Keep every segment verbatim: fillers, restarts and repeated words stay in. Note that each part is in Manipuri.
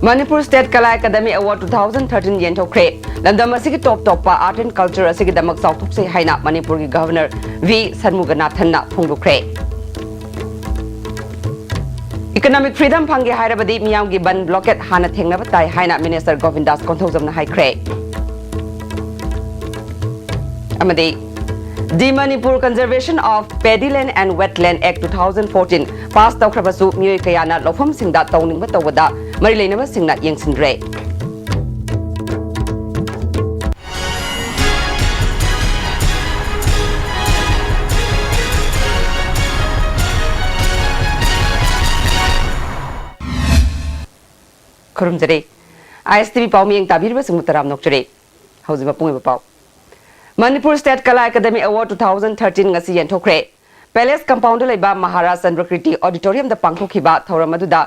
Manipur State Kala Academy Award two thousand thirteen ꯌꯦꯟꯊꯣꯛꯈ꯭ꯔꯦ꯫ ꯂꯝꯗꯝ ꯑꯁꯤꯒꯤ ꯇꯣꯞ ꯇꯣꯞꯄ art and culture ꯑꯁꯤꯒꯤꯗꯃꯛ ꯆꯥꯎꯊꯣꯛꯆꯩ ꯍꯥꯏꯅ ꯃꯅꯤꯄꯨꯔꯒꯤ Governor V ꯁꯟꯃꯨꯒꯅꯥꯊꯟꯅ ꯐꯣꯡꯗꯣꯛꯈ꯭ꯔꯦ꯫ Economic freedom ꯐꯪꯒꯦ ꯍꯥꯏꯔꯕꯗꯤ ꯃꯤꯌꯥꯝꯒꯤ ꯕꯟ blockade ꯍꯥꯟꯅ ꯊꯦꯡꯅꯕ ꯇꯥꯏ ꯍꯥꯏꯅ Minister ꯒꯣꯕꯤꯟꯗꯥꯁ ꯀꯣꯟꯊꯧꯖꯝꯅ ꯍꯥꯏꯈ꯭ꯔꯦ꯫ ꯑꯃꯗꯤ The Manipur Conservation of Paddy Land and Wetland Act two thousand fourteen pass ꯇꯧꯈ꯭ꯔꯕꯁꯨ ꯃꯤꯑꯣꯏ ꯀꯌꯥꯅ ꯂꯧꯐꯝꯁꯤꯡꯗ ꯇꯧꯅꯤꯡꯕ ꯇꯧꯕꯗ ꯃꯔꯤ ꯂꯩꯅꯕꯁꯤꯡꯅ ꯌꯦꯡꯁꯤꯟꯗ꯭ꯔꯦ꯫ ꯈꯨꯔꯨꯝꯖꯔꯤ꯫ ISTV ꯄꯥꯎ ꯃꯤꯠꯌꯦꯡ ꯇꯥꯕꯤꯔꯤꯕꯁꯤꯡꯕꯨ ꯇꯔꯥꯝꯅ ꯑꯣꯛꯆꯔꯤ꯫ ꯍꯧꯖꯤꯛ ꯃꯄꯨꯡ ꯑꯣꯏꯕ ꯄꯥꯎ꯫ Manipur State Kala Academy Award two thousand thirteen ꯉꯁꯤ ꯌꯦꯟꯊꯣꯛꯈ꯭ꯔꯦ꯫ Palace compound ꯗ ꯂꯩꯕ ꯃꯍꯥꯔꯥꯖ ꯆꯟꯗ꯭ꯔꯀꯤꯔꯇꯤ Auditorium ꯗ ꯄꯥꯡꯊꯣꯛꯈꯤꯕ ꯊꯧꯔꯝ ꯑꯗꯨꯗ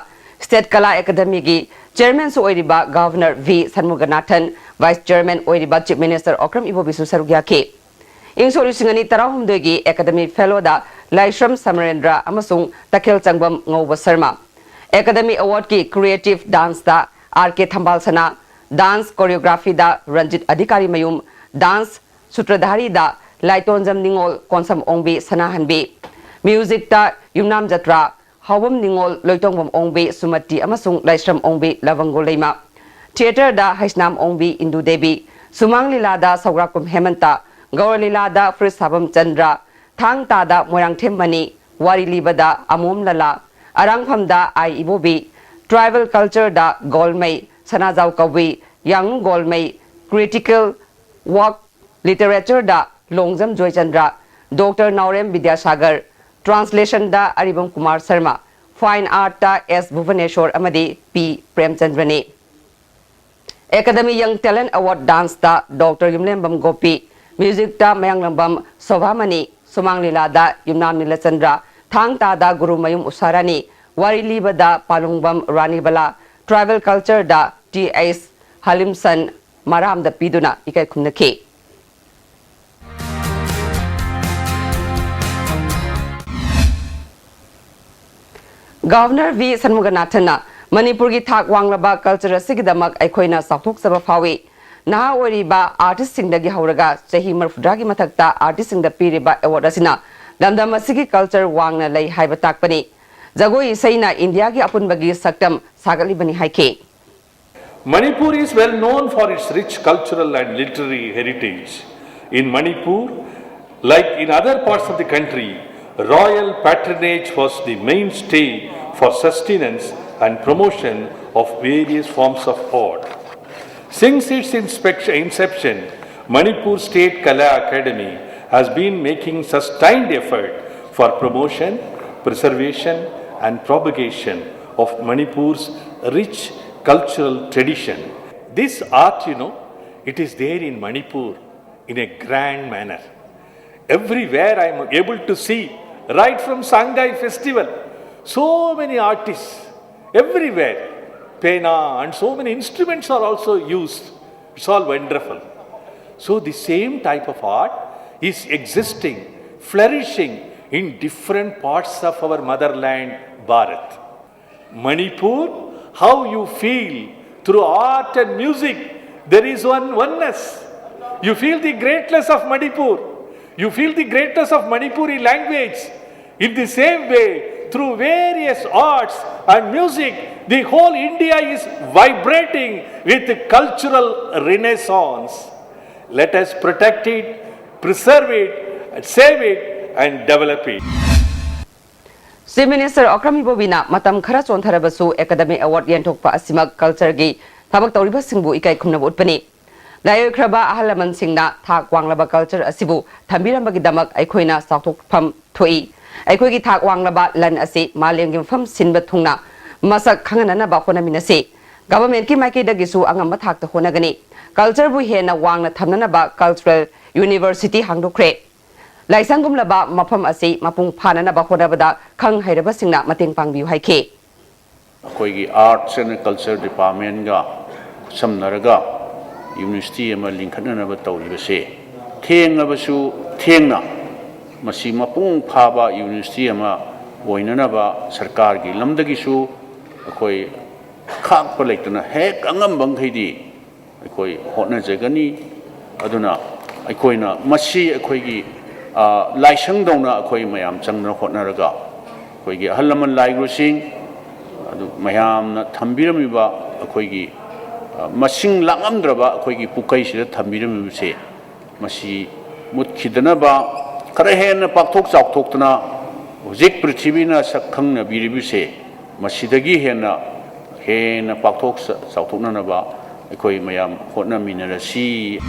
State Kala Academy ꯒꯤ Chairman ꯁꯨ ꯑꯣꯏꯔꯤꯕ Governor V ꯁꯟꯃꯨꯒꯅꯥꯊꯟ, Vice Chairman ꯑꯣꯏꯔꯤꯕ Chief Minister ꯑꯣꯀ꯭ꯔꯝ ꯏꯕꯣꯕꯤꯁꯨ ꯁꯔꯨꯛ ꯌꯥꯈꯤ꯫ ꯏꯪ ꯁꯣꯛ ꯂꯤꯁꯤꯡ ꯑꯅꯤ ꯇꯔꯥꯍꯨꯝꯗꯣꯏꯒꯤ Academy Fellow ꯗ ꯂꯥꯏꯁ꯭ꯔꯝ ꯁꯃꯔꯦꯟꯗ꯭ꯔ ꯑꯃꯁꯨꯡ ꯇꯈꯦꯜ ꯆꯪꯕꯝ ꯉꯧꯕ ꯁꯔꯃ꯫ Academy Award ꯀꯤ Creative Dance ꯗ R K ꯊꯝꯕꯥꯜꯁꯅꯥ, Dance Choreography ꯗ ꯔꯟꯖꯤꯠ ꯑꯙꯤꯀꯥꯔꯤ ꯃꯌꯨꯝ, Dance ꯁꯨꯇ꯭ꯔꯙꯥꯔꯤꯗ ꯂꯥꯏꯇꯣꯟꯖꯝ ꯅꯤꯉꯣꯜ, ꯀꯣꯟꯁꯝ ꯑꯣꯡꯕꯤ ꯁꯅꯥꯍꯟꯕꯤ, Music ꯇ ꯌꯨꯝꯅꯥꯝ ꯖꯇ꯭ꯔꯥ, ꯍꯥꯎꯕꯝ ꯅꯤꯉꯣꯜ, ꯂꯣꯏꯇꯣꯡꯕꯝ ꯑꯣꯡꯕꯤ ꯁꯨꯃꯇꯤ ꯑꯃꯁꯨꯡ ꯂꯥꯏꯁ꯭ꯔꯝ ꯑꯣꯡꯕꯤ ꯂꯕꯪꯒꯣ ꯂꯩꯃ, Theatre ꯗ ꯍꯩꯁꯅꯥꯝ ꯑꯣꯡꯕꯤ ꯏꯟꯗꯨ ꯗꯦꯕꯤ, ꯁꯨꯃꯥꯡ ꯂꯤꯂꯥꯗ ꯁꯧꯒ꯭ꯔꯥꯛꯄꯝ ꯍꯦꯃꯟꯇ, ꯒꯧꯔ ꯂꯤꯂꯥꯗ ꯐꯨꯔꯤꯠ ꯁꯥꯕꯝ ꯆꯟꯗ꯭ꯔ, ꯊꯥꯡ ꯇꯥꯗ ꯃꯣꯏꯔꯥꯡꯊꯦꯝ ꯃꯅꯤ, ꯋꯥꯔꯤ ꯂꯤꯕꯗ ꯑꯃꯣꯝ ꯂꯂꯥ, ꯑꯔꯥꯡꯐꯝꯗ ꯑꯥꯏ ꯏꯕꯣꯕꯤ, Tribal Culture ꯗ ꯒꯣꯜꯃꯩ ꯁꯅꯥꯖꯥꯎ ꯀꯕꯨꯏ, ꯌꯥꯡꯉꯨ ꯒꯣꯜꯃꯩ, Critical Work Literature ꯗ ꯂꯣꯡꯖꯝ ꯖꯣꯏꯆꯟꯗ꯭ꯔ, Doctor ꯅꯥꯎꯔꯦꯝ ꯕꯤꯗ꯭ꯌꯥꯁꯥꯒꯔ, Translation ꯗ ꯑꯔꯤꯕꯝ ꯀꯨꯃꯥꯔ ꯁꯔꯃ, Fine Art ꯇ S ꯚꯨꯕꯅꯦꯁꯣꯔ ꯑꯃꯗꯤ P ꯄ꯭ꯔꯦꯝꯆꯟꯗ꯭ꯔꯅꯤ꯫ Academy Young Talent Award Dance ꯇ Doctor ꯌꯨꯝꯂꯦꯝꯕꯝ ꯒꯣꯄꯤ, Music ꯇ ꯃꯌꯥꯡꯂꯝꯕꯝ ꯁꯣꯚꯥꯃꯅꯤ, ꯁꯨꯃꯥꯡ ꯂꯤꯂꯥꯗ ꯌꯨꯝꯅꯥꯝ ꯅꯤꯂꯆꯟꯗ꯭ꯔ, ꯊꯥꯡ ꯇꯥꯗ ꯒꯨꯔꯨꯃꯌꯨꯝ ꯎꯁꯥꯔꯥꯅꯤ, ꯋꯥꯔꯤ ꯂꯤꯕꯗ ꯄꯥꯂꯨꯡꯕꯝ ꯔꯥꯅꯤꯕꯂꯥ, Tribal Culture ꯗ T H ꯍꯥꯂꯤꯝꯁꯟ ꯃꯔꯥꯝꯗ ꯄꯤꯗꯨꯅ ꯏꯀꯥꯏ ꯈꯨꯝꯅꯈꯤ꯫ Governor V ꯁꯟꯃꯨꯒꯅꯥꯊꯟꯅ ꯃꯅꯤꯄꯨꯔꯒꯤ ꯊꯥꯛ ꯋꯥꯡꯂꯕ ꯀꯜꯆꯔ ꯑꯁꯤꯒꯤꯗꯃꯛ ꯑꯩꯈꯣꯏꯅ ꯆꯥꯎꯊꯣꯛꯆꯕ ꯐꯥꯎꯏ꯫ ꯅꯍꯥ ꯑꯣꯏꯔꯤꯕ ꯑꯥꯔꯇꯤꯁꯁꯤꯡꯗꯒꯤ ꯍꯧꯔꯒ ꯆꯍꯤ ꯃꯔꯤꯐꯨꯇꯔꯥꯒꯤ ꯃꯊꯛꯇ ꯑꯥꯔꯇꯤꯁꯁꯤꯡꯗ ꯄꯤꯔꯤꯕ ꯑꯦꯋꯥꯔꯗ ꯑꯁꯤꯅ ꯂꯝꯗꯝ ꯑꯁꯤꯒꯤ ꯀꯜꯆꯔ ꯋꯥꯡꯅ ꯂꯩ ꯍꯥꯏꯕ ꯇꯥꯛꯄꯅꯤ꯫ ꯖꯒꯣꯏ ꯏꯁꯩꯅ ꯏꯟꯗꯤꯌꯥꯒꯤ ꯑꯄꯨꯟꯕꯒꯤ ꯁꯛꯇꯝ ꯁꯥꯒꯠꯂꯤꯕꯅꯤ ꯍꯥꯏꯈꯤ꯫ Manipur is well known for its rich cultural and literary heritage. In Manipur, like in other parts of the country, royal patronage was the mainstay for sustenance and promotion of various forms of art. Since its inspection, inception, Manipur State Kala Academy has been making sustained effort for promotion, preservation, and propagation of Manipur's rich cultural tradition. This art, you know, it is there in Manipur in a grand manner. Everywhere I am able to see, right from Sangai festival, so many artists, everywhere, pena and so many instruments are also used. It's all wonderful. So the same type of art is existing, flourishing in different parts of our motherland, Bharat. Manipur, how you feel through art and music, there is one oneness. You feel the greatness of Manipur. You feel the greatness of Manipuri language. In the same way, through various arts and music, the whole India is vibrating with cultural renaissance. Let us protect it, preserve it, save it, and develop it. Chief Minister Okram Ibobiꯅ ꯃꯇꯝ ꯈꯔ ꯆꯣꯟꯊꯔꯕꯁꯨ Academy Award ꯌꯦꯟꯊꯣꯛꯄ ꯑꯁꯤꯃꯛ ꯀꯜꯆꯔꯒꯤ ꯊꯕꯛ ꯇꯧꯔꯤꯕꯁꯤꯡꯕꯨ ꯏꯀꯥꯏ ꯈꯨꯝꯅꯕ ꯎꯠꯄꯅꯤ꯫ ꯂꯥꯏꯑꯣꯏꯈ꯭ꯔꯕ ꯑꯍꯜ ꯂꯃꯟꯁꯤꯡꯅ ꯊꯥꯛ ꯋꯥꯡꯂꯕ ꯀꯜꯆꯔ ꯑꯁꯤꯕꯨ ꯊꯝꯕꯤꯔꯝꯕꯒꯤꯗꯃꯛ ꯑꯩꯈꯣꯏꯅ ꯆꯥꯎꯊꯣꯛꯐꯝ ꯊꯣꯛꯏ꯫ ꯑꯩꯈꯣꯏꯒꯤ ꯊꯥꯛ ꯋꯥꯡꯂꯕ ꯂꯟ ꯑꯁꯤ ꯃꯥꯂꯦꯝꯒꯤ ꯃꯐꯝ ꯁꯤꯟꯕ ꯊꯨꯡꯅ ꯃꯁꯛ ꯈꯪꯍꯟꯅꯅꯕ ꯍꯣꯠꯅꯃꯤꯟꯅꯁꯤ꯫ ꯒꯚꯔꯟꯃꯦꯟꯠꯀꯤ ꯃꯥꯏꯀꯩꯗꯒꯤꯁꯨ ꯑꯉꯝꯕ ꯊꯥꯛꯇ ꯍꯣꯠꯅꯒꯅꯤ꯫ ꯀꯜꯆꯔꯕꯨ ꯍꯦꯟꯅ ꯋꯥꯡꯅ ꯊꯝꯅꯅꯕ ꯀꯜꯆꯔꯦꯜ ꯌꯨꯅꯤꯚꯔꯁꯤꯇꯤ ꯍꯥꯡꯗꯣꯛꯈ꯭ꯔꯦ꯫ ꯂꯥꯏꯁꯪꯒꯨꯝꯂꯕ ꯃꯐꯝ ꯑꯁꯤ ꯃꯄꯨꯡ ꯐꯥꯅꯅꯕ ꯍꯣꯠꯅꯕꯗ ꯈꯪ ꯍꯩꯔꯕꯁꯤꯡꯅ ꯃꯇꯦꯡ ꯄꯥꯡꯕꯤꯌꯨ ꯍꯥꯏꯈꯤ꯫ ꯑꯩꯈꯣꯏꯒꯤ Arts and Culture Departmentꯒ ꯈꯨꯠꯁꯝꯅꯔꯒ ꯌꯨꯅꯤꯚꯔꯁꯤꯇꯤ ꯑꯃ ꯂꯤꯡꯈꯠꯅꯅꯕ ꯇꯧꯔꯤꯕꯁꯦ, ꯊꯦꯡꯉꯕꯁꯨ ꯊꯦꯡꯅ ꯃꯁꯤ ꯃꯄꯨꯡ ꯐꯥꯕ ꯌꯨꯅꯤꯚꯔꯁꯤꯇꯤ ꯑꯃ ꯑꯣꯏꯅꯅꯕ ꯁꯔꯀꯥꯔꯒꯤ ꯂꯝꯗꯒꯤꯁꯨ ꯑꯩꯈꯣꯏ ꯈꯥꯛꯄ ꯂꯩꯇꯅ ꯍꯦꯛ ꯑꯉꯝꯕ ꯃꯈꯩꯗꯤ ꯑꯩꯈꯣꯏ ꯍꯣꯠꯅꯖꯒꯅꯤ꯫ ꯑꯗꯨꯅ ꯑꯩꯈꯣꯏꯅ ꯃꯁꯤ ꯑꯩꯈꯣꯏꯒꯤ, ꯑ, ꯂꯥꯏꯁꯪꯗꯧꯅ ꯑꯩꯈꯣꯏ ꯃꯌꯥꯝ ꯆꯪꯗꯅ ꯍꯣꯠꯅꯔꯒ ꯑꯩꯈꯣꯏꯒꯤ ꯑꯍꯜ ꯂꯃꯟ ꯂꯥꯏ ꯒꯨꯔꯨꯁꯤꯡ, ꯑꯗꯨ ꯃꯌꯥꯝꯅ ꯊꯝꯕꯤꯔꯝꯃꯤꯕ ꯑꯩꯈꯣꯏꯒꯤ, ꯑ, ꯃꯁꯤꯡ ꯂꯥꯛꯉꯝꯗ꯭ꯔꯕ ꯑꯩꯈꯣꯏꯒꯤ ꯄꯨꯀꯩꯁꯤꯗ ꯊꯝꯕꯤꯔꯝꯃꯤꯕꯁꯦ, ꯃꯁꯤ ꯃꯨꯠꯈꯤꯗꯅꯕ, ꯈꯔ ꯍꯦꯟꯅ ꯄꯥꯛꯊꯣꯛ ꯆꯥꯎꯊꯣꯛꯇꯅ ꯍꯧꯖꯤꯛ ꯄ꯭ꯔꯤꯊꯤꯕꯤꯅ ꯁꯛ ꯈꯪꯅꯕꯤꯔꯤꯕꯁꯦ, ꯃꯁꯤꯗꯒꯤ ꯍꯦꯟꯅ, ꯍꯦꯟꯅ ꯄꯥꯛꯊꯣꯛ ꯆꯥꯎꯊꯣꯛꯅꯅꯕ ꯑꯩꯈꯣꯏ ꯃꯌꯥꯝ ꯍꯣꯠꯅꯃꯤꯟꯅꯔꯁꯤ꯫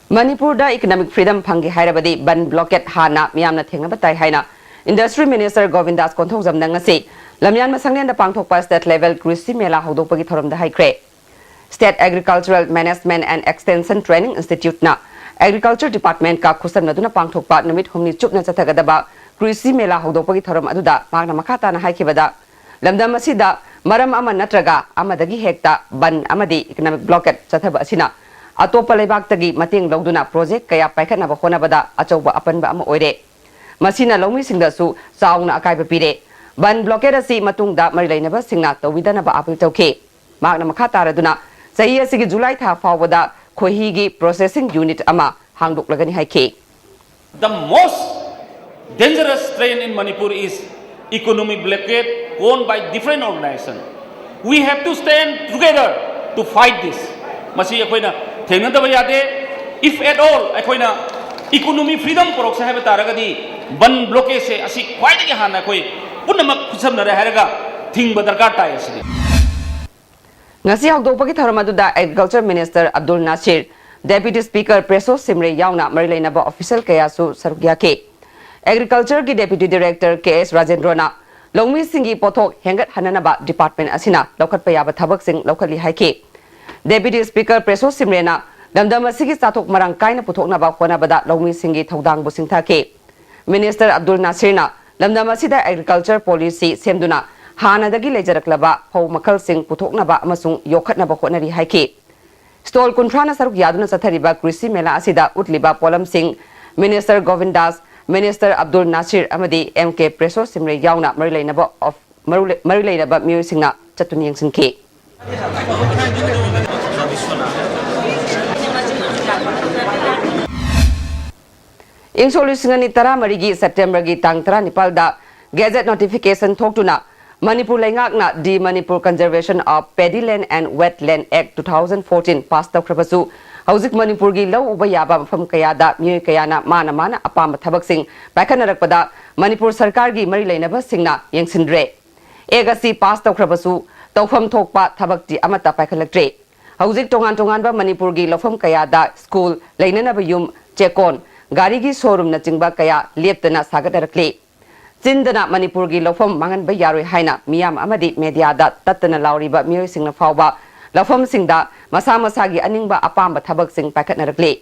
ꯃꯅꯤꯄꯨꯔꯗ economic freedom ꯐꯪꯒꯦ ꯍꯥꯏꯔꯕꯗꯤ ꯕꯟ blockade ꯍꯥꯟꯅ ꯃꯤꯌꯥꯝꯅ ꯊꯦꯡꯅꯕ ꯇꯥꯏ ꯍꯥꯏꯅ Industry Minister ꯒꯣꯕꯤꯟꯗꯥꯁ ꯀꯣꯟꯊꯧꯖꯝꯅ ꯉꯁꯤ ꯂꯝꯌꯥꯟꯕ ꯁꯪꯂꯦꯟꯗ ꯄꯥꯡꯊꯣꯛꯄ state level ꯀ꯭ꯔꯤꯁꯤ ꯃꯦꯂꯥ ꯍꯧꯗꯣꯛꯄꯒꯤ ꯊꯧꯔꯝꯗ ꯍꯥꯏꯈ꯭ꯔꯦ꯫ State Agricultural Management and Extension Training Institute ꯅ Agriculture Department ꯀ ꯈꯨꯠꯁꯝꯅꯗꯨꯅ ꯄꯥꯡꯊꯣꯛꯄ ꯅꯨꯃꯤꯠ ꯍꯨꯝꯅꯤ ꯆꯨꯞꯅ ꯆꯠꯊꯒꯗꯕ ꯀ꯭ꯔꯤꯁꯤ ꯃꯦꯂꯥ ꯍꯧꯗꯣꯛꯄꯒꯤ ꯊꯧꯔꯝ ꯑꯗꯨꯗ ꯃꯍꯥꯛꯅ ꯃꯈꯥ ꯇꯥꯅ ꯍꯥꯏꯈꯤꯕꯗ, ꯂꯝꯗꯝ ꯑꯁꯤꯗ ꯃꯔꯝ ꯑꯃ ꯅꯠꯇ꯭ꯔꯒ ꯑꯃꯗꯒꯤ ꯍꯦꯛꯇ ꯕꯟ ꯑꯃꯗꯤ economic blockade ꯆꯠꯊꯕ ꯑꯁꯤꯅ ꯑꯇꯣꯞꯄ ꯂꯩꯕꯥꯛꯇꯒꯤ ꯃꯇꯦꯡ ꯂꯧꯗꯨꯅ project ꯀꯌꯥ ꯄꯥꯏꯈꯠꯅꯕ ꯍꯣꯠꯅꯕꯗ ꯑꯆꯧꯕ ꯑꯄꯟꯕ ꯑꯃ ꯑꯣꯏꯔꯦ꯫ ꯃꯁꯤꯅ ꯂꯧꯃꯤꯁꯤꯡꯗꯁꯨ ꯆꯥꯎꯅ ꯑꯀꯥꯏꯕ ꯄꯤꯔꯦ꯫ ꯕꯟ blockade ꯑꯁꯤ ꯃꯇꯨꯡꯗ ꯃꯔꯤ ꯂꯩꯅꯕꯁꯤꯡꯅ ꯇꯧꯕꯤꯗꯅꯕ appeal ꯇꯧꯈꯤ꯫ ꯃꯍꯥꯛꯅ ꯃꯈꯥ ꯇꯥꯔꯗꯨꯅ, ꯆꯍꯤ ꯑꯁꯤꯒꯤ July ꯊꯥ ꯐꯥꯎꯕꯗ ꯈꯣꯏꯍꯤꯒꯤ processing unit ꯑꯃ ꯍꯥꯡꯗꯣꯛꯂꯒꯅꯤ ꯍꯥꯏꯈꯤ꯫ The most dangerous strain in Manipur is economic blockade owned by different organization. We have to stand together to fight this. ꯃꯁꯤ ꯑꯩꯈꯣꯏꯅ ꯊꯦꯡꯅꯗꯕ ꯌꯥꯗꯦ꯫ If at all ꯑꯩꯈꯣꯏꯅ economic freedom ꯄꯨꯔꯛꯁꯦ ꯍꯥꯏꯕ ꯇꯥꯔꯒꯗꯤ ꯕꯟ blockade ꯁꯦ ꯑꯁꯤ ꯈ꯭ꯋꯥꯏꯗꯒꯤ ꯍꯥꯟꯅ ꯑꯩꯈꯣꯏ ꯄꯨꯝꯅꯃꯛ ꯈꯨꯠꯁꯝꯅꯔꯦ ꯍꯥꯏꯔꯒ ꯊꯤꯡꯕ ꯗꯔꯀꯥꯔ ꯇꯥꯏ ꯑꯁꯤꯅꯤ꯫ ꯉꯁꯤ ꯍꯧꯗꯣꯛꯄꯒꯤ ꯊꯧꯔꯝ ꯑꯗꯨꯗ Agriculture Minister Abdul Nasir, Deputy Speaker ꯄ꯭ꯔꯦꯁꯣ ꯁꯤꯝꯔꯦ ꯌꯥꯎꯅ ꯃꯔꯤ ꯂꯩꯅꯕ official ꯀꯌꯥꯁꯨ ꯁꯔꯨꯛ ꯌꯥꯈꯤ꯫ Agriculture ꯒꯤ Deputy Director ꯀꯦ ꯑꯦꯁ ꯔꯥꯖꯦꯟꯗ꯭ꯔꯣꯅ ꯂꯧꯃꯤꯁꯤꯡꯒꯤ ꯄꯣꯠꯊꯣꯛ ꯍꯦꯟꯒꯠꯍꯟꯅꯅꯕ department ꯑꯁꯤꯅ ꯂꯧꯈꯠꯄ ꯌꯥꯕ ꯊꯕꯛꯁꯤꯡ ꯂꯧꯈꯠꯂꯤ ꯍꯥꯏꯈꯤ꯫ Deputy Speaker ꯄ꯭ꯔꯦꯁꯣ ꯁꯤꯝꯔꯦꯅ ꯂꯝꯗꯝ ꯑꯁꯤꯒꯤ ꯆꯥꯊꯣꯛ ꯃꯔꯥꯡ ꯀꯥꯏꯅ ꯄꯨꯊꯣꯛꯅꯕ ꯍꯣꯠꯅꯕꯗ ꯂꯧꯃꯤꯁꯤꯡꯒꯤ ꯊꯧꯗꯥꯡꯕꯨ ꯁꯤꯡꯊꯈꯤ꯫ Minister ꯑꯕꯗꯨꯜ ꯅꯥꯁꯤꯔꯅ ꯂꯝꯗꯝ ꯑꯁꯤꯗ Agriculture Policy ꯁꯦꯝꯗꯨꯅ ꯍꯥꯟꯅꯗꯒꯤ ꯂꯩꯖꯔꯛꯂꯕ ꯐꯧ ꯃꯈꯜꯁꯤꯡ ꯄꯨꯊꯣꯛꯅꯕ ꯑꯃꯁꯨꯡ ꯌꯣꯛꯈꯠꯅꯕ ꯍꯣꯠꯅꯔꯤ ꯍꯥꯏꯈꯤ꯫ Stall ꯀꯨꯟꯊ꯭ꯔꯥꯅ ꯁꯔꯨꯛ ꯌꯥꯗꯨꯅ ꯆꯠꯊꯔꯤꯕ ꯀ꯭ꯔꯤꯁꯤ ꯃꯦꯂꯥ ꯑꯁꯤꯗ ꯎꯠꯂꯤꯕ ꯄꯣꯠꯂꯝꯁꯤꯡ Minister ꯒꯣꯕꯤꯟꯗꯥꯁ, Minister ꯑꯕꯗꯨꯜ ꯅꯥꯁꯤꯔ ꯑꯃꯗꯤ ꯑꯦꯝ ꯀꯦ ꯄ꯭ꯔꯦꯁꯣ ꯁꯤꯝꯔꯦ ꯌꯥꯎꯅ ꯃꯔꯤ ꯂꯩꯅꯕ of ꯃꯔꯨ ꯂꯩ-, ꯃꯔꯤ ꯂꯩꯅꯕ ꯃꯤꯑꯣꯏꯁꯤꯡꯅ ꯆꯠꯇꯨꯅ ꯌꯦꯡꯁꯤꯟꯈꯤ꯫ ꯏꯪ ꯁꯣꯛ ꯂꯤꯁꯤꯡ ꯑꯅꯤ ꯇꯔꯥꯃꯔꯤꯒꯤ ꯁꯦꯞꯇꯦꯝꯕꯔꯒꯤ ꯇꯥꯡ ꯇꯔꯥꯅꯤꯄꯥꯜꯗ ꯒꯦꯖꯦꯠ ꯅꯣꯇꯤꯐꯤꯀꯦꯁꯟ ꯊꯣꯛꯇꯨꯅ ꯃꯅꯤꯄꯨꯔ ꯂꯩꯉꯥꯛꯅ The Manipur Conservation of Paddy Land and Wetland Act two thousand fourteen pass ꯇꯧꯈ꯭ꯔꯕꯁꯨ, ꯍꯧꯖꯤꯛ ꯃꯅꯤꯄꯨꯔꯒꯤ ꯂꯧ ꯎꯕ ꯌꯥꯕ ꯃꯐꯝ ꯀꯌꯥꯗ ꯃꯤꯑꯣꯏ ꯀꯌꯥꯅ ꯃꯥꯅ ꯃꯥꯅ ꯑꯄꯥꯝꯕ ꯊꯕꯛꯁꯤꯡ ꯄꯥꯏꯈꯠꯅꯔꯛꯄꯗ ꯃꯅꯤꯄꯨꯔ ꯁꯔꯀꯥꯔꯒꯤ ꯃꯔꯤ ꯂꯩꯅꯕꯁꯤꯡꯅ ꯌꯦꯡꯁꯤꯟꯗ꯭ꯔꯦ꯫ ꯑꯦꯛ ꯑꯁꯤ ꯄꯥꯁ ꯇꯧꯈ꯭ꯔꯕꯁꯨ ꯇꯧꯐꯝ ꯊꯣꯛꯄ ꯊꯕꯛꯇꯤ ꯑꯃꯠꯇ ꯄꯥꯏꯈꯠꯂꯛꯇ꯭ꯔꯦ꯫ ꯍꯧꯖꯤꯛ ꯇꯣꯉꯥꯟ ꯇꯣꯉꯥꯟꯕ ꯃꯅꯤꯄꯨꯔꯒꯤ ꯂꯧꯐꯝ ꯀꯌꯥꯗ ꯁ꯭ꯀꯨꯜ, ꯂꯩꯅꯅꯕ ꯌꯨꯝ, ꯆꯦꯛꯀꯣꯟ, ꯒꯥꯔꯤꯒꯤ ꯁꯣꯔꯨꯝꯅꯆꯤꯡꯕ ꯀꯌꯥ ꯂꯦꯞꯇꯅ ꯁꯥꯒꯠꯅꯔꯛꯂꯤ꯫ ꯆꯤꯟꯗꯅ ꯃꯅꯤꯄꯨꯔꯒꯤ ꯂꯧꯐꯝ ꯃꯥꯡꯍꯟꯕ ꯌꯥꯔꯣꯏ ꯍꯥꯏꯅ ꯃꯤꯌꯥꯝ ꯑꯃꯗꯤ ꯃꯦꯗꯤꯌꯥꯗ ꯇꯠꯇꯅ ꯂꯥꯎꯔꯤꯕ ꯃꯤꯑꯣꯏꯁꯤꯡꯅ ꯐꯥꯎꯕ ꯂꯧꯐꯝꯁꯤꯡꯗ ꯃꯁꯥ ꯃꯁꯥꯒꯤ ꯑꯅꯤꯡꯕ ꯑꯄꯥꯝꯕ ꯊꯕꯛꯁꯤꯡ ꯄꯥꯏꯈꯠꯅꯔꯛꯂꯤ꯫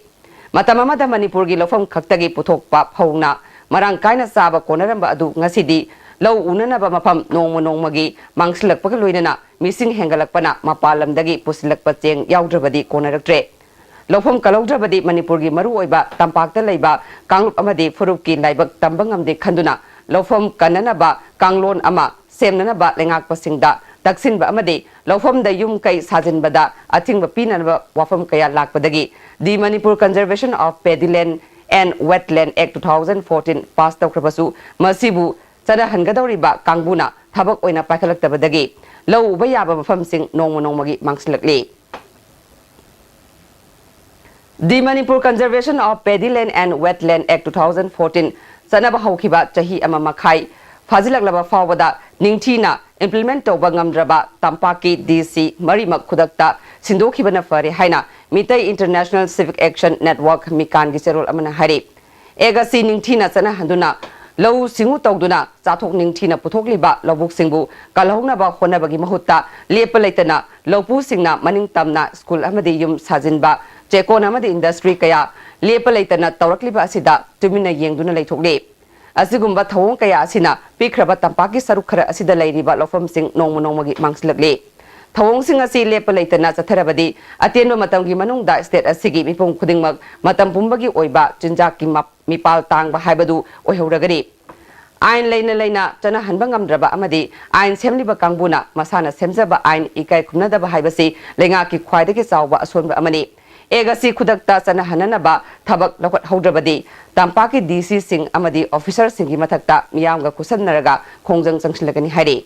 ꯃꯇꯝ ꯑꯃꯗ ꯃꯅꯤꯄꯨꯔꯒꯤ ꯂꯧꯐꯝ ꯈꯛꯇꯒꯤ ꯄꯨꯊꯣꯛꯄ ꯐꯧꯅ ꯃꯔꯥꯡ ꯀꯥꯏꯅ ꯆꯥꯕ ꯀꯣꯟꯅꯔꯝꯕ ꯑꯗꯨ ꯉꯁꯤꯗꯤ ꯂꯧ ꯎꯅꯅꯕ ꯃꯐꯝ ꯅꯣꯡꯃ ꯅꯣꯡꯃꯒꯤ ꯃꯥꯡꯁꯤꯜꯂꯛꯄꯒ ꯂꯣꯏꯅꯅ ꯃꯤꯁꯤꯡ ꯍꯦꯟꯒꯠꯂꯛꯄꯅ ꯃꯄꯥꯟ ꯂꯝꯗꯒꯤ ꯄꯨꯁꯤꯜꯂꯛꯄ ꯆꯦꯡ ꯌꯥꯎꯗ꯭ꯔꯕꯗꯤ ꯀꯣꯟꯅꯔꯛꯇ꯭ꯔꯦ꯫ ꯂꯧꯐꯝ ꯀꯜꯍꯧꯗ꯭ꯔꯕꯗꯤ ꯃꯅꯤꯄꯨꯔꯒꯤ ꯃꯔꯨꯑꯣꯏꯕ ꯇꯝꯄꯥꯛꯇ ꯂꯩꯕ ꯀꯥꯡꯂꯨꯞ ꯑꯃꯗꯤ ꯐꯨꯔꯨꯞꯀꯤ ꯂꯥꯏꯕꯛ ꯇꯝꯕ ꯉꯝꯗꯦ ꯈꯟꯗꯨꯅ ꯂꯧꯐꯝ ꯀꯟꯅꯅꯕ ꯀꯥꯡꯂꯣꯟ ꯑꯃ ꯁꯦꯝꯅꯅꯕ ꯂꯩꯉꯥꯛꯄꯁꯤꯡꯗ ꯇꯛꯁꯤꯟꯕ ꯑꯃꯗꯤ ꯂꯧꯐꯝꯗ ꯌꯨꯝ ꯀꯩ ꯁꯥꯖꯤꯟꯕꯗ ꯑꯊꯤꯡꯕ ꯄꯤꯅꯅꯕ ꯋꯥꯐꯝ ꯀꯌꯥ ꯂꯥꯛꯄꯗꯒꯤ The Manipur Conservation of Paddy Land and Wetland Act two thousand fourteen pass ꯇꯧꯈ꯭ꯔꯕꯁꯨ, ꯃꯁꯤꯕꯨ ꯆꯠꯅꯍꯟꯒꯗꯧꯔꯤꯕ ꯀꯥꯡꯕꯨꯅ ꯊꯕꯛ ꯑꯣꯏꯅ ꯄꯥꯏꯈꯠꯂꯛꯇꯕꯗꯒꯤ ꯂꯧ ꯎꯕ ꯌꯥꯕ ꯃꯐꯝꯁꯤꯡ ꯅꯣꯡꯃ ꯅꯣꯡꯃꯒꯤ ꯃꯥꯡꯁꯤꯜꯂꯛꯂꯤ꯫ The Manipur Conservation of Paddy Land and Wetland Act two thousand fourteen ꯆꯠꯅꯕ ꯍꯧꯈꯤꯕ ꯆꯍꯤ ꯑꯃ ꯃꯈꯥꯏ ꯐꯥꯖꯤꯜꯂꯛꯂꯕ ꯐꯥꯎꯕꯗ ꯅꯤꯡꯊꯤꯅ implement ꯇꯧꯕ ꯉꯝꯗ꯭ꯔꯕ ꯇꯝꯄꯥꯛꯀꯤ ꯗꯤ ꯁꯤ ꯃꯔꯤꯃꯛ ꯈꯨꯗꯛꯇ ꯁꯤꯟꯗꯣꯛꯈꯤꯕꯅ ꯐꯔꯦ ꯍꯥꯏꯅ Meitei International Civic Action Network, ꯃꯤꯀꯥꯟꯒꯤ ꯆꯦꯔꯣꯜ ꯑꯃꯅ ꯍꯥꯏꯔꯤ꯫ ꯑꯦꯛ ꯑꯁꯤ ꯅꯤꯡꯊꯤꯅ ꯆꯠꯅꯍꯟꯗꯨꯅ ꯂꯧꯎ ꯁꯤꯡꯎ ꯇꯧꯗꯨꯅ ꯆꯥꯊꯣꯛ ꯅꯤꯡꯊꯤꯅ ꯄꯨꯊꯣꯛꯂꯤꯕ ꯂꯧꯕꯨꯛꯁꯤꯡꯕꯨ ꯀꯜꯍꯧꯅꯕ ꯍꯣꯠꯅꯕꯒꯤ ꯃꯍꯨꯠꯇ ꯂꯦꯞꯄ ꯂꯩꯇꯅ ꯂꯧꯄꯨꯁꯤꯡꯅ ꯃꯅꯤꯡ ꯇꯝꯅ ꯁ꯭ꯀꯨꯜ ꯑꯃꯗꯤ ꯌꯨꯝ ꯁꯥꯖꯤꯟꯕ, ꯆꯦꯛꯀꯣꯟ ꯑꯃꯗꯤ ꯏꯟꯗꯁꯇ꯭ꯔꯤ ꯀꯌꯥ ꯂꯦꯞꯄ ꯂꯩꯇꯅ ꯇꯧꯔꯛꯂꯤꯕ ꯑꯁꯤꯗ ꯇꯨꯃꯤꯟꯅ ꯌꯦꯡꯗꯨꯅ ꯂꯩꯊꯣꯛꯂꯤ꯫ ꯑꯁꯤꯒꯨꯝꯕ ꯊꯧꯑꯣꯡ ꯀꯌꯥ ꯑꯁꯤꯅ ꯄꯤꯛꯈ꯭ꯔꯕ ꯇꯝꯄꯥꯛꯀꯤ ꯁꯔꯨꯛ ꯈꯔ ꯑꯁꯤꯗ ꯂꯩꯔꯤꯕ ꯂꯧꯐꯝꯁꯤꯡ ꯅꯣꯡꯃ ꯅꯣꯡꯃꯒꯤ ꯃꯥꯡꯁꯤꯜꯂꯛꯂꯤ꯫ ꯊꯧꯑꯣꯡꯁꯤꯡ ꯑꯁꯤ ꯂꯦꯞꯄ ꯂꯩꯇꯅ ꯆꯠꯊꯔꯕꯗꯤ ꯑꯇꯦꯟꯕ ꯃꯇꯝꯒꯤ ꯃꯅꯨꯡꯗ ꯁ꯭ꯇꯦꯠ ꯑꯁꯤꯒꯤ ꯃꯤꯄꯨꯝ ꯈꯨꯗꯤꯡꯃꯛ ꯃꯇꯝ ꯄꯨꯝꯕꯒꯤ ꯑꯣꯏꯕ ꯆꯤꯟꯖꯥꯛꯀꯤ ꯃ-, ꯃꯤꯄꯥꯜ ꯇꯥꯡꯕ ꯍꯥꯏꯕꯗꯨ ꯑꯣꯏꯍꯧꯔꯒꯅꯤ꯫ ꯑꯥꯏꯟ ꯂꯩꯅ ꯂꯩꯅ ꯆꯠꯅꯍꯟꯕ ꯉꯝꯗ꯭ꯔꯕ ꯑꯃꯗꯤ ꯑꯥꯏꯟ ꯁꯦꯝꯂꯤꯕ ꯀꯥꯡꯕꯨꯅ ꯃꯁꯥꯅ ꯁꯦꯝꯖꯕ ꯑꯥꯏꯟ ꯏꯀꯥꯏ ꯈꯨꯝꯅꯗꯕ ꯍꯥꯏꯕꯁꯤ ꯂꯩꯉꯥꯛꯀꯤ ꯈ꯭ꯋꯥꯏꯗꯒꯤ ꯆꯥꯎꯕ ꯑꯁꯣꯟꯕ ꯑꯃꯅꯤ꯫ ꯑꯦꯛ ꯑꯁꯤ ꯈꯨꯗꯛꯇ ꯆꯠꯅꯍꯟꯅꯅꯕ ꯊꯕꯛ ꯂꯧꯈꯠꯍꯧꯗ꯭ꯔꯕꯗꯤ ꯇꯝꯄꯥꯛꯀꯤ ꯗꯤ ꯁꯤꯁꯤꯡ ꯑꯃꯗꯤ ꯑꯣꯐꯤꯁꯔꯁꯤꯡꯒꯤ ꯃꯊꯛꯇ ꯃꯤꯌꯥꯝꯒ ꯈꯨꯠꯁꯝꯅꯔꯒ ꯈꯣꯡꯖꯪ ꯆꯪꯁꯤꯜꯂꯒꯅꯤ ꯍꯥꯏꯔꯤ꯫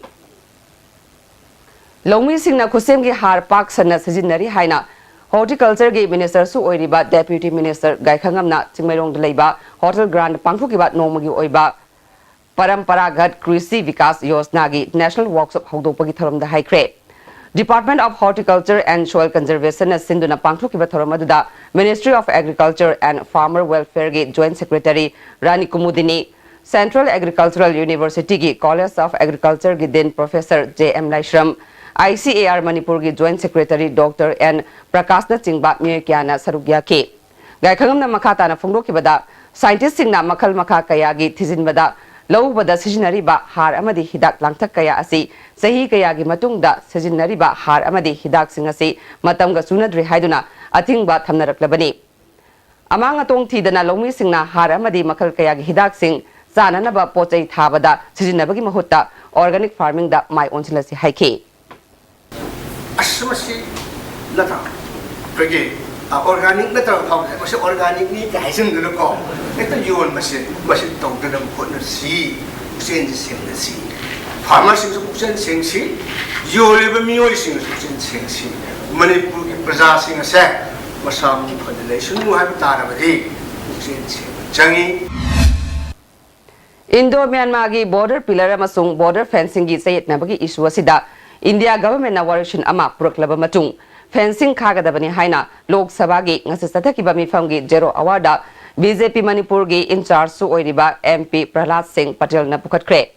ꯂꯧꯃꯤꯁꯤꯡꯅ ꯈꯨꯠꯁꯦꯝꯒꯤ ꯍꯥꯔ ꯄꯥꯛ ꯁꯟꯅ ꯁꯤꯖꯤꯟꯅꯔꯤ ꯍꯥꯏꯅ ꯍꯣꯔꯇꯤꯀꯜꯆꯔꯒꯤ ꯃꯤꯅꯤꯁꯇꯔꯁꯨ ꯑꯣꯏꯔꯤꯕ ꯗꯦꯄ꯭ꯌꯨꯇꯤ ꯃꯤꯅꯤꯁꯇꯔ ꯒꯥꯏꯈꯉꯝꯅ ꯆꯤꯡꯃꯩꯔꯣꯡꯗ ꯂꯩꯕ ꯍꯣꯇꯦꯜ ꯒ꯭ꯔꯥꯟꯗ ꯄꯥꯡꯊꯣꯛꯈꯤꯕ ꯅꯣꯡꯃꯒꯤ ꯑꯣꯏꯕ ꯄꯔꯝꯄꯔꯥꯒꯠ ꯀ꯭ꯔꯤꯁꯤ ꯕꯤꯀꯥꯁ ꯌꯣꯖꯅꯥꯒꯤ ꯅꯦꯁꯅꯦꯜ ꯋꯥꯔꯛꯁꯣꯞ ꯍꯧꯗꯣꯛꯄꯒꯤ ꯊꯧꯔꯝꯗ ꯍꯥꯏꯈ꯭ꯔꯦ꯫ Department of Horticulture and Soil Conservationꯅ ꯁꯤꯟꯗꯨꯅ ꯄꯥꯡꯊꯣꯛꯈꯤꯕ ꯊꯧꯔꯝ ꯑꯗꯨꯗ Ministry of Agriculture and Farmer Welfareꯒꯤ Joint Secretary Rani Kumudini, Central Agricultural Universityꯒꯤ College of Agricultureꯒꯤ Dean Professor J M Laishram, I C A R ꯃꯅꯤꯄꯨꯔꯒꯤ Joint Secretary ꯗꯣꯛꯇꯔ ꯑꯦꯟ ꯄ꯭ꯔꯀꯥꯁꯅꯆꯤꯡꯕ ꯃꯤꯑꯣꯏ ꯀꯌꯥꯅ ꯁꯔꯨꯛ ꯌꯥꯈꯤ꯫ ꯒꯥꯏꯈꯉꯝꯅ ꯃꯈꯥ ꯇꯥꯅ ꯐꯣꯡꯗꯣꯛꯈꯤꯕꯗ, ꯁꯥꯏꯟꯇꯤꯁꯁꯤꯡꯅ ꯃꯈꯜ ꯃꯈꯥ ꯀꯌꯥꯒꯤ ꯊꯤꯖꯤꯟꯕꯗ ꯂꯧ ꯎꯕꯗ ꯁꯤꯖꯤꯟꯅꯔꯤꯕ ꯍꯥꯔ ꯑꯃꯗꯤ ꯍꯤꯗꯥꯛ ꯂꯥꯡꯊꯛ ꯀꯌꯥ ꯑꯁꯤ ꯆꯍꯤ ꯀꯌꯥꯒꯤ ꯃꯇꯨꯡꯗ ꯁꯤꯖꯤꯟꯅꯔꯤꯕ ꯍꯥꯔ ꯑꯃꯗꯤ ꯍꯤꯗꯥꯛꯁꯤꯡ ꯑꯁꯤ ꯃꯇꯝꯒ ꯆꯨꯅꯗ꯭ꯔꯦ ꯍꯥꯏꯗꯨꯅ ꯑꯊꯤꯡꯕ ꯊꯝꯅꯔꯛꯂꯕꯅꯤ꯫ ꯑꯃꯥꯡ ꯑꯇꯣꯡ ꯊꯤꯗꯅ ꯂꯧꯃꯤꯁꯤꯡꯅ ꯍꯥꯔ ꯑꯃꯗꯤ ꯃꯈꯜ ꯀꯌꯥꯒꯤ ꯍꯤꯗꯥꯛꯁꯤꯡ ꯆꯥꯅꯅꯕ ꯄꯣꯠ ꯆꯩ ꯊꯥꯕꯗ ꯁꯤꯖꯤꯟꯅꯕꯒꯤ ꯃꯍꯨꯠꯇ organic farmingꯗ ꯃꯥꯏ ꯑꯣꯟꯁꯤꯜꯂꯁꯤ ꯍꯥꯏꯈꯤ꯫ ꯑꯁ, ꯃꯁꯤ ꯅꯠꯇ꯭ꯔꯥ? ꯑꯩꯈꯣꯏꯒꯤ, ꯑ, organic ꯅꯠꯇ꯭ꯔꯕ ꯐꯥꯎꯕꯁꯦ, ꯃꯁꯤ organicꯅꯤ ꯀꯥꯏ ꯍꯥꯏꯖꯤꯟꯗꯅꯀꯣ, ꯍꯦꯛꯇ ꯌꯣꯟꯕꯁꯦ, ꯃꯁꯤ ꯇꯧꯗꯅꯕ ꯍꯣꯠꯅꯁꯤ, ꯄꯨꯛꯆꯦꯜꯁꯦ ꯁꯦꯡꯅꯁꯤ꯫ ꯐꯥꯔꯃꯔꯁꯤꯡꯁꯨ ꯄꯨꯛꯆꯦꯜ ꯁꯦꯡꯁꯤ, ꯌꯣꯜꯂꯤꯕ ꯃꯤꯑꯣꯏꯁꯤꯡꯁꯨ ꯄꯨꯛꯆꯦꯜ ꯁꯦꯡꯁꯤ꯫ ꯃꯅꯤꯄꯨꯔꯒꯤ ꯄ꯭ꯔꯖꯥꯁꯤꯡ ꯑꯁꯦ ꯃꯁꯥ ꯃꯎ ꯐꯅ ꯂꯩꯁꯅꯨ ꯍꯥꯏꯕ ꯇꯥꯔꯕꯗꯤ ꯄꯨꯛꯆꯦꯜ ꯁꯦꯡꯕ ꯆꯪꯉꯤ꯫ ꯏꯟꯗꯣ ꯃ꯭ꯌꯥꯟꯃꯥꯔꯒꯤ border pillar ꯑꯃꯁꯨꯡ border fencingꯒꯤ ꯆꯌꯦꯠꯅꯕꯒꯤ issue ꯑꯁꯤꯗ ꯏꯟꯗꯤꯌꯥ governmentꯅ ꯋꯥꯔꯣꯏꯁꯤꯟ ꯑꯃ ꯄꯨꯔꯛꯂꯕ ꯃꯇꯨꯡ fencing ꯈꯥꯒꯗꯕꯅꯤ ꯍꯥꯏꯅ ꯂꯣꯛ ꯁꯚꯥꯒꯤ ꯉꯁꯤ ꯆꯠꯊꯈꯤꯕ ꯃꯤꯐꯝꯒꯤ zero hourꯗ ꯕꯤ ꯖꯦ ꯄꯤ ꯃꯅꯤꯄꯨꯔꯒꯤ in chargeꯁꯨ ꯑꯣꯏꯔꯤꯕ ꯑꯦꯝ ꯄꯤ ꯄ꯭ꯔꯍꯂꯥꯗ ꯁꯤꯡ ꯄꯇꯦꯜꯅ ꯄꯨꯈꯠꯈ꯭ꯔꯦ꯫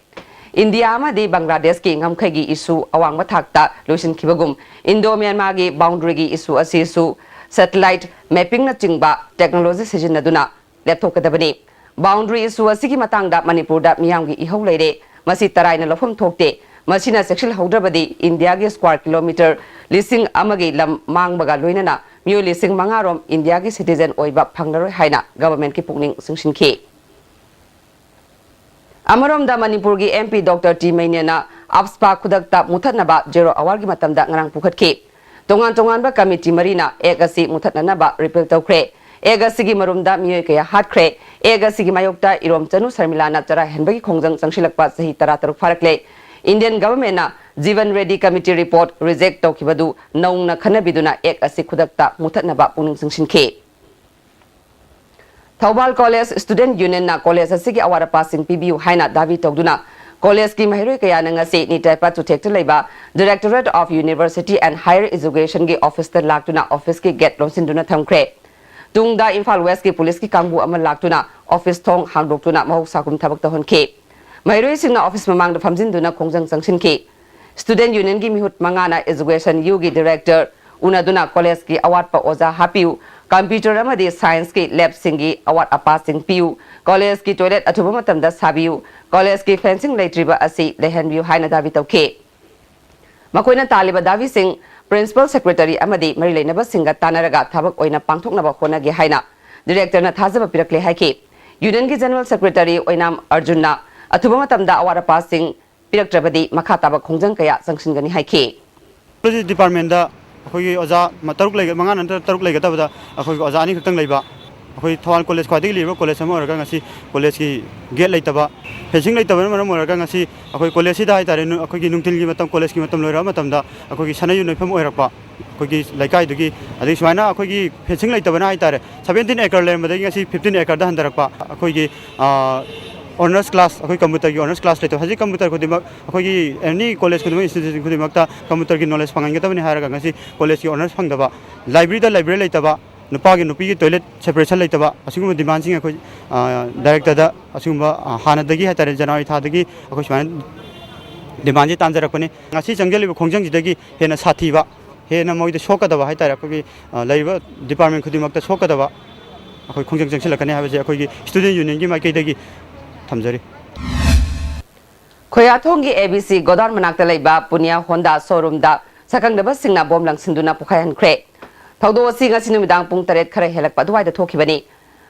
ꯏꯟꯗꯤꯌꯥ ꯑꯃꯗꯤ ꯕꯪꯒ꯭ꯂꯥꯗꯦꯁꯀꯤ ꯉꯝꯈꯩꯒꯤ issue ꯑꯋꯥꯡꯕ ꯊꯥꯛꯇ ꯂꯣꯏꯁꯤꯟꯈꯤꯕꯒꯨꯝ ꯏꯟꯗꯣ ꯃ꯭ꯌꯥꯟꯃꯥꯔꯒꯤ boundaryꯒꯤ issue ꯑꯁꯤꯁꯨ satellite mappingꯅꯆꯤꯡꯕ technology ꯁꯤꯖꯤꯟꯅꯗꯨꯅ ꯂꯦꯞꯊꯣꯛꯀꯗꯕꯅꯤ꯫ Boundary issue ꯑꯁꯤꯒꯤ ꯃꯇꯥꯡꯗ ꯃꯅꯤꯄꯨꯔꯗ ꯃꯤꯌꯥꯝꯒꯤ ꯏꯍꯧ ꯂꯩꯔꯦ꯫ ꯃꯁꯤ ꯇꯔꯥꯏꯅ ꯂꯧꯐꯝ ꯊꯣꯛꯇꯦ꯫ ꯃꯁꯤꯅ ꯆꯦꯛꯁꯤꯜꯍꯧꯗ꯭ꯔꯕꯗꯤ ꯏꯟꯗꯤꯌꯥꯒꯤ square kilometre ꯂꯤꯁꯤꯡ ꯑꯃꯒꯤ ꯂꯝ ꯃꯥꯡꯕꯒ ꯂꯣꯏꯅꯅ ꯃꯤꯑꯣꯏ ꯂꯤꯁꯤꯡ ꯃꯉꯥ ꯔꯣꯝ ꯏꯟꯗꯤꯌꯥꯒꯤ citizen ꯑꯣꯏꯕ ꯐꯪꯂꯔꯣꯏ ꯍꯥꯏꯅ governmentꯀꯤ ꯄꯨꯛꯅꯤꯡ ꯆꯤꯡꯁꯤꯟꯈꯤ꯫ ꯑꯃꯔꯣꯝꯗ, ꯃꯅꯤꯄꯨꯔꯒꯤ MP Doctor ꯇꯤ ꯃꯩꯅꯦꯅ AFSPA ꯈꯨꯗꯛꯇ ꯃꯨꯊꯠꯅꯕ zero hourꯒꯤ ꯃꯇꯝꯗ ꯉꯔꯥꯡ ꯄꯨꯈꯠꯈꯤ꯫ ꯇꯣꯉꯥꯟ ꯇꯣꯉꯥꯟꯕ committee ꯃꯔꯤꯅ Act ꯑꯁꯤ ꯃꯨꯊꯠꯅꯅꯕ repeal ꯇꯧꯈ꯭ꯔꯦ꯫ Act ꯑꯁꯤꯒꯤ ꯃꯔꯨꯝꯗ ꯃꯤꯑꯣꯏ ꯀꯌꯥ ꯍꯥꯠꯈ꯭ꯔꯦ꯫ Act ꯑꯁꯤꯒꯤ ꯃꯥꯌꯣꯛꯇ ꯏꯔꯣꯝ ꯆꯅꯨ ꯁꯔꯃꯤꯂꯥꯅ ꯆꯔꯥ ꯍꯦꯟꯕꯒꯤ ꯈꯣꯡꯖꯪ ꯆꯪꯁꯤꯜꯂꯛꯄ ꯆꯍꯤ ꯇꯔꯥꯇꯔꯨꯛ ꯐꯥꯔꯛꯂꯦ꯫ Indian governmentꯅ Jeevan Reddy Committee report reject ꯇꯧꯈꯤꯕꯗꯨ ꯅꯧꯅ ꯈꯟꯅꯕꯤꯗꯨꯅ Act ꯑꯁꯤ ꯈꯨꯗꯛꯇ ꯃꯨꯊꯠꯅꯕ ꯄꯨꯛꯅꯤꯡ ꯆꯤꯡꯁꯤꯟꯈꯤ꯫ ꯊꯧꯕꯥꯜ College Student Unionꯅ college ꯑꯁꯤꯒꯤ ꯑꯋꯥꯠ ꯑꯄꯥꯁꯤꯡ ꯄꯤꯕꯤꯌꯨ ꯍꯥꯏꯅ ꯗꯥꯕꯤ ꯇꯧꯗꯨꯅ collegeꯀꯤ ꯃꯍꯩꯔꯣꯏ ꯀꯌꯥꯅ ꯉꯁꯤ ꯅꯤꯇꯥꯏꯄꯥ ꯆꯨꯊꯦꯛꯇ ꯂꯩꯕ Directorate of University and Higher Educationꯒꯤ officeꯇ ꯂꯥꯛꯇꯨꯅ officeꯀꯤ gate ꯂꯣꯟꯁꯤꯟꯗꯨꯅ ꯊꯝꯈ꯭ꯔꯦ꯫ ꯇꯨꯡꯗ ꯏꯝꯐꯥꯜ Westꯀꯤ policeꯀꯤ ꯀꯥꯡꯕꯨ ꯑꯃ ꯂꯥꯛꯇꯨꯅ office ꯊꯣꯡ ꯍꯥꯡꯗꯣꯛꯇꯨꯅ ꯃꯍꯧꯁꯥꯒꯨꯝ ꯊꯕꯛ ꯇꯧꯍꯟꯈꯤ꯫ ꯃꯍꯩꯔꯣꯏꯁꯤꯡꯅ office ꯃꯃꯥꯡꯗ ꯐꯝꯖꯤꯟꯗꯨꯅ ꯈꯣꯡꯖꯪ ꯆꯪꯁꯤꯟꯈꯤ꯫ Student Unionꯒꯤ ꯃꯤꯍꯨꯠ ꯃꯉꯥꯅ Education Uꯒꯤ director ꯎꯅꯗꯨꯅ collegeꯀꯤ ꯑꯋꯥꯠꯄ ꯑꯣꯖꯥ ꯍꯥꯞꯄꯤꯌꯨ, computer ꯑꯃꯗꯤ scienceꯀꯤ labꯁꯤꯡꯒꯤ ꯑꯋꯥꯠ ꯑꯄꯥꯁꯤꯡ ꯄꯤꯌꯨ, collegeꯀꯤ toilet ꯑꯊꯨꯕ ꯃꯇꯝꯗ ꯁꯥꯕꯤꯌꯨ, collegeꯀꯤ fencing ꯂꯩꯇ꯭ꯔꯤꯕ ꯑꯁꯤ ꯂꯩꯍꯟꯕꯤꯌꯨ ꯍꯥꯏꯅ ꯗꯥꯕꯤ ꯇꯧꯈꯤ꯫ ꯃꯈꯣꯏꯅ ꯇꯥꯜꯂꯤꯕ ꯗꯥꯕꯤꯁꯤꯡ principal secretary ꯑꯃꯗꯤ ꯃꯔꯤ ꯂꯩꯅꯕꯁꯤꯡꯒ ꯇꯥꯟꯅꯔꯒ ꯊꯕꯛ ꯑꯣꯏꯅ ꯄꯥꯡꯊꯣꯛꯅꯕ ꯍꯣꯠꯅꯒꯦ ꯍꯥꯏꯅ directorꯅ ꯊꯥꯖꯕ ꯄꯤꯔꯛꯂꯦ ꯍꯥꯏꯈꯤ꯫ Unionꯒꯤ general secretary ꯑꯣꯏꯅꯥꯝ ꯑꯔꯖꯨꯟꯅ ꯑꯊꯨꯕ ꯃꯇꯝꯗ ꯑꯋꯥꯠ ꯑꯄꯥꯁꯤꯡ ꯄꯤꯔꯛꯇ꯭ꯔꯕꯗꯤ ꯃꯈꯥ ꯇꯥꯕ ꯈꯣꯡꯖꯪ ꯀꯌꯥ ꯆꯪꯁꯤꯟꯒꯅꯤ ꯍꯥꯏꯈꯤ꯫ Departmentꯇ ꯑꯩꯈꯣꯏꯒꯤ ꯑꯣꯖꯥ ꯃ-, ꯇꯔꯨꯛ ꯂꯩꯒ-, ꯃꯉꯥ ꯅꯠꯇ꯭ꯔꯒ ꯇꯔꯨꯛ ꯂꯩꯒꯗꯕꯗ ꯑꯩꯈꯣꯏꯒꯤ ꯑꯣꯖꯥ ꯑꯅꯤ ꯈꯛꯇꯪ ꯂꯩꯕ, ꯑꯩꯈꯣꯏ ꯊꯧꯕꯥꯜ college ꯈ꯭ꯋꯥꯏꯗꯒꯤ ꯂꯤꯔꯕ college ꯑꯃ ꯑꯣꯏꯔꯒ ꯉꯁꯤ collegeꯀꯤ gate ꯂꯩꯇꯕ, fencing ꯂꯩꯇꯕꯅ ꯃꯔꯝ ꯑꯣꯏꯔꯒ ꯉꯁꯤ ꯑꯩꯈꯣꯏ collegeꯁꯤꯗ ꯍꯥꯏꯇꯥꯔꯦ, ꯅꯨ-, ꯑꯩꯈꯣꯏꯒꯤ ꯅꯨꯡꯊꯤꯜꯒꯤ ꯃꯇꯝ collegeꯀꯤ ꯃꯇꯝ ꯂꯣꯏꯔꯕ ꯃꯇꯝꯗ ꯑꯩꯈꯣꯏꯒꯤ ꯁꯥꯟꯅ ꯌꯨ ꯅꯣꯏꯐꯝ ꯑꯣꯏꯔꯛꯄ ꯑꯩꯈꯣꯏꯒꯤ ꯂꯩꯀꯥꯏꯗꯨꯒꯤ, ꯑꯗꯒꯤ ꯁꯨꯃꯥꯏꯅ ꯑꯩꯈꯣꯏꯒꯤ fencing ꯂꯩꯇꯕꯅ ꯍꯥꯏꯇꯥꯔꯦ, seventeen acre ꯂꯩꯔꯝꯕꯗꯒꯤ ꯉꯁꯤ fifteen acreꯗ ꯍꯟꯊꯔꯛꯄ, ꯑꯩꯈꯣꯏꯒꯤ, ꯑ, honours class, ꯑꯩꯈꯣꯏ computerꯒꯤ honours class ꯂꯩꯇꯕ꯫ ꯍꯧꯖꯤꯛ computer ꯈꯨꯗꯤꯡꯃꯛ ꯑꯩꯈꯣꯏꯒꯤ any college ꯈꯨꯗꯤꯡꯃꯛ, institution ꯈꯨꯗꯤꯡꯃꯛꯇ computerꯒꯤ knowledge ꯐꯪꯍꯟꯒꯗꯕꯅꯤ ꯍꯥꯏꯔꯒ ꯉꯁꯤ collegeꯀꯤ honours ꯐꯪꯗꯕ, libraryꯗ library ꯂꯩꯇꯕ, ꯅꯨꯄꯥꯒꯤ ꯅꯨꯄꯤꯒꯤ toilet separation ꯂꯩꯇꯕ, ꯑꯁꯤꯒꯨꯝꯕ demandꯁꯤꯡ ꯑꯩꯈꯣꯏ, ꯑ, directorꯗ ꯑꯁꯤꯒꯨꯝꯕ, ꯑ, ꯍꯥꯟꯅꯗꯒꯤ ꯍꯥꯏꯇꯥꯔꯦ, January ꯊꯥꯗꯒꯤ ꯑꯩꯈꯣꯏ ꯁꯨꯃꯥꯏꯅ demandꯁꯤ ꯇꯥꯟꯖꯔꯛꯄꯅꯤ꯫ ꯉꯁꯤ ꯆꯪꯁꯤꯜꯂꯤꯕ ꯈꯣꯡꯖꯪꯁꯤꯗꯒꯤ ꯍꯦꯟꯅ ꯁꯥꯊꯤꯕ, ꯍꯦꯟꯅ ꯃꯣꯏꯗ ꯁꯣꯛꯀꯗꯕ ꯍꯥꯏꯇꯥꯔꯦ, ꯑꯩꯈꯣꯏꯒꯤ, ꯑ, ꯂꯩꯔꯤꯕ department ꯈꯨꯗꯤꯡꯃꯛꯇ ꯁꯣꯛꯀꯗꯕ ꯑꯩꯈꯣꯏ ꯈꯣꯡꯖꯪ ꯆꯪꯁꯤꯜꯂꯛꯀꯅꯤ ꯍꯥꯏꯕꯁꯦ ꯑꯩꯈꯣꯏꯒꯤ student unionꯒꯤ ꯃꯥꯏꯀꯩꯗꯒꯤ ꯊꯝꯖꯔꯤ꯫ ꯈꯣꯏꯌꯥꯊꯣꯡꯒꯤ ABC godown ꯃꯅꯥꯛꯇ ꯂꯩꯕ ꯄꯨꯅꯤꯌꯥ Honda showroomꯗ ꯁꯛꯈꯪꯗꯕꯁꯤꯡꯅ bomb ꯂꯪꯁꯤꯟꯗꯨꯅ ꯄꯣꯈꯥꯏꯍꯟꯈ꯭ꯔꯦ꯫ ꯊꯧꯗꯣꯛ ꯑꯁꯤ ꯉꯁꯤ ꯅꯨꯃꯤꯗꯥꯡ ꯄꯨꯡ ꯇꯔꯦꯠ ꯈꯔ ꯍꯦꯜꯂꯛꯄ ꯑꯗꯨꯋꯥꯏꯗ ꯊꯣꯛꯈꯤꯕꯅꯤ꯫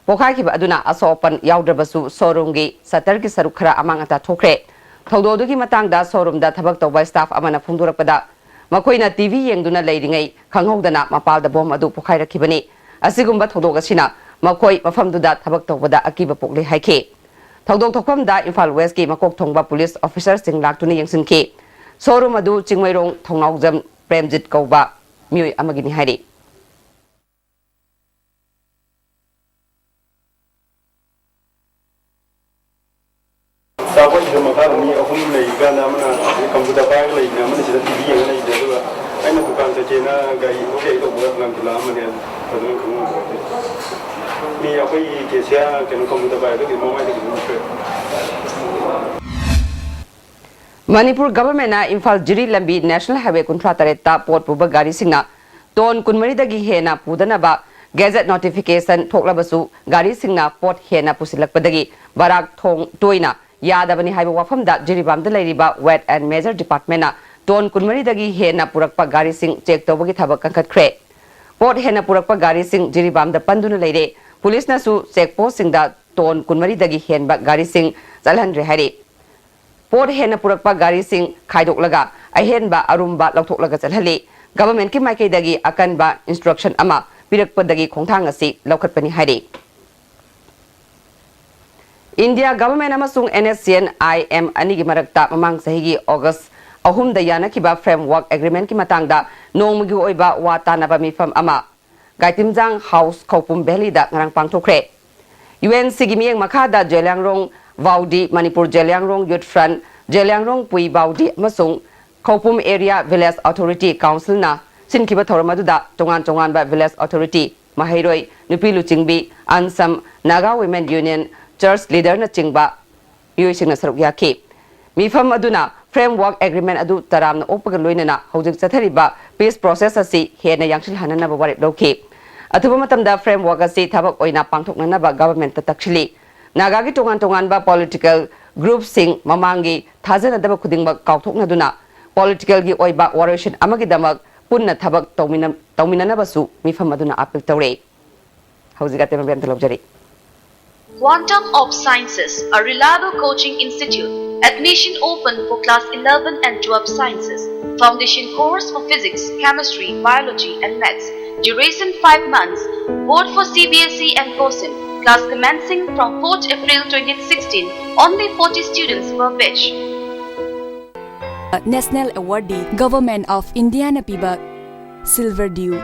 ꯄꯣꯈꯥꯏꯈꯤꯕ ꯑꯗꯨꯅ ꯑꯁꯣꯛ ꯑꯄꯟ ꯌꯥꯎꯗ꯭ꯔꯕꯁꯨ showroomꯒꯤ shutterꯒꯤ ꯁꯔꯨꯛ ꯈꯔ ꯑꯃꯥꯡ ꯑꯇꯥ ꯊꯣꯛꯈ꯭ꯔꯦ꯫ ꯊꯧꯗꯣꯛ ꯑꯗꯨꯒꯤ ꯃꯇꯥꯡꯗ showroomꯗ ꯊꯕꯛ ꯇꯧꯕ staff ꯑꯃꯅ ꯐꯣꯡꯗꯣꯔꯛꯄꯗ, ꯃꯈꯣꯏꯅ TV ꯌꯦꯡꯗꯨꯅ ꯂꯩꯔꯤꯉꯩ ꯈꯪꯍꯧꯗꯅ ꯃꯄꯥꯜꯗ bomb ꯑꯗꯨ ꯄꯣꯈꯥꯏꯔꯛꯈꯤꯕꯅꯤ꯫ ꯑꯁꯤꯒꯨꯝꯕ ꯊꯧꯗꯣꯛ ꯑꯁꯤꯅ ꯃꯈꯣꯏ ꯃꯐꯝꯗꯨꯗ ꯊꯕꯛ ꯇꯧꯕꯗ ꯑꯀꯤꯕ ꯄꯣꯛꯂꯦ ꯍꯥꯏꯈꯤ꯫ ꯊꯧꯗꯣꯛ ꯊꯣꯛꯐꯝꯗ ꯏꯝꯐꯥꯜ Westꯀꯤ ꯃꯀꯣꯛ ꯊꯣꯡꯕ police officerꯁꯤꯡ ꯂꯥꯛꯇꯨꯅ ꯌꯦꯡꯁꯤꯟꯈꯤ꯫ Showroom ꯑꯗꯨ ꯆꯤꯡꯃꯩꯔꯣꯡ ꯊꯣꯡꯅꯥꯎꯖꯝ ꯄ꯭ꯔꯦꯝꯖꯤꯠ ꯀꯧꯕ ꯃꯤꯑꯣꯏ ꯑꯃꯒꯤꯅꯤ ꯍꯥꯏꯔꯤ꯫ ꯆꯥꯎꯈꯠꯂꯤꯕ ꯃꯈꯥꯗ ꯃꯤ ꯑꯍꯨꯝ ꯂꯩꯔꯤꯀꯥꯟꯗ ꯑꯃꯅ ꯀꯝꯄ꯭ꯌꯨꯇꯔ ꯄꯥꯏꯔꯒ ꯂꯩꯕꯅꯦ, ꯑꯃꯅ ꯁꯤꯗ ꯇꯤꯚꯤ ꯌꯦꯡꯉ ꯂꯩꯕꯅꯦ, ꯑꯗꯨꯒ ꯑꯩꯅ ꯗꯨꯀꯥꯟ ꯆꯠꯀꯦꯅ ꯒꯥꯔꯤ ꯊꯧ ꯀꯩ ꯇꯧꯕꯗ ꯂꯪꯈꯠꯂꯛꯑꯝꯕꯅꯦ꯫ ꯐꯖꯅ ꯈꯪꯍꯧꯗ꯭ꯔꯦ꯫ ꯃꯤ ꯑꯩꯈꯣꯏꯒꯤ cashier ꯀꯩꯅꯣ ꯀꯝꯄ꯭ꯌꯨꯇꯔ ꯄꯥꯏꯕꯒꯤ ꯃꯃꯥꯏꯗ ꯀꯩꯅꯣꯝ ꯎꯠꯈ꯭ꯔꯦ꯫ ꯃꯅꯤꯄꯨꯔ governmentꯅ ꯏꯝꯐꯥꯜ ꯖꯤꯔꯤ ꯂꯝꯕꯤ National Highway ꯀꯨꯟꯊ꯭ꯔꯥ ꯇꯔꯦꯠꯇ ꯄꯣꯠ ꯄꯨꯕ ꯒꯥꯔꯤꯁꯤꯡꯅ ton ꯀꯨꯟꯃꯔꯤꯗꯒꯤ ꯍꯦꯟꯅ ꯄꯨꯗꯅꯕ gazette notification ꯊꯣꯛꯂꯕꯁꯨ, ꯒꯥꯔꯤꯁꯤꯡꯅ ꯄꯣꯠ ꯍꯦꯟꯅ ꯄꯨꯁꯤꯜꯂꯛꯄꯗꯒꯤ ꯕꯔꯥꯛ ꯊꯣꯡ ꯇꯣꯏꯅ ꯌꯥꯗꯕꯅꯤ ꯍꯥꯏꯕ ꯋꯥꯐꯝꯗ ꯖꯤꯔꯤꯕꯥꯝꯗ ꯂꯩꯔꯤꯕ Weight and Measure Departmentꯅ ton ꯀꯨꯟꯃꯔꯤꯗꯒꯤ ꯍꯦꯟꯅ ꯄꯨꯔꯛꯄ ꯒꯥꯔꯤꯁꯤꯡ check ꯇꯧꯕꯒꯤ ꯊꯕꯛ ꯀꯟꯈꯠꯈ꯭ꯔꯦ꯫ ꯄꯣꯠ ꯍꯦꯟꯅ ꯄꯨꯔꯛꯄ ꯒꯥꯔꯤꯁꯤꯡ ꯖꯤꯔꯤꯕꯥꯝꯗ ꯄꯟꯗꯨꯅ ꯂꯩꯔꯦ꯫ Policeꯅꯁꯨ check postꯁꯤꯡꯗ ton ꯀꯨꯟꯃꯔꯤꯗꯒꯤ ꯍꯦꯟꯕ ꯒꯥꯔꯤꯁꯤꯡ ꯆꯠꯍꯟꯗ꯭ꯔꯦ ꯍꯥꯏꯔꯤ꯫ ꯄꯣꯠ ꯍꯦꯟꯅ ꯄꯨꯔꯛꯄ ꯒꯥꯔꯤꯁꯤꯡ ꯈꯥꯏꯗꯣꯛꯂꯒ ꯑꯍꯦꯟꯕ ꯑꯔꯨꯝꯕ ꯂꯧꯊꯣꯛꯂꯒ ꯆꯠꯍꯜꯂꯤ꯫ Governmentꯀꯤ ꯃꯥꯏꯀꯩꯗꯒꯤ ꯑꯀꯟꯕ instruction ꯑꯃ ꯄꯤꯔꯛꯄꯗꯒꯤ ꯈꯣꯡꯊꯥꯡ ꯑꯁꯤ ꯂꯧꯈꯠꯄꯅꯤ ꯍꯥꯏꯔꯤ꯫ India government ꯑꯃꯁꯨꯡ NSCN-IM ꯑꯅꯤꯒꯤ ꯃꯔꯛꯇ ꯃꯃꯥꯡ ꯆꯍꯤꯒꯤ August ꯑꯍꯨꯝꯗ ꯌꯥꯅꯈꯤꯕ Framework Agreementꯀꯤ ꯃꯇꯥꯡꯗ ꯅꯣꯡꯃꯒꯤ ꯑꯣꯏꯕ ꯋꯥ ꯇꯥꯅꯕ ꯃꯤꯐꯝ ꯑꯃ ꯒꯥꯏꯇꯤꯝꯖꯥꯡ House, ꯈꯧꯄꯨꯝ Valleyꯗ ꯉꯔꯥꯡ ꯄꯥꯡꯊꯣꯛꯈ꯭ꯔꯦ꯫ UNCꯒꯤ ꯃꯤꯠꯌꯦꯡ ꯃꯈꯥꯗ ꯖꯦꯂꯤꯌꯥꯡꯔꯣꯡ ꯕꯥꯎꯗꯤ, ꯃꯅꯤꯄꯨꯔ ꯖꯦꯂꯤꯌꯥꯡꯔꯣꯡ Youth Front, ꯖꯦꯂꯤꯌꯥꯡꯔꯣꯡ ꯄꯨꯏ ꯕꯥꯎꯗꯤ ꯑꯃꯁꯨꯡ ꯈꯧꯄꯨꯝ Area Village Authority Councilꯅ ꯁꯤꯟꯈꯤꯕ ꯊꯧꯔꯝ ꯑꯗꯨꯗ ꯇꯣꯉꯥꯟ ꯇꯣꯉꯥꯟꯕ village authority, ꯃꯍꯩꯔꯣꯏ, ꯅꯨꯄꯤ ꯂꯨꯆꯤꯡꯕꯤ, ANSAM, Naga Women Union, church leaderꯅꯆꯤꯡꯕ ꯃꯤꯑꯣꯏꯁꯤꯡꯅ ꯁꯔꯨꯛ ꯌꯥꯈꯤ꯫ ꯃꯤꯐꯝ ꯑꯗꯨꯅ Framework Agreement ꯑꯗꯨ ꯇꯔꯥꯝꯅ ꯑꯣꯛꯄꯒ ꯂꯣꯏꯅꯅ ꯍꯧꯖꯤꯛ ꯆꯠꯊꯔꯤꯕ peace process ꯑꯁꯤ ꯍꯦꯟꯅ ꯌꯥꯡꯁꯤꯜꯍꯟꯅꯅꯕ ꯋꯥꯔꯦꯞ ꯂꯧꯈꯤ꯫ ꯑꯊꯨꯕ ꯃꯇꯝꯗ framework ꯑꯁꯤ ꯊꯕꯛ ꯑꯣꯏꯅ ꯄꯥꯡꯊꯣꯛꯅꯅꯕ governmentꯇ ꯇꯛꯁꯤꯜꯂꯤ꯫ ꯅꯥꯒꯥꯒꯤ ꯇꯣꯉꯥꯟ ꯇꯣꯉꯥꯟꯕ political groupꯁꯤꯡ ꯃꯃꯥꯡꯒꯤ ꯊꯥꯖꯅꯗꯕ ꯈꯨꯗꯤꯡꯃꯛ ꯀꯥꯎꯊꯣꯛꯅꯗꯨꯅ politicalꯒꯤ ꯑꯣꯏꯕ ꯋꯥꯔꯣꯏꯁꯤꯟ ꯑꯃꯒꯤꯗꯃꯛ ꯄꯨꯟꯅ ꯊꯕꯛ ꯇꯧꯃꯤꯟꯅ-, ꯇꯧꯃꯤꯟꯅꯅꯕꯁꯨ ꯃꯤꯐꯝ ꯑꯗꯨꯅ appeal ꯇꯧꯔꯦ꯫ ꯍꯧꯖꯤꯛ ꯑꯇꯦꯟꯕ ꯕ꯭ꯔꯦꯛ ꯑꯝꯇ ꯂꯧꯖꯔꯤ꯫ Quantum of Sciences, a reliable coaching institute. Admission open for class eleven and twelve sciences. Foundation course for physics, chemistry, biology, and maths. Duration five months. Board for C B S E and COSEM. Class commencing from fourth April twenty sixteen. Only forty students per batch. National Awardee Government of Indiaꯅ ꯄꯤꯕ Silver Dew꯫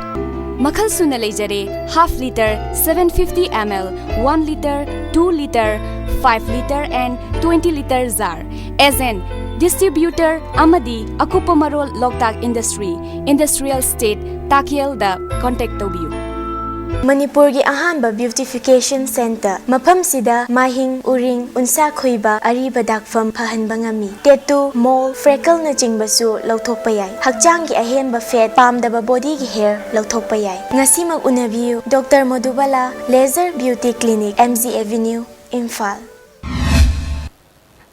ꯃꯈꯜ ꯁꯨꯅ ꯂꯩꯖꯔꯦ, half litre, seven fifty ml, one litre, two litre, five litre and twenty litre jar꯫ Agent, distributor ꯑꯃꯗꯤ ꯑꯀꯨꯞꯄ ꯃꯔꯣꯜ ꯂꯣꯛꯇꯥꯛ Industry, Industrial Estate, ꯇꯥꯛꯌꯦꯜꯗ contact ꯇꯧꯕꯤꯌꯨ꯫ ꯃꯅꯤꯄꯨꯔꯒꯤ ꯑꯍꯥꯟꯕ beautification centre꯫ ꯃꯐꯝꯁꯤꯗ ꯃꯥꯏꯍꯤꯡ, ꯎꯔꯤꯡ, ꯎꯟꯁꯥ ꯈꯨꯏꯕ, ꯑꯔꯤꯕ ꯗꯥꯛꯐꯝ ꯐꯍꯟꯕ ꯉꯝꯃꯤ꯫ Tattoo, mole, freckleꯅꯆꯤꯡꯕꯁꯨ ꯂꯧꯊꯣꯛꯄ ꯌꯥꯏ꯫ ꯍꯛꯆꯥꯡꯒꯤ ꯑꯍꯦꯟꯕ fat, ꯄꯥꯝꯗꯕ bodyꯒꯤ hair ꯂꯧꯊꯣꯛꯄ ꯌꯥꯏ꯫ ꯉꯁꯤꯃꯛ ꯎꯅꯕꯤꯌꯨ꯫ Doctor Madhubala, Laser Beauty Clinic, M G Avenue, Imphal꯫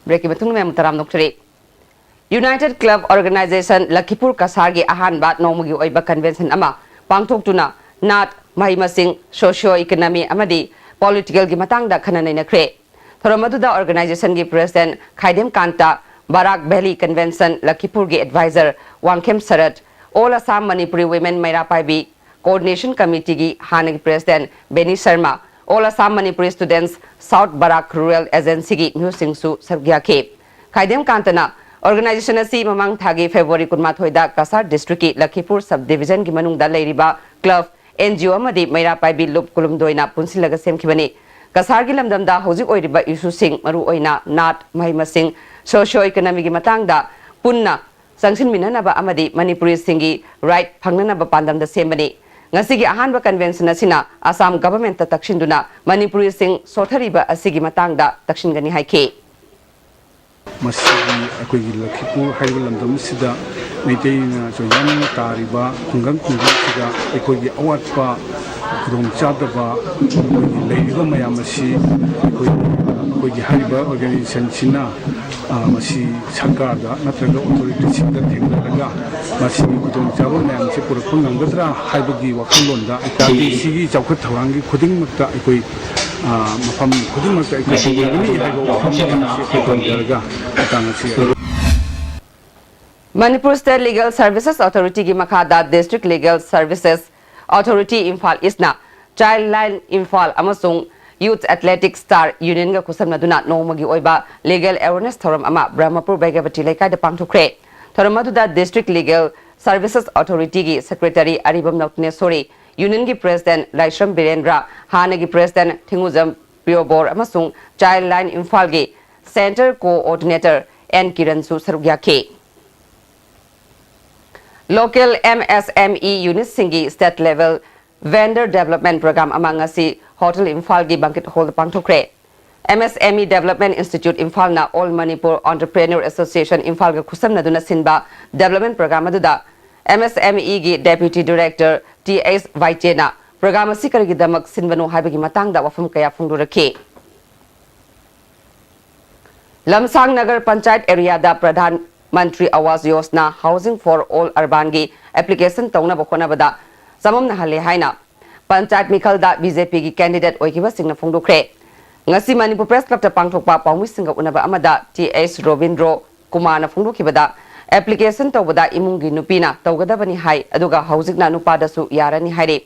Breakꯀꯤ ꯃꯇꯨꯡꯗ ꯃꯌꯥꯝ ꯇꯔꯥꯝꯅ ꯑꯣꯛꯆꯔꯤ꯫ United Club Organisation ꯂꯈꯤꯄꯨꯔ ꯀꯁꯥꯔꯒꯤ ꯑꯍꯥꯟꯕ ꯅꯣꯡꯃꯒꯤ ꯑꯣꯏꯕ convention ꯑꯃ ꯄꯥꯡꯊꯣꯛꯇꯨꯅ ꯅꯥꯠ, ꯃꯍꯩ ꯃꯁꯤꯡ, socio economy ꯑꯃꯗꯤ politicalꯒꯤ ꯃꯇꯥꯡꯗ ꯈꯟꯅ ꯅꯩꯅꯈ꯭ꯔꯦ꯫ ꯊꯧꯔꯝ ꯑꯗꯨꯗ organizationꯒꯤ president ꯈꯥꯏꯗꯦꯝ ꯀꯥꯟꯇ, ꯕꯔꯥꯛ Valley Convention ꯂꯈꯤꯄꯨꯔꯒꯤ advisor ꯋꯥꯡꯈꯦꯝ ꯁꯔꯠ, All Assam Manipuri Women ꯃꯩꯔꯥ ꯄꯥꯏꯕꯤ, Coordination Committeeꯒꯤ ꯍꯥꯟꯅꯒꯤ president ꯕꯦꯅꯤ Sharma, All Assam Manipuri Students, South Barak Rural Agencyꯒꯤ ꯃꯤꯍꯨꯠꯁꯤꯡꯁꯨ ꯁꯔꯨꯛ ꯌꯥꯈꯤ꯫ ꯈꯥꯏꯗꯦꯝ ꯀꯥꯟꯇꯅ organization ꯑꯁꯤ ꯃꯃꯥꯡ ꯊꯥꯒꯤ February ꯀꯨꯟꯃꯥꯊꯣꯏꯗ ꯀꯁꯥꯔ districtꯀꯤ ꯂꯈꯤꯄꯨꯔ sub divisionꯒꯤ ꯃꯅꯨꯡꯗ ꯂꯩꯔꯤꯕ club, N G O ꯑꯃꯗꯤ ꯃꯩꯔꯥ ꯄꯥꯏꯕꯤ ꯂꯨꯞ ꯀꯨꯂꯨꯝꯗꯣꯏꯅ ꯄꯨꯟꯁꯤꯜꯂꯒ ꯁꯦꯝꯈꯤꯕꯅꯤ꯫ ꯀꯁꯥꯔꯒꯤ ꯂꯝꯗꯝꯗ ꯍꯧꯖꯤꯛ ꯑꯣꯏꯔꯤꯕ issueꯁꯤꯡ, ꯃꯔꯨꯑꯣꯏꯅ ꯅꯥꯠ, ꯃꯍꯩ ꯃꯁꯤꯡ, socio economyꯒꯤ ꯃꯇꯥꯡꯗ ꯄꯨꯟꯅ ꯆꯪꯁꯤꯟꯃꯤꯟꯅꯅꯕ ꯑꯃꯗꯤ ꯃꯅꯤꯄꯨꯔꯤꯁꯤꯡꯒꯤ right ꯐꯪꯅꯅꯕ ꯄꯥꯟꯗꯝꯗ ꯁꯦꯝꯕꯅꯤ꯫ ꯉꯁꯤꯒꯤ ꯑꯍꯥꯟꯕ convention ꯑꯁꯤꯅ ꯑꯁꯥꯝ governmentꯇ ꯇꯛꯁꯤꯟꯗꯨꯅ ꯃꯅꯤꯄꯨꯔꯤꯁꯤꯡ ꯁꯣꯠꯊꯔꯤꯕ ꯑꯁꯤꯒꯤ ꯃꯇꯥꯡꯗ ꯇꯛꯁꯤꯟꯒꯅꯤ ꯍꯥꯏꯈꯤ꯫ ꯃꯁꯤꯒꯤ ꯑꯩꯈꯣꯏꯒꯤ ꯂꯈꯤꯄꯨꯔ ꯍꯥꯏꯔꯤꯕ ꯂꯝꯗꯝ ꯑꯁꯤꯗ ꯃꯩꯇꯩꯅ ꯆꯣꯏꯅꯥꯝꯅ ꯇꯥꯔꯤꯕ ꯈꯨꯡꯒꯪ ꯈꯨꯡꯒꯪꯁꯤꯗ ꯑꯩꯈꯣꯏꯒꯤ ꯑꯋꯥꯠꯄ ꯈꯨꯗꯣꯡꯆꯥꯗꯕ ꯑꯩꯈꯣꯏꯒꯤ ꯂꯩꯔꯤꯕ ꯃꯌꯥꯝ ꯑꯁꯤ ꯑꯩꯈꯣꯏ, ꯑꯩꯈꯣꯏꯒꯤ ꯍꯥꯏꯔꯤꯕ organizationꯁꯤꯅ, ꯑ, ꯃꯁꯤ ꯁꯔꯀꯥꯔꯗ ꯅꯠꯇ꯭ꯔꯒ authorityꯁꯤꯡꯗ ꯊꯦꯡꯅꯔꯒ ꯃꯁꯤꯒꯤ ꯈꯨꯗꯣꯡꯆꯥꯕ ꯃꯌꯥꯝꯁꯤ ꯄꯨꯔꯛꯄ ꯉꯝꯒꯗ꯭ꯔꯥ ꯍꯥꯏꯕꯒꯤ ꯋꯥꯈꯜꯂꯣꯟꯗ ꯖꯥꯇꯤꯁꯤꯒꯤ ꯆꯥꯎꯈꯠ ꯊꯧꯔꯥꯡꯒꯤ ꯈꯨꯗꯤꯡꯃꯛꯇ ꯑꯩꯈꯣꯏ ꯃꯐꯝ ꯈꯨꯗꯤꯡꯃꯛꯇ ꯑꯩꯈꯣꯏ ꯉꯁꯤꯒꯤ ꯇꯧꯒꯅꯤ ꯍꯥꯏꯕ ꯋꯥꯐꯝ ꯑꯁꯤ ꯊꯝꯖꯔꯒ ꯃꯇꯥꯡ ꯑꯁꯤ Manipur State Legal Services Authority ꯒꯤ ꯃꯈꯥꯗ District Legal Services Authority Imphal East ꯅ Child Line Imphal ꯑꯃꯁꯨꯡ Youth Athletic Star Union ꯒ ꯈꯨꯠꯁꯝꯅꯗꯨꯅ ꯅꯣꯡꯃꯒꯤ ꯑꯣꯏꯕ Legal Awareness ꯊꯧꯔꯝ ꯑꯃ ꯕ꯭ꯔꯍꯃꯄꯨꯔ ꯕꯩꯒꯕꯇꯤ ꯂꯩꯀꯥꯏꯗ ꯄꯥꯡꯊꯣꯛꯈ꯭ꯔꯦ꯫ ꯊꯧꯔꯝ ꯑꯗꯨꯗ District Legal Services Authority ꯒꯤ Secretary ꯑꯔꯤꯕꯝ ꯂꯧꯇꯅꯦꯁꯣꯔꯤ, Union ꯒꯤ President ꯂꯥꯏꯁ꯭ꯔꯝ ꯕꯤꯔꯦꯟꯗ꯭ꯔ, ꯍꯥꯟꯅꯒꯤ President ꯊꯤꯡꯉꯨꯖꯝ ꯄ꯭ꯔꯤꯌꯣꯕꯣꯔ ꯑꯃꯁꯨꯡ Child Line Imphal ꯒꯤ Center Coordinator ꯑꯦꯟ ꯀꯤꯔꯟꯁꯨ ꯁꯔꯨꯛ ꯌꯥꯈꯤ꯫ Local M S M E unit ꯁꯤꯡꯒꯤ State Level Vendor Development Program ꯑꯃ ꯉꯁꯤ Hotel Imphal ꯒꯤ Banquet Hall ꯗ ꯄꯥꯡꯊꯣꯛꯈ꯭ꯔꯦ꯫ M S M E Development Institute ꯏꯝꯐꯥꯜꯅ All Manipur Entrepreneur Association ꯏꯝꯐꯥꯜꯒ ꯈꯨꯠꯁꯝꯅꯗꯨꯅ ꯁꯤꯟꯕ development program ꯑꯗꯨꯗ M S M E ꯒꯤ Deputy Director ꯇꯤ ꯑꯩꯆ ꯚꯥꯏꯆꯦꯅ program ꯑꯁꯤ ꯀꯔꯤꯒꯤꯗꯃꯛ ꯁꯤꯟꯕꯅꯣ ꯍꯥꯏꯕꯒꯤ ꯃꯇꯥꯡꯗ ꯋꯥꯐꯝ ꯀꯌꯥ ꯐꯣꯡꯗꯣꯔꯛꯈꯤ꯫ ꯂꯝꯁꯥꯡ ꯅꯒꯔ ꯄꯟꯆꯥꯌꯠ ꯑꯦꯔꯤꯌꯥꯗ ꯄ꯭ꯔꯙꯥꯟ ꯃꯟꯇ꯭ꯔꯤ ꯑꯋꯥꯁ Yojana Housing for All Urban ꯒꯤ application ꯇꯧꯅꯕ ꯍꯣꯠꯅꯕꯗ ꯆꯃꯝꯅꯍꯜꯂꯦ ꯍꯥꯏꯅ ꯄꯟꯆꯥꯌꯠ ꯃꯤꯈꯜꯗ ꯕꯤ ꯖꯦ ꯄꯤꯒꯤ candidate ꯑꯣꯏꯈꯤꯕꯁꯤꯡꯅ ꯐꯣꯡꯗꯣꯛꯈ꯭ꯔꯦ꯫ ꯉꯁꯤ ꯃꯅꯤꯄꯨꯔ Press Club ꯇ ꯄꯥꯡꯊꯣꯛꯄ ꯄꯥꯎꯃꯤꯁꯤꯡꯒ ꯎꯅꯕ ꯑꯃꯗ ꯇꯤ ꯑꯩꯆ ꯔꯣꯕꯤꯟꯗ꯭ꯔꯣ ꯀꯨꯃꯥꯔꯅ ꯐꯣꯡꯗꯣꯛꯈꯤꯕꯗ, application ꯇꯧꯕꯗ ꯏꯃꯨꯡꯒꯤ ꯅꯨꯄꯤꯅ ꯇꯧꯒꯗꯕꯅꯤ ꯍꯥꯏ, ꯑꯗꯨꯒ ꯍꯧꯖꯤꯛꯅ ꯅꯨꯄꯥꯗꯁꯨ ꯌꯥꯔꯅꯤ ꯍꯥꯏꯔꯦ꯫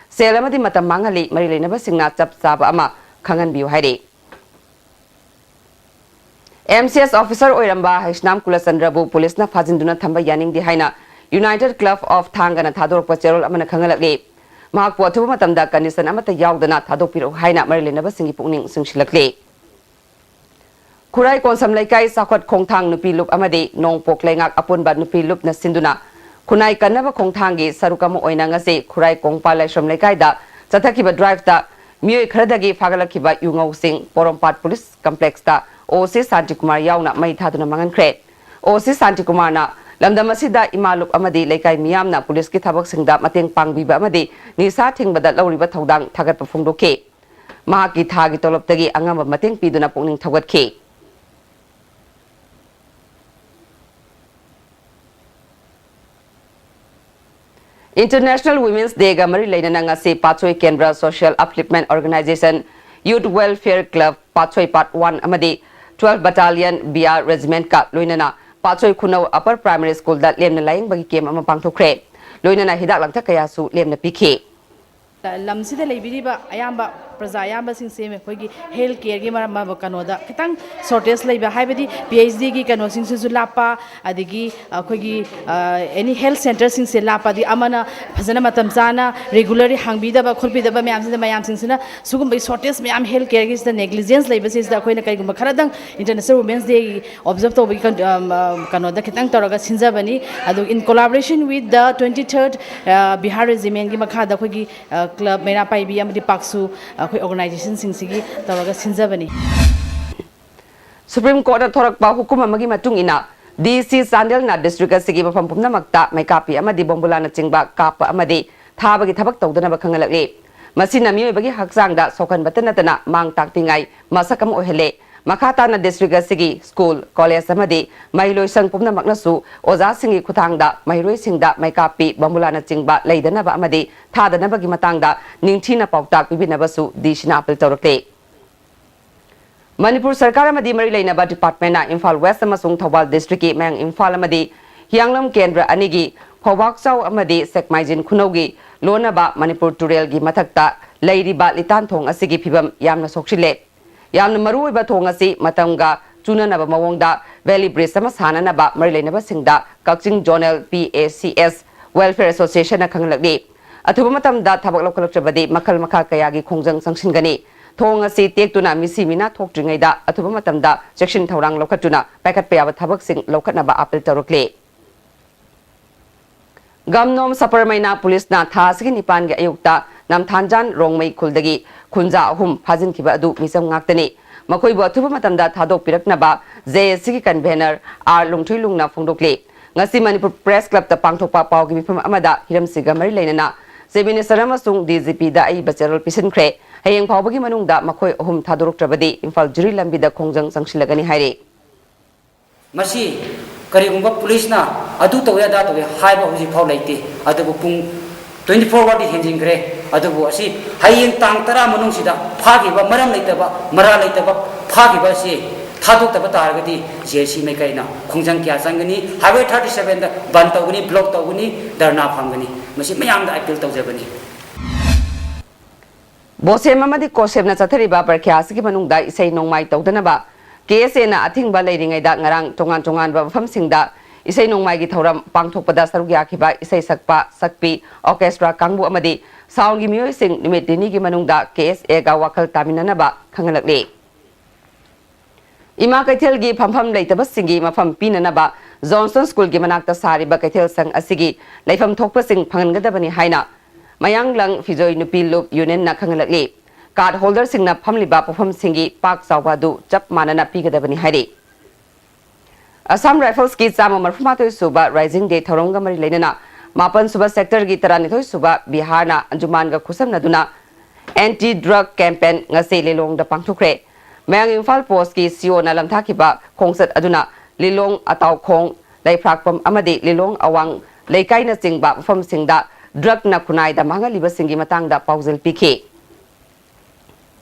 ꯁꯦꯜ ꯑꯃꯗꯤ ꯃꯇꯝ ꯃꯥꯡꯍꯜꯂꯤ, ꯃꯔꯤ ꯂꯩꯅꯕꯁꯤꯡꯅ ꯆꯞ ꯆꯥꯕ ꯑꯃ ꯈꯪꯍꯟꯕꯤꯌꯨ ꯍꯥꯏꯔꯦ꯫ ꯑꯦꯝ ꯁꯤ ꯑꯦꯁ officer ꯑꯣꯏꯔꯝꯕ ꯍꯩꯁꯅꯥꯝ ꯀꯨꯂꯆꯟꯗ꯭ꯔꯕꯨ ꯄꯨꯂꯤꯁꯅ ꯐꯥꯖꯤꯟꯗꯨꯅ ꯊꯝꯕ ꯌꯥꯅꯤꯡꯗꯦ ꯍꯥꯏꯅ United Club of ꯊꯥꯡꯒꯅ ꯊꯥꯗꯣꯔꯛꯄ ꯆꯦꯔꯣꯜ ꯑꯃꯅ ꯈꯪꯍꯜꯂꯛꯂꯤ꯫ ꯃꯍꯥꯛꯄꯨ ꯑꯊꯨꯕ ꯃꯇꯝꯗ condition ꯑꯃꯠꯇ ꯌꯥꯎꯗꯅ ꯊꯥꯗꯣꯛꯄꯤꯔꯛꯎ ꯍꯥꯏꯅ ꯃꯔꯤ ꯂꯩꯅꯕꯁꯤꯡꯒꯤ ꯄꯨꯛꯅꯤꯡ ꯆꯤꯡꯁꯤꯜꯂꯛꯂꯤ꯫ ꯈꯨꯔꯥꯏ ꯀꯣꯟꯁꯝ ꯂꯩꯀꯥꯏ ꯆꯥꯎꯈꯠ ꯈꯣꯡꯊꯥꯡ ꯅꯨꯄꯤ ꯂꯨꯞ ꯑꯃꯗꯤ ꯅꯣꯡꯄꯣꯛ ꯂꯩꯉꯥꯛ ꯑꯄꯨꯟꯕ ꯅꯨꯄꯤ ꯂꯨꯞꯅ ꯁꯤꯟꯗꯨꯅ ꯈꯨꯟꯅꯥꯏ ꯀꯟꯅꯕ ꯈꯣꯡꯊꯥꯡꯒꯤ ꯁꯔꯨꯛ ꯑꯃ ꯑꯣꯏꯅ ꯉꯁꯤ ꯈꯨꯔꯥꯏ ꯀꯣꯡꯄꯥꯜ ꯂꯥꯏꯁ꯭ꯔꯝ ꯂꯩꯀꯥꯏꯗ ꯆꯠꯊꯈꯤꯕ drive ꯇ ꯃꯤꯑꯣꯏ ꯈꯔꯗꯒꯤ ꯐꯥꯒꯠꯂꯛꯈꯤꯕ ꯌꯨꯉꯧꯁꯤꯡ ꯄꯣꯔꯣꯝꯄꯥꯠ police complex ꯇ ꯑꯣ ꯁꯤ ꯁꯥꯟꯇꯤꯀꯨꯃꯥꯔ ꯌꯥꯎꯅ ꯃꯩ ꯊꯥꯗꯨꯅ ꯃꯥꯡꯍꯟꯈ꯭ꯔꯦ꯫ ꯑꯣ ꯁꯤ ꯁꯥꯟꯇꯤꯀꯨꯃꯥꯔꯅ ꯂꯝꯗꯝ ꯑꯁꯤꯗ ꯏꯃꯥ ꯂꯨꯞ ꯑꯃꯗꯤ ꯂꯩꯀꯥꯏ ꯃꯤꯌꯥꯝꯅ ꯄꯨꯂꯤꯁꯀꯤ ꯊꯕꯛꯁꯤꯡꯗ ꯃꯇꯦꯡ ꯄꯥꯡꯕꯤꯕ ꯑꯃꯗꯤ ꯅꯤꯁꯥ ꯊꯤꯡꯕꯗ ꯂꯧꯔꯤꯕ ꯊꯧꯗꯥꯡ ꯊꯥꯒꯠꯄ ꯐꯣꯡꯗꯣꯛꯈꯤ꯫ ꯃꯍꯥꯛꯀꯤ ꯊꯥꯒꯤ ꯇꯣꯂꯣꯞꯇꯒꯤ ꯑꯉꯝꯕ ꯃꯇꯦꯡ ꯄꯤꯗꯨꯅ ꯄꯨꯛꯅꯤꯡ ꯊꯧꯒꯠꯈꯤ꯫ International Women's Day ꯒ ꯃꯔꯤ ꯂꯩꯅꯅ ꯉꯁꯤ ꯄꯥꯠꯁꯣꯏ ꯀꯦꯟꯗ꯭ꯔ Social Upliftment Organization, Youth Welfare Club Patsoi Part One ꯑꯃꯗꯤ Twelve Battalion B R Regiment ꯀ ꯂꯣꯏꯅꯅ ꯄꯥꯠꯁꯣꯏ ꯈꯨꯅꯧ Upper Primary School ꯗ ꯂꯦꯝꯅ ꯂꯥꯌꯦꯡꯕꯒꯤ camp ꯑꯃ ꯄꯥꯡꯊꯣꯛꯈ꯭ꯔꯦ꯫ ꯂꯣꯏꯅꯅ ꯍꯤꯗꯥꯛ ꯂꯥꯡꯊꯛ ꯀꯌꯥꯁꯨ ꯂꯦꯝꯅ ꯄꯤꯈꯤ꯫ ꯂꯝꯁꯤꯗ ꯂꯩꯕꯤꯔꯤꯕ ꯑꯌꯥꯝꯕ ꯄ꯭ꯔꯖꯥ ꯑꯌꯥꯝꯕꯁꯤꯡꯁꯦ ꯑꯩꯈꯣꯏꯒꯤ health care ꯒꯤ ꯃꯔꯝ, ꯀꯩꯅꯣꯗ ꯈꯤꯇꯪ shortage ꯂꯩꯕ, ꯍꯥꯏꯕꯗꯤ P H D ꯒꯤ ꯀꯩꯅꯣꯁꯤꯡꯁꯤꯁꯨ ꯂꯥꯞꯄ, ꯑꯗꯒꯤ ꯑꯩꯈꯣꯏꯒꯤ, ꯑ, any health centre ꯁꯤꯡꯁꯦ ꯂꯥꯞꯄ, ꯑꯗꯒꯤ ꯑꯃꯅ ꯐꯖꯅ ꯃꯇꯝ ꯆꯥꯅ regularly ꯍꯥꯡꯕꯤꯗꯕ ꯈꯣꯠꯄꯤꯗꯕ ꯃꯌꯥꯝꯁꯤꯗ, ꯃꯌꯥꯝꯁꯤꯡꯁꯤꯅ ꯁꯤꯒꯨꯝꯕꯒꯤ shortage ꯃꯌꯥꯝ, health care ꯒꯤꯁꯤꯗ negligence ꯂꯩꯕꯁꯤꯡꯁꯤꯗ ꯑꯩꯈꯣꯏꯅ ꯀꯔꯤꯒꯨꯝꯕ ꯈꯔꯗꯪ International Women's Day observe ꯇꯧꯕꯒꯤ ꯀꯟ-, ꯑꯝ, ꯑ, ꯀꯩꯅꯣꯗ ꯈꯤꯇꯪ ꯇꯧꯔꯒ ꯁꯤꯟꯖꯕꯅꯤ꯫ ꯑꯗꯨ in collaboration with the twenty-third, ꯑ, Bihar Regiment ꯀꯤ ꯃꯈꯥꯗ ꯑꯩꯈꯣꯏꯒꯤ, ꯑ, club ꯃꯩꯔꯥ ꯄꯥꯏꯕꯤ ꯑꯃꯗꯤ ꯄꯥꯛꯁꯨ, ꯑꯩꯈꯣꯏ organization ꯁꯤꯡꯁꯤꯒꯤ ꯇꯧꯔꯒ ꯁꯤꯟꯖꯕꯅꯤ꯫ Supreme Court ꯅ ꯊꯣꯔꯛꯄ ꯍꯨꯀꯨꯝ ꯑꯃꯒꯤ ꯃꯇꯨꯡ ꯏꯟꯅ, D C ꯆꯥꯟꯗꯦꯜꯅ district ꯑꯁꯤꯒꯤ ꯃꯐꯝ ꯄꯨꯝꯅꯃꯛꯇ ꯃꯩꯀꯥꯞꯄꯤ ꯑꯃꯗꯤ ꯕꯣꯝꯕꯨꯂꯥꯅꯆꯤꯡꯕ ꯀꯥꯞꯄ ꯑꯃꯗꯤ ꯊꯥꯕꯒꯤ ꯊꯕꯛ ꯇꯧꯗꯅꯕ ꯈꯪꯍꯜꯂꯛꯂꯤ꯫ ꯃꯁꯤꯅ ꯃꯤꯑꯣꯏꯕꯒꯤ ꯍꯛꯆꯥꯡꯗ ꯁꯣꯛꯍꯟꯕꯇ ꯅꯠꯇꯅ ꯃꯥꯡ ꯇꯥꯛꯇꯤꯉꯥꯏ ꯃꯁꯛ ꯑꯃ ꯑꯣꯏꯍꯜꯂꯦ꯫ ꯃꯈꯥ ꯇꯥꯅ district ꯑꯁꯤꯒꯤ school, college ꯑꯃꯗꯤ ꯃꯍꯩꯂꯣꯏꯁꯪ ꯄꯨꯝꯅꯃꯛꯅꯁꯨ ꯑꯣꯖꯥꯁꯤꯡꯒꯤ ꯈꯨꯠꯊꯥꯡꯗ ꯃꯍꯩꯔꯣꯏꯁꯤꯡꯗ ꯃꯩꯀꯥꯞꯄꯤ, ꯕꯣꯝꯕꯨꯂꯥꯅꯆꯤꯡꯕ ꯂꯩꯗꯅꯕ ꯑꯃꯗꯤ ꯊꯥꯗꯅꯕꯒꯤ ꯃꯇꯥꯡꯗ ꯅꯤꯡꯊꯤꯅ ꯄꯥꯎꯇꯥꯛ ꯄꯤꯕꯤꯅꯕꯁꯨ D C ꯅ appeal ꯇꯧꯔꯛꯂꯦ꯫ ꯃꯅꯤꯄꯨꯔ ꯁꯔꯀꯥꯔ ꯑꯃꯗꯤ ꯃꯔꯤ ꯂꯩꯅꯕ department ꯅ ꯏꯝꯐꯥꯜ West ꯑꯃꯁꯨꯡ ꯊꯧꯕꯥꯜ district ꯀꯤ ꯃꯌꯥꯡ ꯏꯝꯐꯥꯜ ꯑꯃꯗꯤ ꯍꯤꯌꯥꯡꯂꯝ ꯀꯦꯟꯗ꯭ꯔ ꯑꯅꯤꯒꯤ ꯐꯧꯕꯥꯛꯆꯥꯎ ꯑꯃꯗꯤ ꯁꯦꯛꯃꯥꯏꯖꯤꯟ ꯈꯨꯅꯧꯒꯤ ꯂꯣꯟꯅꯕ ꯃꯅꯤꯄꯨꯔ ꯇꯨꯔꯦꯜꯒꯤ ꯃꯊꯛꯇ ꯂꯩꯔꯤꯕ ꯂꯤꯇꯥꯟ ꯊꯣꯡ ꯑꯁꯤꯒꯤ ꯐꯤꯕꯝ ꯌꯥꯝꯅ ꯁꯣꯛꯆꯤꯜꯂꯦ꯫ ꯌꯥꯝꯅ ꯃꯔꯨꯑꯣꯏꯕ ꯊꯣꯡ ꯑꯁꯤ ꯃꯇꯝꯒ ꯆꯨꯅꯅꯕ ꯃꯑꯣꯡꯗ valley bridge ꯑꯃ ꯁꯥꯅꯅꯕ ꯃꯔꯤ ꯂꯩꯅꯕꯁꯤꯡꯗ ꯀꯛꯆꯤꯡ Zonal P A C S Welfare Association ꯅ ꯈꯪꯍꯜꯂꯛꯂꯤ꯫ ꯑꯊꯨꯕ ꯃꯇꯝꯗ ꯊꯕꯛ ꯂꯧꯈꯠꯂꯛꯇ꯭ꯔꯕꯗꯤ ꯃꯈꯜ ꯃꯈꯥ ꯀꯌꯥꯒꯤ ꯈꯣꯡꯖꯪ ꯆꯪꯁꯤꯟꯒꯅꯤ꯫ ꯊꯣꯡ ꯑꯁꯤ ꯇꯦꯛꯇꯨꯅ ꯃꯤꯁꯤ ꯃꯤꯅꯥ ꯊꯣꯛꯇ꯭ꯔꯤꯉꯩꯗ ꯑꯊꯨꯕ ꯃꯇꯝꯗ ꯆꯦꯛꯁꯤꯟ ꯊꯧꯔꯥꯡ ꯂꯧꯈꯠꯇꯨꯅ ꯄꯥꯏꯈꯠꯄ ꯌꯥꯕ ꯊꯕꯛꯁꯤꯡ ꯂꯧꯈꯠꯅꯕ appeal ꯇꯧꯔꯛꯂꯤ꯫ ꯒꯝꯅꯣꯝ ꯁꯄꯔꯃꯩꯅ ꯄꯨꯂꯤꯁꯅ ꯊꯥ ꯑꯁꯤꯒꯤ ꯅꯤꯄꯥꯟꯒꯤ ꯑꯌꯨꯛꯇ ꯅꯝꯊꯥꯟꯖꯥꯟ ꯔꯣꯡꯃꯩ ꯈꯨꯜꯗꯒꯤ ꯈꯨꯟꯖꯥ ꯑꯍꯨꯝ ꯐꯥꯖꯤꯟꯈꯤꯕ ꯑꯗꯨ ꯃꯤꯆꯝ ꯉꯥꯛꯇꯅꯤ꯫ ꯃꯈꯣꯏꯕꯨ ꯑꯊꯨꯕ ꯃꯇꯝꯗ ꯊꯥꯗꯣꯛꯄꯤꯔꯛꯅꯕ J A C ꯒꯤ convener R ꯂꯨꯡꯊꯨꯏꯂꯨꯡꯅ ꯐꯣꯡꯗꯣꯛꯂꯤ꯫ ꯉꯁꯤ ꯃꯅꯤꯄꯨꯔ Press Club ꯇ ꯄꯥꯡꯊꯣꯛꯄ ꯄꯥꯎꯒꯤ ꯃꯤꯐꯝ ꯑꯃꯗ ꯍꯤꯔꯝꯁꯤꯒ ꯃꯔꯤ ꯂꯩꯅꯅ Chief Minister ꯑꯃꯁꯨꯡ D G P ꯗ ꯑꯏꯕ ꯆꯦꯔꯣꯜ ꯄꯤꯁꯤꯟꯈ꯭ꯔꯦ꯫ ꯍꯌꯦꯡ ꯐꯥꯎꯕꯒꯤ ꯃꯅꯨꯡꯗ ꯃꯈꯣꯏ ꯑꯍꯨꯝ ꯊꯥꯗꯣꯔꯛꯇ꯭ꯔꯕꯗꯤ ꯏꯝꯐꯥꯜ ꯖꯤꯔꯤ ꯂꯝꯕꯤꯗ ꯈꯣꯡꯖꯪ ꯆꯪꯁꯤꯜꯂꯒꯅꯤ ꯍꯥꯏꯔꯤ꯫ ꯃꯁꯤ ꯀꯔꯤꯒꯨꯝꯕ ꯄꯨꯂꯤꯁꯅ ꯑꯗꯨ ꯇꯧꯋꯦ ꯑꯗꯥ ꯇꯧꯋꯦ ꯍꯥꯏꯕ ꯍꯧꯖꯤꯛ ꯐꯥꯎ ꯂꯩꯇꯦ꯫ ꯑꯗꯨꯕꯨ ꯄꯨꯡ twenty four hour ꯗꯤ ꯍꯦꯟꯖꯤꯟꯈ꯭ꯔꯦ꯫ ꯑꯗꯨꯕꯨ ꯑꯁꯤ ꯍꯌꯦꯡ ꯇꯥꯡ ꯇꯔꯥ ꯃꯅꯨꯡꯁꯤꯗ ꯐꯥꯈꯤꯕ, ꯃꯔꯝ ꯂꯩꯇꯕ, ꯃꯔꯥ ꯂꯩꯇꯕ ꯐꯥꯈꯤꯕ ꯑꯁꯤ ꯊꯥꯗꯣꯛꯇꯕ ꯇꯥꯔꯒꯗꯤ ꯖꯦ ꯑꯦꯁ ꯁꯤ ꯃꯥꯏꯀꯩꯅ ꯈꯣꯡꯖꯪ ꯀꯌꯥ ꯆꯪꯒꯅꯤ꯫ Highway thirty seven ꯗ ꯕꯟ ꯇꯧꯒꯅꯤ, ꯕ꯭ꯂꯣꯛ ꯇꯧꯒꯅꯤ, ꯙꯔꯅꯥ ꯐꯝꯒꯅꯤ꯫ ꯃꯁꯤ ꯃꯌꯥꯝꯗ ꯑꯄꯤꯜ ꯇꯧꯖꯕꯅꯤ꯫ ꯕꯣꯁꯦꯝ ꯑꯃꯗꯤ ꯀꯣꯁꯦꯝꯅ ꯆꯠꯊꯔꯤꯕ ꯄꯔꯤꯈ꯭ꯌꯥ ꯑꯁꯤꯒꯤ ꯃꯅꯨꯡꯗ ꯏꯁꯩ ꯅꯣꯡꯃꯥꯏ ꯇꯧꯗꯅꯕ ꯀꯦ ꯑꯦꯁ ꯑꯦꯅ ꯑꯊꯤꯡꯕ ꯂꯩꯔꯤꯉꯩꯗ ꯉꯔꯥꯡ ꯇꯣꯉꯥꯟ ꯇꯣꯉꯥꯟꯕ ꯃꯐꯝꯁꯤꯡꯗ ꯏꯁꯩ ꯅꯣꯡꯃꯥꯏꯒꯤ ꯊꯧꯔꯝ ꯄꯥꯡꯊꯣꯛꯄꯗ ꯁꯔꯨꯛ ꯌꯥꯈꯤꯕ ꯏꯁꯩ ꯁꯛꯄ, ꯁꯛꯄꯤ, ꯑꯣꯔꯀꯦꯁꯇ꯭ꯔꯥ ꯀꯥꯡꯕꯨ ꯑꯃꯗꯤ ꯁꯥꯎꯟꯒꯤ ꯃꯤꯑꯣꯏꯁꯤꯡ ꯅꯨꯃꯤꯠ ꯅꯤꯅꯤꯒꯤ ꯃꯅꯨꯡꯗ ꯀꯦ ꯑꯦꯁ ꯑꯦꯒ ꯋꯥꯈꯜ ꯇꯥꯃꯤꯟꯅꯅꯕ ꯈꯪꯍꯜꯂꯛꯂꯤ꯫ ꯏꯃꯥ ꯀꯩꯊꯦꯜꯒꯤ ꯐꯝꯐꯝ ꯂꯩꯇꯕꯁꯤꯡꯒꯤ ꯃꯐꯝ ꯄꯤꯅꯅꯕ ꯖꯣꯟꯁꯟ ꯁ꯭ꯀꯨꯜꯒꯤ ꯃꯅꯥꯛꯇ ꯁꯥꯔꯤꯕ ꯀꯩꯊꯦꯜ ꯁꯪ ꯑꯁꯤꯒꯤ ꯂꯩꯐꯝ ꯊꯣꯛꯄꯁꯤꯡ ꯐꯪꯍꯟꯒꯗꯕꯅꯤ ꯍꯥꯏꯅ ꯃꯌꯥꯡꯂꯪ ꯐꯤꯖꯣꯏ ꯅꯨꯄꯤ ꯂꯨꯞ ꯌꯨꯅꯤꯌꯟꯅ ꯈꯪꯍꯜꯂꯛꯂꯤ꯫ ꯀꯥꯔꯗ ꯍꯣꯜꯗꯔꯁꯤꯡꯅ ꯐꯝꯂꯤꯕ ꯄꯣꯠꯐꯝꯁꯤꯡꯒꯤ ꯄꯥꯛ ꯆꯥꯎꯕ ꯑꯗꯨ ꯆꯞ ꯃꯥꯟꯅꯅ ꯄꯤꯒꯗꯕꯅꯤ ꯍꯥꯏꯔꯤ꯫ ꯑꯁꯥꯝ ꯔꯥꯏꯐꯜꯁꯀꯤ ꯆꯥꯝꯃ ꯃꯔꯤꯐꯨ ꯃꯥꯊꯣꯏ ꯁꯨꯕ ꯔꯥꯏꯖꯤꯡ ꯗꯦ ꯊꯧꯔꯝꯒ ꯃꯔꯤ ꯂꯩꯅꯅ ꯃꯥꯄꯟ ꯁꯨꯕ ꯁꯦꯛꯇꯔꯒꯤ ꯇꯔꯥꯅꯤꯊꯣꯏ ꯁꯨꯕ ꯕꯤꯍꯥꯔꯅ ꯑꯟꯖꯨꯃꯥꯟꯒ ꯈꯨꯠꯁꯝꯅꯗꯨꯅ ꯑꯦꯟꯇꯤ ꯗ꯭ꯔꯒ ꯀꯦꯝꯄꯦꯟ ꯉꯁꯤ ꯂꯤꯂꯣꯡꯗ ꯄꯥꯡꯊꯣꯛꯈ꯭ꯔꯦ꯫ ꯃꯌꯥꯡ ꯏꯝꯐꯥꯜ ꯄꯣꯁꯀꯤ ꯁꯤꯑꯣꯅ ꯂꯝꯊꯥꯈꯤꯕ ꯈꯣꯡꯆꯠ ꯑꯗꯨꯅ ꯂꯤꯂꯣꯡ, ꯑꯇꯥꯎꯈꯣꯡ, ꯂꯩꯐ꯭ꯔꯥꯛꯄꯝ ꯑꯃꯗꯤ ꯂꯤꯂꯣꯡ ꯑꯋꯥꯡ ꯂꯩꯀꯥꯏꯅꯆꯤꯡꯕ ꯃꯐꯝꯁꯤꯡꯗ ꯗ꯭ꯔꯒꯅ ꯈꯨꯟꯅꯥꯏꯗ ꯃꯥꯡꯍꯜꯂꯤꯕꯁꯤꯡꯒꯤ ꯃꯇꯥꯡꯗ ꯄꯥꯎꯖꯦꯜ ꯄꯤꯈꯤ꯫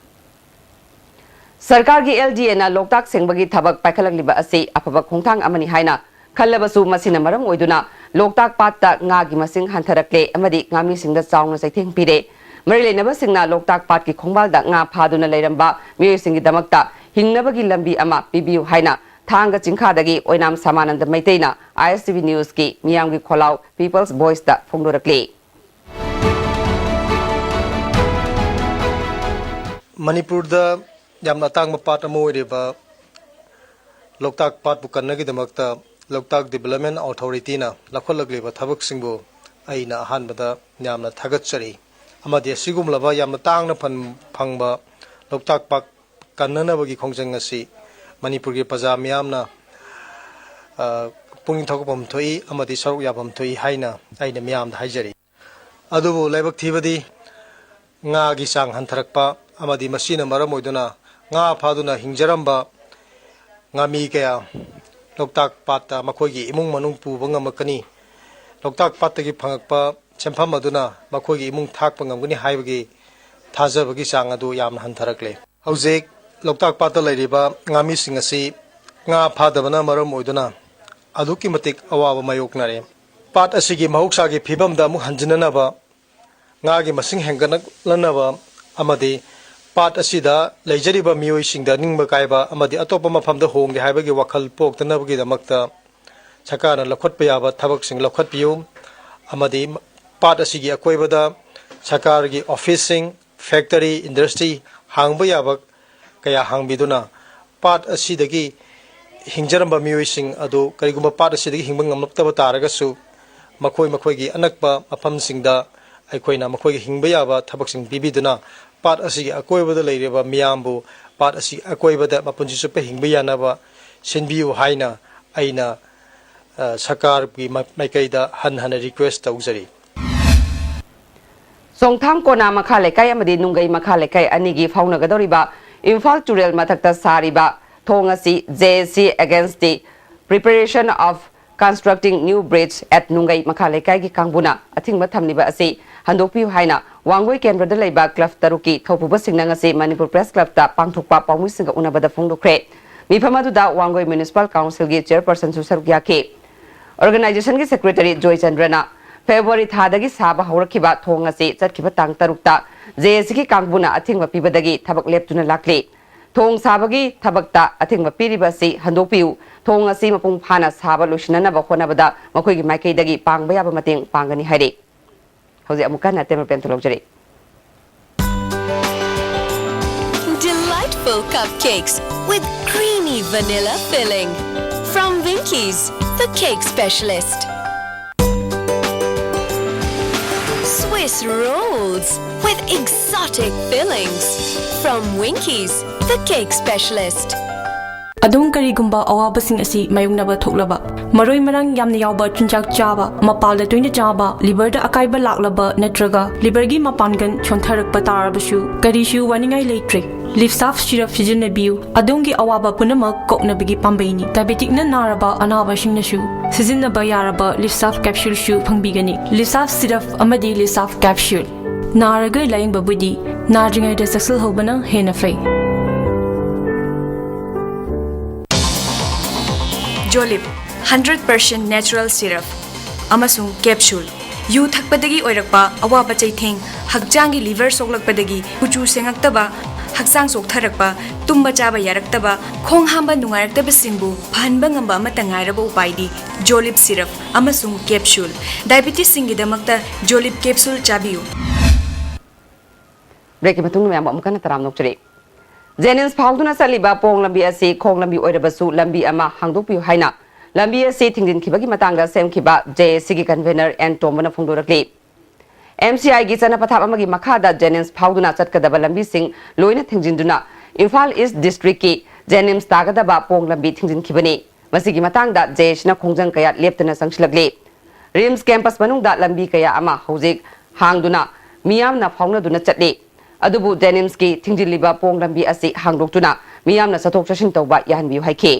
ꯁꯔꯀꯥꯔꯒꯤ ꯑꯦꯜ ꯗꯤ ꯑꯦꯅ ꯂꯣꯛꯇꯥꯛ ꯁꯦꯡꯕꯒꯤ ꯊꯕꯛ ꯄꯥꯏꯈꯠꯂꯛꯂꯤꯕ ꯑꯁꯤ ꯑꯐꯕ ꯈꯣꯡꯊꯥꯡ ꯑꯃꯅꯤ ꯍꯥꯏꯅ ꯈꯜꯂꯕꯁꯨ, ꯃꯁꯤꯅ ꯃꯔꯝ ꯑꯣꯏꯗꯨꯅ ꯂꯣꯛꯇꯥꯛ ꯄꯥꯠꯇ ꯉꯥꯒꯤ ꯃꯁꯤꯡ ꯍꯟꯊꯔꯛꯂꯦ ꯑꯃꯗꯤ ꯉꯥꯃꯤꯁꯤꯡꯗ ꯆꯥꯎꯅ ꯆꯩꯊꯦꯡ ꯄꯤꯔꯦ꯫ ꯃꯔꯤ ꯂꯩꯅꯕꯁꯤꯡꯅ ꯂꯣꯛꯇꯥꯛ ꯄꯥꯠꯀꯤ ꯈꯣꯡꯕꯥꯜꯗ ꯉꯥ ꯐꯥꯗꯨꯅ ꯂꯩꯔꯝꯕ ꯃꯤꯑꯣꯏꯁꯤꯡꯒꯤꯗꯃꯛꯇ ꯍꯤꯡꯅꯕꯒꯤ ꯂꯝꯕꯤ ꯑꯃ ꯄꯤꯕꯤꯌꯨ ꯍꯥꯏꯅ ꯊꯥꯡꯒ ꯆꯤꯡꯈꯥꯗꯒꯤ ꯑꯣꯏꯅꯥꯝ ꯁꯃꯥꯅꯟꯗ ꯃꯩꯇꯩꯅ ꯑꯥꯏ ꯑꯦꯁ ꯇꯤ ꯚꯤ ꯅ꯭ꯌꯨꯁꯀꯤ ꯃꯤꯌꯥꯝꯒꯤ ꯈꯣꯜꯂꯥꯎ ꯄꯤꯄꯜꯁ ꯚꯣꯏꯁꯇ ꯐꯣꯡꯗꯣꯔꯛꯂꯤ꯫ ꯃꯅꯤꯄꯨꯔꯗ ꯌꯥꯝꯅ ꯑꯇꯥꯡꯕ ꯄꯥꯠ ꯑꯃ ꯑꯣꯏꯔꯤꯕ ꯂꯣꯛꯇꯥꯛ ꯄꯥꯠꯄꯨ ꯀꯟꯅꯒꯤꯗꯃꯛꯇ ꯂꯣꯛꯇꯥꯛ ꯗꯤꯕꯦꯂꯞꯃꯦꯟ ꯑꯣꯊꯣꯔꯤꯇꯤꯅ ꯂꯧꯈꯠꯂꯛꯂꯤꯕ ꯊꯕꯛꯁꯤꯡꯕꯨ ꯑꯩꯅ ꯑꯍꯥꯟꯕꯗ ꯌꯥꯝꯅ ꯊꯥꯒꯠꯆꯔꯤ꯫ ꯑꯃꯗꯤ ꯑꯁꯤꯒꯨꯝꯂꯕ ꯌꯥꯝꯅ ꯇꯥꯡꯅ ꯐꯟ-, ꯐꯪꯕ ꯂꯣꯛꯇꯥꯛ ꯄꯥꯠ ꯀꯟꯅꯅꯕꯒꯤ ꯈꯣꯡꯖꯪ ꯑꯁꯤ ꯃꯅꯤꯄꯨꯔꯒꯤ ꯄ꯭ꯔꯖꯥ ꯃꯤꯌꯥꯝꯅ, ꯑ, ꯄꯨꯛꯅꯤꯡ ꯊꯧꯒꯠꯐꯝ ꯊꯣꯛꯏ ꯑꯃꯗꯤ ꯁꯔꯨꯛ ꯌꯥꯐꯝ ꯊꯣꯛꯏ ꯍꯥꯏꯅ ꯑꯩꯅ ꯃꯤꯌꯥꯝꯗ ꯍꯥꯏꯖꯔꯤ꯫ ꯑꯗꯨꯕꯨ ꯂꯥꯏꯕꯛ ꯊꯤꯕꯗꯤ, ꯉꯥꯒꯤ ꯆꯥꯡ ꯍꯟꯊꯔꯛꯄ ꯑꯃꯗꯤ ꯃꯁꯤꯅ ꯃꯔꯝ ꯑꯣꯏꯗꯨꯅ ꯉꯥ ꯐꯥꯗꯨꯅ ꯍꯤꯡꯖꯔꯝꯕ ꯉꯥꯃꯤ ꯀꯌꯥ ꯂꯣꯛꯇꯥꯛ ꯄꯥꯠꯇ ꯃꯈꯣꯏꯒꯤ ꯏꯃꯨꯡ ꯃꯅꯨꯡ ꯄꯨꯕ ꯉꯝꯃꯛꯀꯅꯤ꯫ ꯂꯣꯛꯇꯥꯛ ꯄꯥꯠꯇꯒꯤ ꯐꯪꯉꯛꯄ ꯁꯦꯟꯐꯝ ꯑꯗꯨꯅ ꯃꯈꯣꯏꯒꯤ ꯏꯃꯨꯡ ꯊꯥꯛꯄ ꯉꯝꯒꯅꯤ ꯍꯥꯏꯕꯒꯤ ꯊꯥꯖꯕꯒꯤ ꯆꯥꯡ ꯑꯗꯨ ꯌꯥꯝꯅ ꯍꯟꯊꯔꯛꯂꯦ꯫ ꯍꯧꯖꯤꯛ ꯂꯣꯛꯇꯥꯛ ꯄꯥꯠꯇ ꯂꯩꯔꯤꯕ ꯉꯥꯃꯤꯁꯤꯡ ꯑꯁꯤ ꯉꯥ ꯐꯥꯗꯕꯅ ꯃꯔꯝ ꯑꯣꯏꯗꯨꯅ ꯑꯗꯨꯛꯀꯤ ꯃꯇꯤꯛ ꯑꯋꯥꯕ ꯃꯥꯌꯣꯛꯅꯔꯦ꯫ ꯄꯥꯠ ꯑꯁꯤꯒꯤ ꯃꯍꯧꯁꯥꯒꯤ ꯐꯤꯕꯝꯗ ꯑꯃꯨꯛ ꯍꯟꯖꯤꯟꯅꯅꯕ, ꯉꯥꯒꯤ ꯃꯁꯤꯡ ꯍꯦꯟꯒꯠꯂꯛꯅꯅꯕ ꯑꯃꯗꯤ ꯄꯥꯠ ꯑꯁꯤꯗ ꯂꯩꯖꯔꯤꯕ ꯃꯤꯑꯣꯏꯁꯤꯡꯗ ꯅꯤꯡꯕ ꯀꯥꯏꯕ ꯑꯃꯗꯤ ꯑꯇꯣꯞꯄ ꯃꯐꯝꯗ ꯍꯣꯡꯒꯦ ꯍꯥꯏꯕꯒꯤ ꯋꯥꯈꯜ ꯄꯣꯛꯇꯅꯕꯒꯤꯗꯃꯛꯇ ꯁꯔꯀꯥꯔꯅ ꯂꯧꯈꯠꯄ ꯌꯥꯕ ꯊꯕꯛꯁꯤꯡ ꯂꯧꯈꯠꯄꯤꯌꯨ꯫ ꯑꯃꯗꯤ ꯄꯥꯠ ꯑꯁꯤꯒꯤ ꯑꯀꯣꯏꯕꯗ ꯁꯔꯀꯥꯔꯒꯤ ꯑꯣꯐꯤꯁꯁꯤꯡ, ꯐꯦꯛꯇꯔꯤ, ꯏꯟꯗꯁꯇ꯭ꯔꯤ ꯍꯥꯡꯕ ꯌꯥꯕ ꯀꯌꯥ ꯍꯥꯡꯕꯤꯗꯨꯅ ꯄꯥꯠ ꯑꯁꯤꯗꯒꯤ ꯍꯤꯡꯖꯔꯝꯕ ꯃꯤꯑꯣꯏꯁꯤꯡ ꯑꯗꯨ ꯀꯔꯤꯒꯨꯝꯕ ꯄꯥꯠ ꯑꯁꯤꯗꯒꯤ ꯍꯤꯡꯕ ꯉꯝꯂꯛꯇꯕ ꯇꯥꯔꯒꯁꯨ ꯃꯈꯣꯏ ꯃꯈꯣꯏꯒꯤ ꯑꯅꯛꯄ ꯃꯐꯝꯁꯤꯡꯗ ꯑꯩꯈꯣꯏꯅ ꯃꯈꯣꯏꯒꯤ ꯍꯤꯡꯕ ꯌꯥꯕ ꯊꯕꯛꯁꯤꯡ ꯄꯤꯕꯤꯗꯨꯅ ꯄꯥꯠ ꯑꯁꯤꯒꯤ ꯑꯀꯣꯏꯕꯗ ꯂꯩꯔꯤꯕ ꯃꯤꯌꯥꯝꯕꯨ ꯄꯥꯠ ꯑꯁꯤ ꯑꯀꯣꯏꯕꯗ ꯃꯄꯨꯟꯁꯤ ꯆꯨꯞꯄ ꯍꯤꯡꯕ ꯌꯥꯅꯕ ꯁꯤꯟꯕꯤꯌꯨ ꯍꯥꯏꯅ ꯑꯩꯅ, ꯑ, ꯁꯔꯀꯥꯔꯒꯤ ꯃ-, ꯃꯥꯏꯀꯩꯗ ꯍꯟꯅ ꯍꯟꯅ ꯔꯤꯀ꯭ꯋꯦꯁ ꯇꯧꯖꯔꯤ꯫ ꯆꯣꯡꯊꯥꯝ ꯀꯣꯅꯥ ꯃꯈꯥ ꯂꯩꯀꯥꯏ ꯑꯃꯗꯤ ꯅꯨꯡꯒꯩ ꯃꯈꯥ ꯂꯩꯀꯥꯏ ꯑꯅꯤꯒꯤ ꯐꯥꯎꯅꯒꯗꯧꯔꯤꯕ ꯏꯝꯐꯥꯜ ꯇꯨꯔꯦꯜ ꯃꯊꯛꯇ ꯁꯥꯔꯤꯕ ꯊꯣꯡ ꯑꯁꯤ J A C against the preparation of constructing new bridge at ꯅꯨꯡꯒꯩ ꯃꯈꯥ ꯂꯩꯀꯥꯏꯒꯤ ꯀꯥꯡꯕꯨꯅ ꯑꯊꯤꯡꯕ ꯊꯝꯂꯤꯕ ꯑꯁꯤ ꯍꯟꯗꯣꯛꯄꯤꯌꯨ ꯍꯥꯏꯅ ꯋꯥꯡꯒꯣꯏ ꯀꯦꯟꯗ꯭ꯔꯗ ꯂꯩꯕ ꯀ꯭ꯂꯕ ꯇꯔꯨꯛꯀꯤ ꯊꯧꯄꯨꯕꯁꯤꯡꯅ ꯉꯁꯤ ꯃꯅꯤꯄꯨꯔ ꯄ꯭ꯔꯦꯁ ꯀ꯭ꯂꯕꯇ ꯄꯥꯡꯊꯣꯛꯄ ꯄꯥꯎꯃꯤꯁꯤꯡꯒ ꯎꯅꯕꯗ ꯐꯣꯡꯗꯣꯛꯈ꯭ꯔꯦ꯫ ꯃꯤꯐꯝ ꯑꯗꯨꯗ ꯋꯥꯡꯒꯣꯏ ꯃ꯭ꯌꯨꯅꯤꯁꯤꯄꯥꯜ ꯀꯥꯎꯟꯁꯤꯜꯒꯤ ꯆꯦꯌꯔꯄꯔꯁꯟꯁꯨ ꯁꯔꯨꯛ ꯌꯥꯈꯤ꯫ ꯑꯣꯔꯒꯅꯥꯏꯖꯦꯁꯟꯒꯤ ꯁꯦꯀ꯭ꯔꯦꯇꯔꯤ ꯖꯣꯏꯆꯟꯗ꯭ꯔꯅ ꯐꯦꯕ꯭ꯔꯨꯋꯥꯔꯤ ꯊꯥꯗꯒꯤ ꯁꯥꯕ ꯍꯧꯔꯛꯈꯤꯕ ꯊꯣꯡ ꯑꯁꯤ ꯆꯠꯈꯤꯕ ꯇꯥꯡ ꯇꯔꯨꯛꯇ J A C ꯒꯤ ꯀꯥꯡꯕꯨꯅ ꯑꯊꯤꯡꯕ ꯄꯤꯕꯗꯒꯤ ꯊꯕꯛ ꯂꯦꯞꯇꯨꯅ ꯂꯥꯛꯂꯤ꯫ ꯊꯣꯡ ꯁꯥꯕꯒꯤ ꯊꯕꯛꯇ ꯑꯊꯤꯡꯕ ꯄꯤꯔꯤꯕ ꯑꯁꯤ ꯍꯟꯗꯣꯛꯄꯤꯌꯨ, ꯊꯣꯡ ꯑꯁꯤ ꯃꯄꯨꯡ ꯐꯥꯅ ꯁꯥꯕ ꯂꯣꯏꯁꯤꯟꯅꯅꯕ ꯍꯣꯠꯅꯕꯗ ꯃꯈꯣꯏꯒꯤ ꯃꯥꯏꯀꯩꯗꯒꯤ ꯄꯥꯡꯕ ꯌꯥꯕ ꯃꯇꯦꯡ ꯄꯥꯡꯒꯅꯤ ꯍꯥꯏꯔꯤ꯫ ꯍꯧꯖꯤꯛ ꯑꯃꯨꯛꯀ ꯍꯟꯅ ꯇꯦꯝꯕ pant ꯂꯧꯖꯔꯤ꯫ Delightful cupcakes with creamy vanilla filling. From Winkies, the cake specialist. Swiss rolls with exotic fillings. From Winkies, the cake specialist. ꯑꯗꯣꯝ ꯀꯔꯤꯒꯨꯝꯕ ꯑꯋꯥꯕꯁꯤꯡ ꯑꯁꯤ ꯃꯥꯌꯣꯛꯅꯕ ꯊꯣꯛꯂꯕ, ꯃꯔꯣꯏ ꯃꯔꯥꯡ ꯌꯥꯝꯅ ꯌꯥꯎꯕ ꯆꯤꯟꯖꯥꯛ ꯆꯥꯕ, ꯃꯄꯥꯜꯗ ꯇꯣꯏꯅ ꯆꯥꯕ, ꯂꯤꯚꯔꯗ ꯑꯀꯥꯏꯕ ꯂꯥꯛꯂꯕ ꯅꯠꯇ꯭ꯔꯒ ꯂꯤꯚꯔꯒꯤ ꯃꯄꯥꯡꯒꯜ ꯁꯣꯟꯊꯔꯛꯄ ꯇꯥꯔꯕꯁꯨ, ꯀꯔꯤꯁꯨ ꯋꯥꯅꯤꯡꯉꯥꯏ ꯂꯩꯇ꯭ꯔꯦ꯫ ꯂꯤꯞꯁꯥꯐ ꯁꯤꯔꯞ ꯁꯤꯖꯤꯟꯅꯕꯤꯌꯨ, ꯑꯗꯣꯝꯒꯤ ꯑꯋꯥꯕ ꯄꯨꯝꯅꯃꯛ ꯀꯣꯛꯅꯕꯒꯤ ꯄꯥꯝꯕꯩꯅꯤ꯫ ꯗꯥꯏꯕꯦꯇꯤꯛꯅ ꯅꯥꯔꯕ ꯑꯅꯥꯕꯁꯤꯡꯅꯁꯨ ꯁꯤꯖꯤꯟꯅꯕ ꯌꯥꯔꯕ ꯂꯤꯞꯁꯥꯐ ꯀꯦꯞꯁꯨꯜꯁꯨ ꯐꯪꯕꯤꯒꯅꯤ꯫ ꯂꯤꯞꯁꯥꯐ ꯁꯤꯔꯞ ꯑꯃꯗꯤ ꯂꯤꯞꯁꯥꯐ ꯀꯦꯞꯁꯨꯜ꯫ ꯅꯥꯔꯒ ꯂꯥꯌꯦꯡꯕꯕꯨꯗꯤ ꯅꯥꯗ꯭ꯔꯤꯉꯩꯗ ꯆꯦꯛꯁꯤꯜꯍꯧꯕꯅ ꯍꯦꯟꯅ ꯐꯩ꯫ ꯖꯣꯂꯤꯞ ꯍꯟꯗ꯭ꯔꯦꯠ ꯄꯔꯁꯦꯟ ꯅꯦꯆꯔꯦꯜ ꯁꯤꯔꯞ ꯑꯃꯁꯨꯡ ꯀꯦꯞꯁꯨꯜ꯫ ꯌꯨ ꯊꯛꯄꯗꯒꯤ ꯑꯣꯏꯔꯛꯄ ꯑꯋꯥꯕ ꯆꯩꯊꯦꯡ, ꯍꯛꯆꯥꯡꯒꯤ ꯂꯤꯚꯔ ꯁꯣꯛꯂꯛꯄꯗꯒꯤ ꯀꯨꯆꯨ ꯁꯦꯡꯉꯛꯇꯕ, ꯍꯛꯆꯥꯡ ꯆꯣꯛꯊꯔꯛꯄ, ꯇꯨꯝꯕ ꯆꯥꯕ ꯌꯥꯔꯛꯇꯕ, ꯈꯣꯡ ꯍꯥꯝꯕ ꯅꯨꯡꯉꯥꯏꯔꯛꯇꯕꯁꯤꯡꯕꯨ ꯐꯍꯟꯕ ꯉꯝꯕ ꯑꯃꯠꯇ ꯉꯥꯏꯔꯕ ꯎꯄꯥꯏꯗꯤ ꯖꯣꯂꯤꯞ ꯁꯤꯔꯞ ꯑꯃꯁꯨꯡ ꯀꯦꯞꯁꯨꯜ꯫ ꯗꯥꯏꯕꯦꯇꯤꯁꯁꯤꯡꯒꯤꯗꯃꯛꯇ ꯖꯣꯂꯤꯞ ꯀꯦꯞꯁꯨꯜ ꯆꯥꯕꯤꯌꯨ꯫ ꯕ꯭ꯔꯦꯛꯀꯤ ꯃꯇꯨꯡꯗ ꯃꯌꯥꯝꯕꯨ ꯑꯃꯨꯛ ꯍꯟꯅ ꯇꯔꯥꯝꯅ ꯑꯣꯛꯆꯔꯤ꯫ ꯖꯦꯅꯤꯝꯁ ꯐꯥꯎꯗꯨꯅ ꯆꯠꯂꯤꯕ ꯄꯣꯡ ꯂꯝꯕꯤ ꯑꯁꯤ ꯈꯣꯡ ꯂꯝꯕꯤ ꯑꯣꯏꯔꯕꯁꯨ ꯂꯝꯕꯤ ꯑꯃ ꯍꯥꯡꯗꯣꯛꯄꯤꯌꯨ ꯍꯥꯏꯅ ꯂꯝꯕꯤ ꯑꯁꯤ ꯊꯤꯡꯖꯤꯟꯈꯤꯕꯒꯤ ꯃꯇꯥꯡꯗ ꯁꯦꯝꯈꯤꯕ ꯖꯦ ꯑꯦ ꯁꯤꯒꯤ ꯀꯟꯚꯦꯅꯔ ꯑꯦꯟ ꯇꯣꯝꯕꯅ ꯐꯣꯡꯗꯣꯔꯛꯂꯤ꯫ ꯑꯦꯝ ꯁꯤ ꯑꯥꯏꯒꯤ ꯆꯠꯅ ꯄꯊꯥꯞ ꯑꯃꯒꯤ ꯃꯈꯥꯗ ꯖꯦꯅꯤꯝꯁ ꯐꯥꯎꯗꯨꯅ ꯆꯠꯀꯗꯕ ꯂꯝꯕꯤꯁꯤꯡ ꯂꯣꯏꯅ ꯊꯤꯡꯖꯤꯟꯗꯨꯅ ꯏꯝꯐꯥꯜ ꯏꯁ ꯗꯤꯁꯇ꯭ꯔꯤꯛꯀꯤ ꯖꯦꯅꯤꯝꯁ ꯇꯥꯒꯗꯕ ꯄꯣꯡ ꯂꯝꯕꯤ ꯊꯤꯡꯖꯤꯟꯈꯤꯕꯅꯤ꯫ ꯃꯁꯤꯒꯤ ꯃꯇꯥꯡꯗ ꯖꯦ ꯑꯦ ꯁꯤꯅ ꯈꯣꯡꯖꯪ ꯀꯌꯥ ꯂꯦꯞꯇꯅ ꯆꯪꯁꯤꯜꯂꯛꯂꯤ꯫ ꯔꯤꯝꯁ ꯀꯦꯝꯄꯁ ꯃꯅꯨꯡꯗ ꯂꯝꯕꯤ ꯀꯌꯥ ꯑꯃ ꯍꯧꯖꯤꯛ ꯍꯥꯡꯗꯨꯅ ꯃꯤꯌꯥꯝꯅ ꯐꯥꯎꯅꯗꯨꯅ ꯆꯠꯂꯤ꯫ ꯑꯗꯨꯕꯨ ꯖꯦꯅꯤꯝꯁꯀꯤ ꯊꯤꯡꯖꯤꯜꯂꯤꯕ ꯄꯣꯡ ꯂꯝꯕꯤ ꯑꯁꯤ ꯍꯥꯡꯗꯣꯛꯇꯨꯅ ꯃꯤꯌꯥꯝꯅ ꯆꯠꯊꯣꯛ ꯆꯠꯁꯤꯟ ꯇꯧꯕ ꯌꯥꯍꯟꯕꯤꯌꯨ ꯍꯥꯏꯈꯤ꯫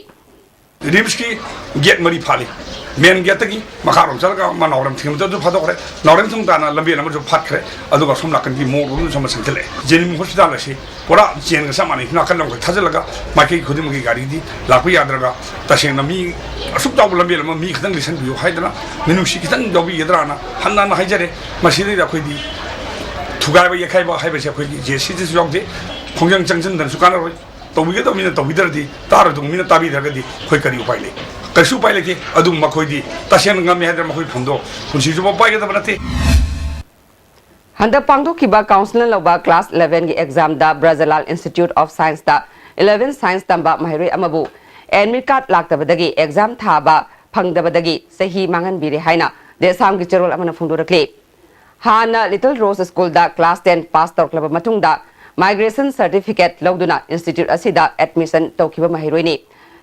ꯔꯤꯝꯁꯀꯤ ꯒꯦꯠ ꯃꯔꯤ ꯐꯥꯠꯂꯤ꯫ ꯃꯦꯟ ꯒꯦꯠꯇꯒꯤ ꯃꯈꯥꯔꯣꯝ ꯆꯠꯂꯒ ꯑꯃ ꯅꯥꯎꯔꯦꯝ ꯊꯤꯡꯕꯗ ꯑꯗꯨ ꯐꯥꯗꯣꯛꯈ꯭ꯔꯦ꯫ ꯅꯥꯎꯔꯦꯝ ꯊꯣꯡ ꯇꯥꯅ ꯂꯝꯕꯦꯜ ꯑꯃꯁꯨ ꯐꯥꯠꯈ꯭ꯔꯦ꯫ ꯑꯗꯨꯒ ꯁꯣꯝ ꯅꯥꯀꯟꯒꯤ ꯃꯣꯔꯣꯛ ꯂꯣꯝꯗ ꯁꯣꯝꯗ ꯆꯪꯁꯤꯜꯂꯛꯑꯦ꯫ ꯖꯦꯅꯤꯝ ꯍꯣꯁꯄꯤꯇꯥꯜ ꯑꯁꯤ ꯄꯨꯔꯥ ꯆꯦꯟꯒ ꯆꯞ ꯃꯥꯟꯅꯩ꯫ ꯅꯥꯀꯟ ꯂꯝꯈꯩ ꯊꯥꯖꯤꯜꯂꯒ ꯃꯥꯏꯀꯩ ꯈꯨꯗꯤꯡꯃꯛꯀꯤ ꯒꯥꯔꯤꯗꯤ ꯂꯥꯛꯄ ꯌꯥꯗ꯭ꯔꯒ ꯇꯁꯦꯡꯅ ꯃꯤ ꯑꯁꯨꯛ ꯆꯥꯎꯕ ꯂꯝꯕꯦꯜ ꯑꯃ ꯃꯤ ꯈꯤꯇꯪ ꯂꯤꯠꯁꯟꯕꯤꯌꯨ ꯍꯥꯏꯗꯅ ꯃꯤꯅꯨꯡꯁꯤ ꯈꯤꯇꯪ ꯌꯥꯎꯕꯤꯒꯗ꯭ꯔꯥꯅ ꯍꯟꯅ ꯍꯟꯅ ꯍꯥꯏꯖꯔꯦ꯫ ꯃꯁꯤꯗꯩꯗ ꯑꯩꯈꯣꯏꯗꯤ ꯊꯨꯒꯥꯏꯕ ꯌꯦꯛꯈꯥꯏꯕ ꯍꯥꯏꯕꯁꯦ ꯑꯩꯈꯣꯏꯒꯤ ꯖꯦ ꯑꯦ ꯁꯤꯗꯁꯨ ꯌꯥꯎꯗꯦ꯫ ꯈꯣꯡꯖꯪ ꯆꯪꯁꯤꯟꯗꯅꯁꯨ ꯀꯥꯟꯅꯔꯣꯏ꯫ ꯇꯧꯕꯤꯒꯗꯕ ꯃꯤꯅ ꯇꯧꯕꯤꯗ꯭ꯔꯗꯤ ꯇꯥꯔꯣꯏꯗꯧꯕ ꯃꯤꯅ ꯇꯥꯕꯤꯗ꯭ꯔꯒꯗꯤ ꯑꯩꯈꯣꯏ ꯀꯔꯤ ꯎꯄꯥꯏ ꯂꯩ? ꯀꯩꯁꯨ ꯎꯄꯥꯏ ꯂꯩꯇꯦ꯫ ꯑꯗꯨꯕꯨ ꯃꯈꯣꯏꯗꯤ ꯇꯁꯦꯡꯅ ꯉꯝꯃꯦ ꯍꯥꯏꯗꯅ ꯃꯈꯣꯏ ꯐꯝꯗꯣ ꯄꯨꯟꯁꯤ ꯆꯨꯞꯄ ꯄꯥꯏꯒꯗꯕ ꯅꯠꯇꯦ꯫ ꯍꯟꯗꯛ ꯄꯥꯡꯊꯣꯛꯈꯤꯕ ꯀꯥꯎꯟꯁꯤꯜꯅ ꯂꯧꯕ ꯀ꯭ꯂꯥꯁ ꯏꯂꯦꯚꯦꯟꯒꯤ ꯑꯦꯛꯖꯥꯝꯗ ꯕ꯭ꯔꯖꯂꯥꯜ ꯏꯟꯁꯇꯤꯇ꯭ꯌꯨꯠ ꯑꯣꯐ ꯁꯥꯏꯟꯁꯇ ꯏꯂꯦꯚꯦꯟ ꯁꯥꯏꯟꯁ ꯇꯝꯕ ꯃꯍꯩꯔꯣꯏ ꯑꯃꯕꯨ ꯑꯦꯗꯃꯤꯠ ꯀꯥꯔꯗ ꯂꯥꯛꯇꯕꯗꯒꯤ ꯑꯦꯛꯖꯥꯝ ꯊꯥꯕ ꯐꯪꯗꯕꯗꯒꯤ ꯆꯍꯤ ꯃꯥꯡꯍꯟꯕꯤꯔꯦ ꯍꯥꯏꯅ ꯗꯦꯁꯥꯝꯒꯤ ꯆꯦꯔꯣꯜ ꯑꯃꯅ ꯐꯣꯡꯗꯣꯔꯛꯂꯤ꯫ ꯍꯥꯟꯅ ꯂꯤꯇꯜ ꯔꯣꯁ ꯁ꯭ꯀꯨꯜꯗ ꯀ꯭ꯂꯥꯁ ꯇꯦꯟ ꯄꯥꯁ ꯇꯧꯔꯛꯂꯕ ꯃꯇꯨꯡꯗ ꯃꯥꯏꯒ꯭ꯔꯦꯁꯟ ꯁꯔꯇꯤꯐꯤꯀꯦꯠ ꯂꯧꯗꯨꯅ ꯏꯟꯁꯇꯤꯇ꯭ꯌꯨꯠ ꯑꯁꯤꯗ ꯑꯦꯗꯃꯤꯁꯟ ꯇꯧꯈꯤꯕ ꯃꯍꯩꯔꯣꯏꯅꯤ꯫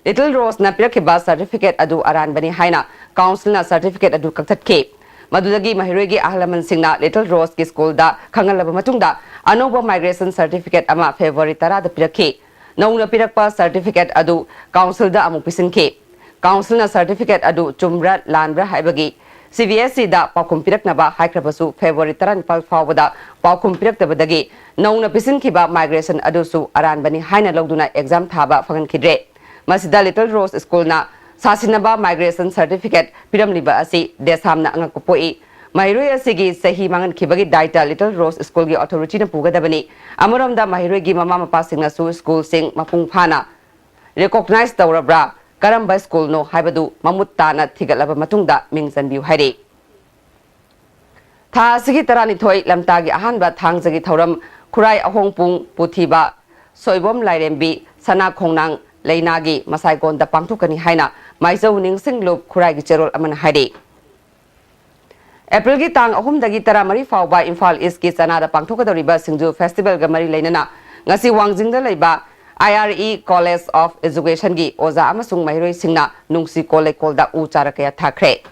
ꯂꯤꯇꯜ ꯔꯣꯁꯅ ꯄꯤꯔꯛꯈꯤꯕ ꯁꯔꯇꯤꯐꯤꯀꯦꯠ ꯑꯗꯨ ꯑꯔꯥꯟꯕꯅꯤ ꯍꯥꯏꯅ ꯀꯥꯎꯟꯁꯤꯜꯅ ꯁꯔꯇꯤꯐꯤꯀꯦꯠ ꯑꯗꯨ ꯀꯛꯊꯠꯈꯤ꯫ ꯃꯗꯨꯗꯒꯤ ꯃꯍꯩꯔꯣꯏꯒꯤ ꯑꯍꯜ ꯂꯃꯟꯁꯤꯡꯅ ꯂꯤꯇꯜ ꯔꯣꯁꯀꯤ ꯁ꯭ꯀꯨꯜꯗ ꯈꯪꯍꯜꯂꯕ ꯃꯇꯨꯡꯗ ꯑꯅꯧꯕ ꯃꯥꯏꯒ꯭ꯔꯦꯁꯟ ꯁꯔꯇꯤꯐꯤꯀꯦꯠ ꯑꯃ ꯐꯦꯕ꯭ꯔꯨꯋꯥꯔꯤ ꯇꯔꯥꯗ ꯄꯤꯔꯛꯈꯤ꯫ ꯅꯧꯅ ꯄꯤꯔꯛꯄ ꯁꯔꯇꯤꯐꯤꯀꯦꯠ ꯑꯗꯨ ꯀꯥꯎꯟꯁꯤꯜꯗ ꯑꯃꯨꯛ ꯄꯤꯁꯤꯟꯈꯤ꯫ ꯀꯥꯎꯟꯁꯤꯜꯅ ꯁꯔꯇꯤꯐꯤꯀꯦꯠ ꯑꯗꯨ ꯆꯨꯝꯕ꯭ꯔꯥ ꯂꯥꯟꯕ꯭ꯔꯥ ꯍꯥꯏꯕꯒꯤ ꯁꯤ ꯕꯤ ꯑꯦꯁ ꯏꯗ ꯄꯥꯎꯈꯨꯝ ꯄꯤꯔꯛꯅꯕ ꯍꯥꯏꯈ꯭ꯔꯕꯁꯨ ꯐꯦꯕ꯭ꯔꯨꯋꯥꯔꯤ ꯇꯔꯥꯅꯤꯄꯥꯜ ꯐꯥꯎꯕꯗ ꯄꯥꯎꯈꯨꯝ ꯄꯤꯔꯛꯇꯕꯗꯒꯤ ꯅꯧꯅ ꯄꯤꯁꯤꯟꯈꯤꯕ ꯃꯥꯏꯒ꯭ꯔꯦꯁꯟ ꯑꯗꯨꯁꯨ ꯑꯔꯥꯟꯕꯅꯤ ꯍꯥꯏꯅ ꯂꯧꯗꯨꯅ ꯑꯦꯛꯖꯥꯝ ꯊꯥꯕ ꯐꯪꯍꯟꯈꯤꯗ꯭ꯔꯦ꯫ ꯃꯁꯤꯗ ꯂꯤꯇꯜ ꯔꯣꯁ ꯁ꯭ꯀꯨꯜꯅ ꯁꯥꯁꯤꯟꯅꯕ ꯃꯥꯏꯒ꯭ꯔꯦꯁꯟ ꯁꯔꯇꯤꯐꯤꯀꯦꯠ ꯄꯤꯔꯝꯂꯤꯕ ꯑꯁꯤ ꯗꯦꯁꯥꯝꯅ ꯑꯉꯛꯄ ꯄꯣꯛꯏ꯫ ꯃꯍꯩꯔꯣꯏ ꯑꯁꯤꯒꯤ ꯆꯍꯤ ꯃꯥꯡꯍꯟꯈꯤꯕꯒꯤ ꯗꯥꯏꯇ ꯂꯤꯇꯜ ꯔꯣꯁ ꯁ꯭ꯀꯨꯜꯒꯤ ꯑꯣꯊꯣꯔꯤꯇꯤꯅ ꯄꯨꯒꯗꯕꯅꯤ꯫ ꯑꯃꯔꯣꯝꯗ ꯃꯍꯩꯔꯣꯏꯒꯤ ꯃꯃꯥ ꯃꯄꯥꯁꯤꯡꯅꯁꯨ ꯁ꯭ꯀꯨꯜꯁꯤꯡ ꯃꯄꯨꯡ ꯐꯥꯅ ꯔꯤꯀꯣꯛꯅꯥꯏꯖ ꯇꯧꯔꯕ꯭ꯔꯥ, ꯀꯔꯝꯕ ꯁ꯭ꯀꯨꯜꯅꯣ ꯍꯥꯏꯕꯗꯨ ꯃꯃꯨꯠ ꯇꯥꯅ ꯊꯤꯒꯠꯂꯕ ꯃꯇꯨꯡꯗ ꯃꯤꯡ ꯆꯟꯕꯤꯌꯨ ꯍꯥꯏꯔꯤ꯫ ꯊꯥ ꯑꯁꯤꯒꯤ ꯇꯔꯥꯅꯤꯊꯣꯏ ꯂꯝꯇꯥꯒꯤ ꯑꯍꯥꯟꯕ ꯊꯥꯡꯖꯒꯤ ꯊꯧꯔꯝ ꯈꯨꯔꯥꯏ ꯑꯍꯣꯡꯄꯨꯡ ꯄꯨꯊꯤꯕ ꯁꯣꯏꯕꯣꯝ ꯂꯥꯏꯔꯦꯝꯕꯤ ꯁꯅꯥ ꯈꯣꯡꯅꯥꯡ ꯂꯩꯅꯥꯒꯤ ꯃꯁꯥꯏꯒꯣꯟꯗ ꯄꯥꯡꯊꯣꯛꯀꯅꯤ ꯍꯥꯏꯅ ꯃꯥꯏꯖꯧ ꯅꯤꯡꯁꯤꯡ ꯂꯨꯞ ꯈꯨꯔꯥꯏꯒꯤ ꯆꯦꯔꯣꯜ ꯑꯃꯅ ꯍꯥꯏꯔꯤ꯫ ꯑꯦꯄ꯭ꯔꯤꯜꯒꯤ ꯇꯥꯡ ꯑꯍꯨꯝꯗꯒꯤ ꯇꯔꯥꯃꯔꯤ ꯐꯥꯎꯕ ꯏꯝꯐꯥꯜ ꯏꯁꯀꯤ ꯆꯅꯥꯗ ꯄꯥꯡꯊꯣꯛꯀꯗꯧꯔꯤꯕ ꯁꯤꯡꯖꯨ ꯐꯦꯁꯇꯤꯚꯦꯜꯒ ꯃꯔꯤ ꯂꯩꯅꯅ ꯉꯁꯤ ꯋꯥꯡꯖꯤꯡꯗ ꯂꯩꯕ ꯑꯥꯏ ꯑꯥꯔ ꯏ ꯀꯣꯂꯦꯖ ꯑꯣꯐ ꯑꯦꯖꯨꯀꯦꯁꯟꯒꯤ ꯑꯣꯖꯥ ꯑꯃꯁꯨꯡ ꯃꯍꯩꯔꯣꯏꯁꯤꯡꯅ ꯅꯨꯡꯁꯤꯀꯣꯜ ꯂꯩꯀꯣꯜꯗ ꯎ ꯆꯥꯔ ꯀꯌꯥ ꯊꯥꯈ꯭ꯔꯦ꯫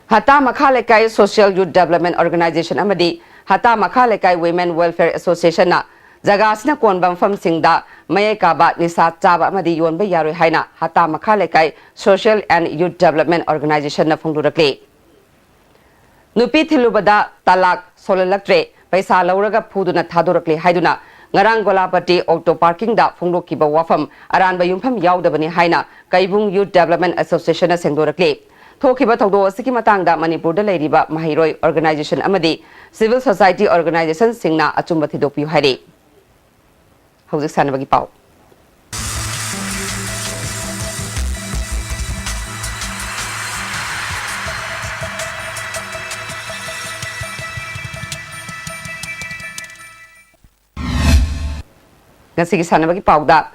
ꯍꯇꯥ ꯃꯈꯥ ꯂꯩꯀꯥꯏ ꯁꯣꯁꯤꯌꯦꯜ ꯌꯨꯠ ꯗꯦꯕꯂꯞꯃꯦꯟ ꯑꯣꯔꯒꯅꯥꯏꯖꯦꯁꯟ ꯑꯃꯗꯤ ꯍꯇꯥ ꯃꯈꯥ ꯂꯩꯀꯥꯏ ꯋꯤꯃꯦꯟ ꯋꯦꯜꯐꯤꯌꯔ ꯑꯦꯁꯣꯁꯤꯌꯦꯁꯟꯅ ꯖꯒꯥ ꯑꯁꯤꯅ ꯀꯣꯟꯕ ꯃꯐꯝꯁꯤꯡꯗ ꯃꯌꯥꯏ ꯀꯥꯕ ꯅꯤꯁꯥ ꯆꯥꯕ ꯑꯃꯗꯤ ꯌꯣꯟꯕ ꯌꯥꯔꯣꯏ ꯍꯥꯏꯅ ꯍꯇꯥ ꯃꯈꯥ ꯂꯩꯀꯥꯏ ꯁꯣꯁꯤꯌꯦꯜ ꯑꯦꯟ ꯌꯨꯠ ꯗꯦꯕꯂꯞꯃꯦꯟ ꯑꯣꯔꯒꯅꯥꯏꯖꯦꯁꯟꯅ ꯐꯣꯡꯗꯣꯔꯛꯂꯤ꯫ ꯅꯨꯄꯤ ꯊꯤꯜꯂꯨꯕꯗ ꯇꯂꯥꯛ ꯁꯣꯜꯍꯜꯂꯛꯇ꯭ꯔꯦ, ꯄꯩꯁꯥ ꯂꯧꯔꯒ ꯐꯨꯗꯨꯅ ꯊꯥꯗꯣꯔꯛꯂꯦ ꯍꯥꯏꯗꯨꯅ ꯉꯔꯥꯡ ꯒꯣꯂꯥꯄꯇꯤ ꯑꯣꯛꯇꯣ ꯄꯥꯔꯀꯤꯡꯗ ꯐꯣꯡꯗꯣꯛꯈꯤꯕ ꯋꯥꯐꯝ ꯑꯔꯥꯟꯕ ꯌꯨꯝꯐꯝ ꯌꯥꯎꯗꯕꯅꯤ ꯍꯥꯏꯅ ꯀꯩꯕꯨꯡ ꯌꯨꯠ ꯗꯦꯕꯂꯞꯃꯦꯟ ꯑꯦꯁꯣꯁꯤꯌꯦꯁꯟꯅ ꯁꯦꯡꯗꯣꯔꯛꯂꯤ꯫ ꯊꯣꯛꯈꯤꯕ ꯊꯧꯗꯣꯛ ꯑꯁꯤꯒꯤ ꯃꯇꯥꯡꯗ ꯃꯅꯤꯄꯨꯔꯗ ꯂꯩꯔꯤꯕ ꯃꯍꯩꯔꯣꯏ ꯑꯣꯔꯒꯅꯥꯏꯖꯦꯁꯟ ꯑꯃꯗꯤ ꯁꯤꯚꯤꯜ ꯁꯣꯁꯥꯏꯇꯤ ꯑꯣꯔꯒꯅꯥꯏꯖꯦꯁꯟꯁꯤꯡꯅ ꯑꯆꯨꯝꯕ ꯊꯤꯗꯣꯛꯄꯤꯌꯨ ꯍꯥꯏꯔꯤ꯫ ꯍꯧꯖꯤꯛ ꯁꯥꯟꯅꯕꯒꯤ ꯄꯥꯎ꯫ ꯉꯁꯤꯒꯤ ꯁꯥꯟꯅꯕꯒꯤ ꯄꯥꯎꯗ,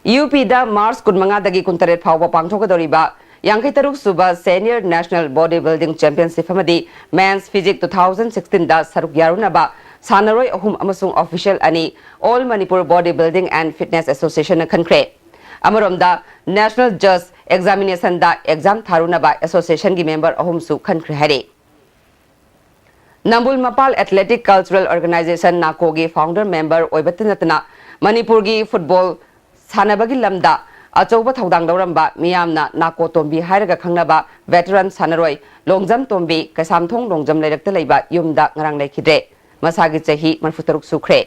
ꯌꯨ ꯄꯤꯗ ꯃꯥꯔꯆ ꯀꯨꯟꯃꯉꯥꯗꯒꯤ ꯀꯨꯟꯇꯔꯦꯠ ꯐꯥꯎꯕ ꯄꯥꯡꯊꯣꯛꯀꯗꯧꯔꯤꯕ ꯌꯥꯡꯈꯩ ꯇꯔꯨꯛ ꯁꯨꯕ senior national body building championship ꯑꯃꯗꯤ ꯃꯦꯟꯁ ꯐꯤꯖꯤꯛ ꯇꯨ ꯊꯥꯎꯖꯟ ꯁꯤꯛꯁꯇꯤꯟꯗ ꯁꯔꯨꯛ ꯌꯥꯔꯨꯅꯕ ꯁꯥꯟꯅꯔꯣꯏ ꯑꯍꯨꯝ ꯑꯃꯁꯨꯡ official ꯑꯅꯤ All Manipur Body Building and Fitness Associationꯅ ꯈꯟꯈ꯭ꯔꯦ꯫ ꯑꯃꯔꯣꯝꯗ, National Judge Examinationꯗ exam ꯊꯥꯔꯨꯅꯕ associationꯒꯤ member ꯑꯍꯨꯝꯁꯨ ꯈꯟꯈ꯭ꯔꯦ ꯍꯥꯏꯔꯤ꯫ ꯅꯝꯕꯨꯜ ꯃꯄꯥꯜ Athletic Cultural Organisation, ꯅꯥꯀꯣꯒꯤ founder member ꯑꯣꯏꯕꯇ ꯅꯠꯇꯅ ꯃꯅꯤꯄꯨꯔꯒꯤ football ꯁꯥꯟꯅꯕꯒꯤ ꯂꯝꯗ ꯑꯆꯧꯕ ꯊꯧꯗꯥꯡ ꯂꯧꯔꯝꯕ, ꯃꯤꯌꯥꯝꯅ ꯅꯥꯀꯣ ꯇꯣꯝꯕꯤ ꯍꯥꯏꯔꯒ ꯈꯪꯅꯕ veteran ꯁꯥꯟꯅꯔꯣꯏ ꯂꯣꯡꯖꯝ ꯇꯣꯝꯕꯤ ꯀꯩꯁꯥꯝꯊꯣꯡ ꯂꯣꯡꯖꯝ ꯂꯩꯔꯛꯇ ꯂꯩꯕ ꯌꯨꯝꯗ ꯉꯔꯥꯡ ꯂꯩꯈꯤꯗ꯭ꯔꯦ꯫ ꯃꯁꯥꯒꯤ ꯆꯍꯤ ꯃꯔꯤꯐꯨ ꯇꯔꯨꯛ ꯁꯨꯈ꯭ꯔꯦ꯫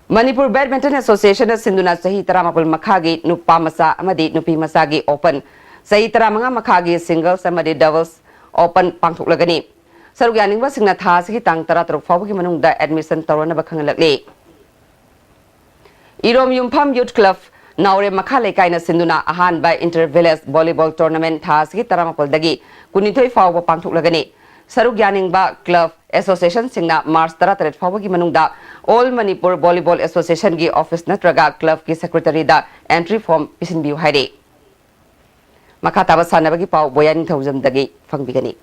ꯃꯅꯤꯄꯨꯔ Badminton Associationꯅ ꯁꯤꯟꯗꯨꯅ ꯆꯍꯤ ꯇꯔꯥꯃꯥꯄꯜ ꯃꯈꯥꯒꯤ ꯅꯨꯄꯥ ꯃꯆꯥ ꯑꯃꯗꯤ ꯅꯨꯄꯤ ꯃꯆꯥꯒꯤ open, ꯆꯍꯤ ꯇꯔꯥꯃꯉꯥ ꯃꯈꯥꯒꯤ singles ꯑꯃꯗꯤ doubles open ꯄꯥꯡꯊꯣꯛꯂꯒꯅꯤ꯫ ꯁꯔꯨꯛ ꯌꯥꯅꯤꯡꯕꯁꯤꯡꯅ ꯊꯥ ꯑꯁꯤꯒꯤ ꯇꯥꯡ ꯇꯔꯥꯇꯔꯨꯛ ꯐꯥꯎꯕꯒꯤ ꯃꯅꯨꯡꯗ admission ꯇꯧꯔꯅꯕ ꯈꯪꯍꯜꯂꯛꯂꯤ꯫ ꯏꯔꯣꯝ ꯌꯨꯝꯐꯝ Youth Club ꯅꯥꯎꯔꯦꯝ ꯃꯈꯥ ꯂꯩꯀꯥꯏꯅ ꯁꯤꯟꯗꯨꯅ ꯑꯍꯥꯟꯕ Inter Village Volleyball Tournament ꯊꯥ ꯑꯁꯤꯒꯤ ꯇꯔꯥꯃꯥꯄꯜꯗꯒꯤ ꯀꯨꯟꯅꯤꯊꯣꯏ ꯐꯥꯎꯕ ꯄꯥꯡꯊꯣꯛꯂꯒꯅꯤ꯫ ꯁꯔꯨꯛ ꯌꯥꯅꯤꯡꯕ club associationꯁꯤꯡꯅ March ꯇꯔꯥꯇꯔꯦꯠ ꯐꯥꯎꯕꯒꯤ ꯃꯅꯨꯡꯗ All Manipur Volleyball Associationꯒꯤ office ꯅꯠꯇ꯭ꯔꯒ clubꯀꯤ secretaryꯗ entry form ꯄꯤꯁꯤꯟꯕꯤꯌꯨ ꯍꯥꯏꯔꯤ꯫ ꯃꯈꯥ ꯇꯥꯕ ꯁꯥꯟꯅꯕꯒꯤ ꯄꯥꯎ ꯕꯣꯌꯥ ꯅꯤꯡꯊꯧꯖꯝꯗꯒꯤ ꯐꯪꯕꯤꯒꯅꯤ꯫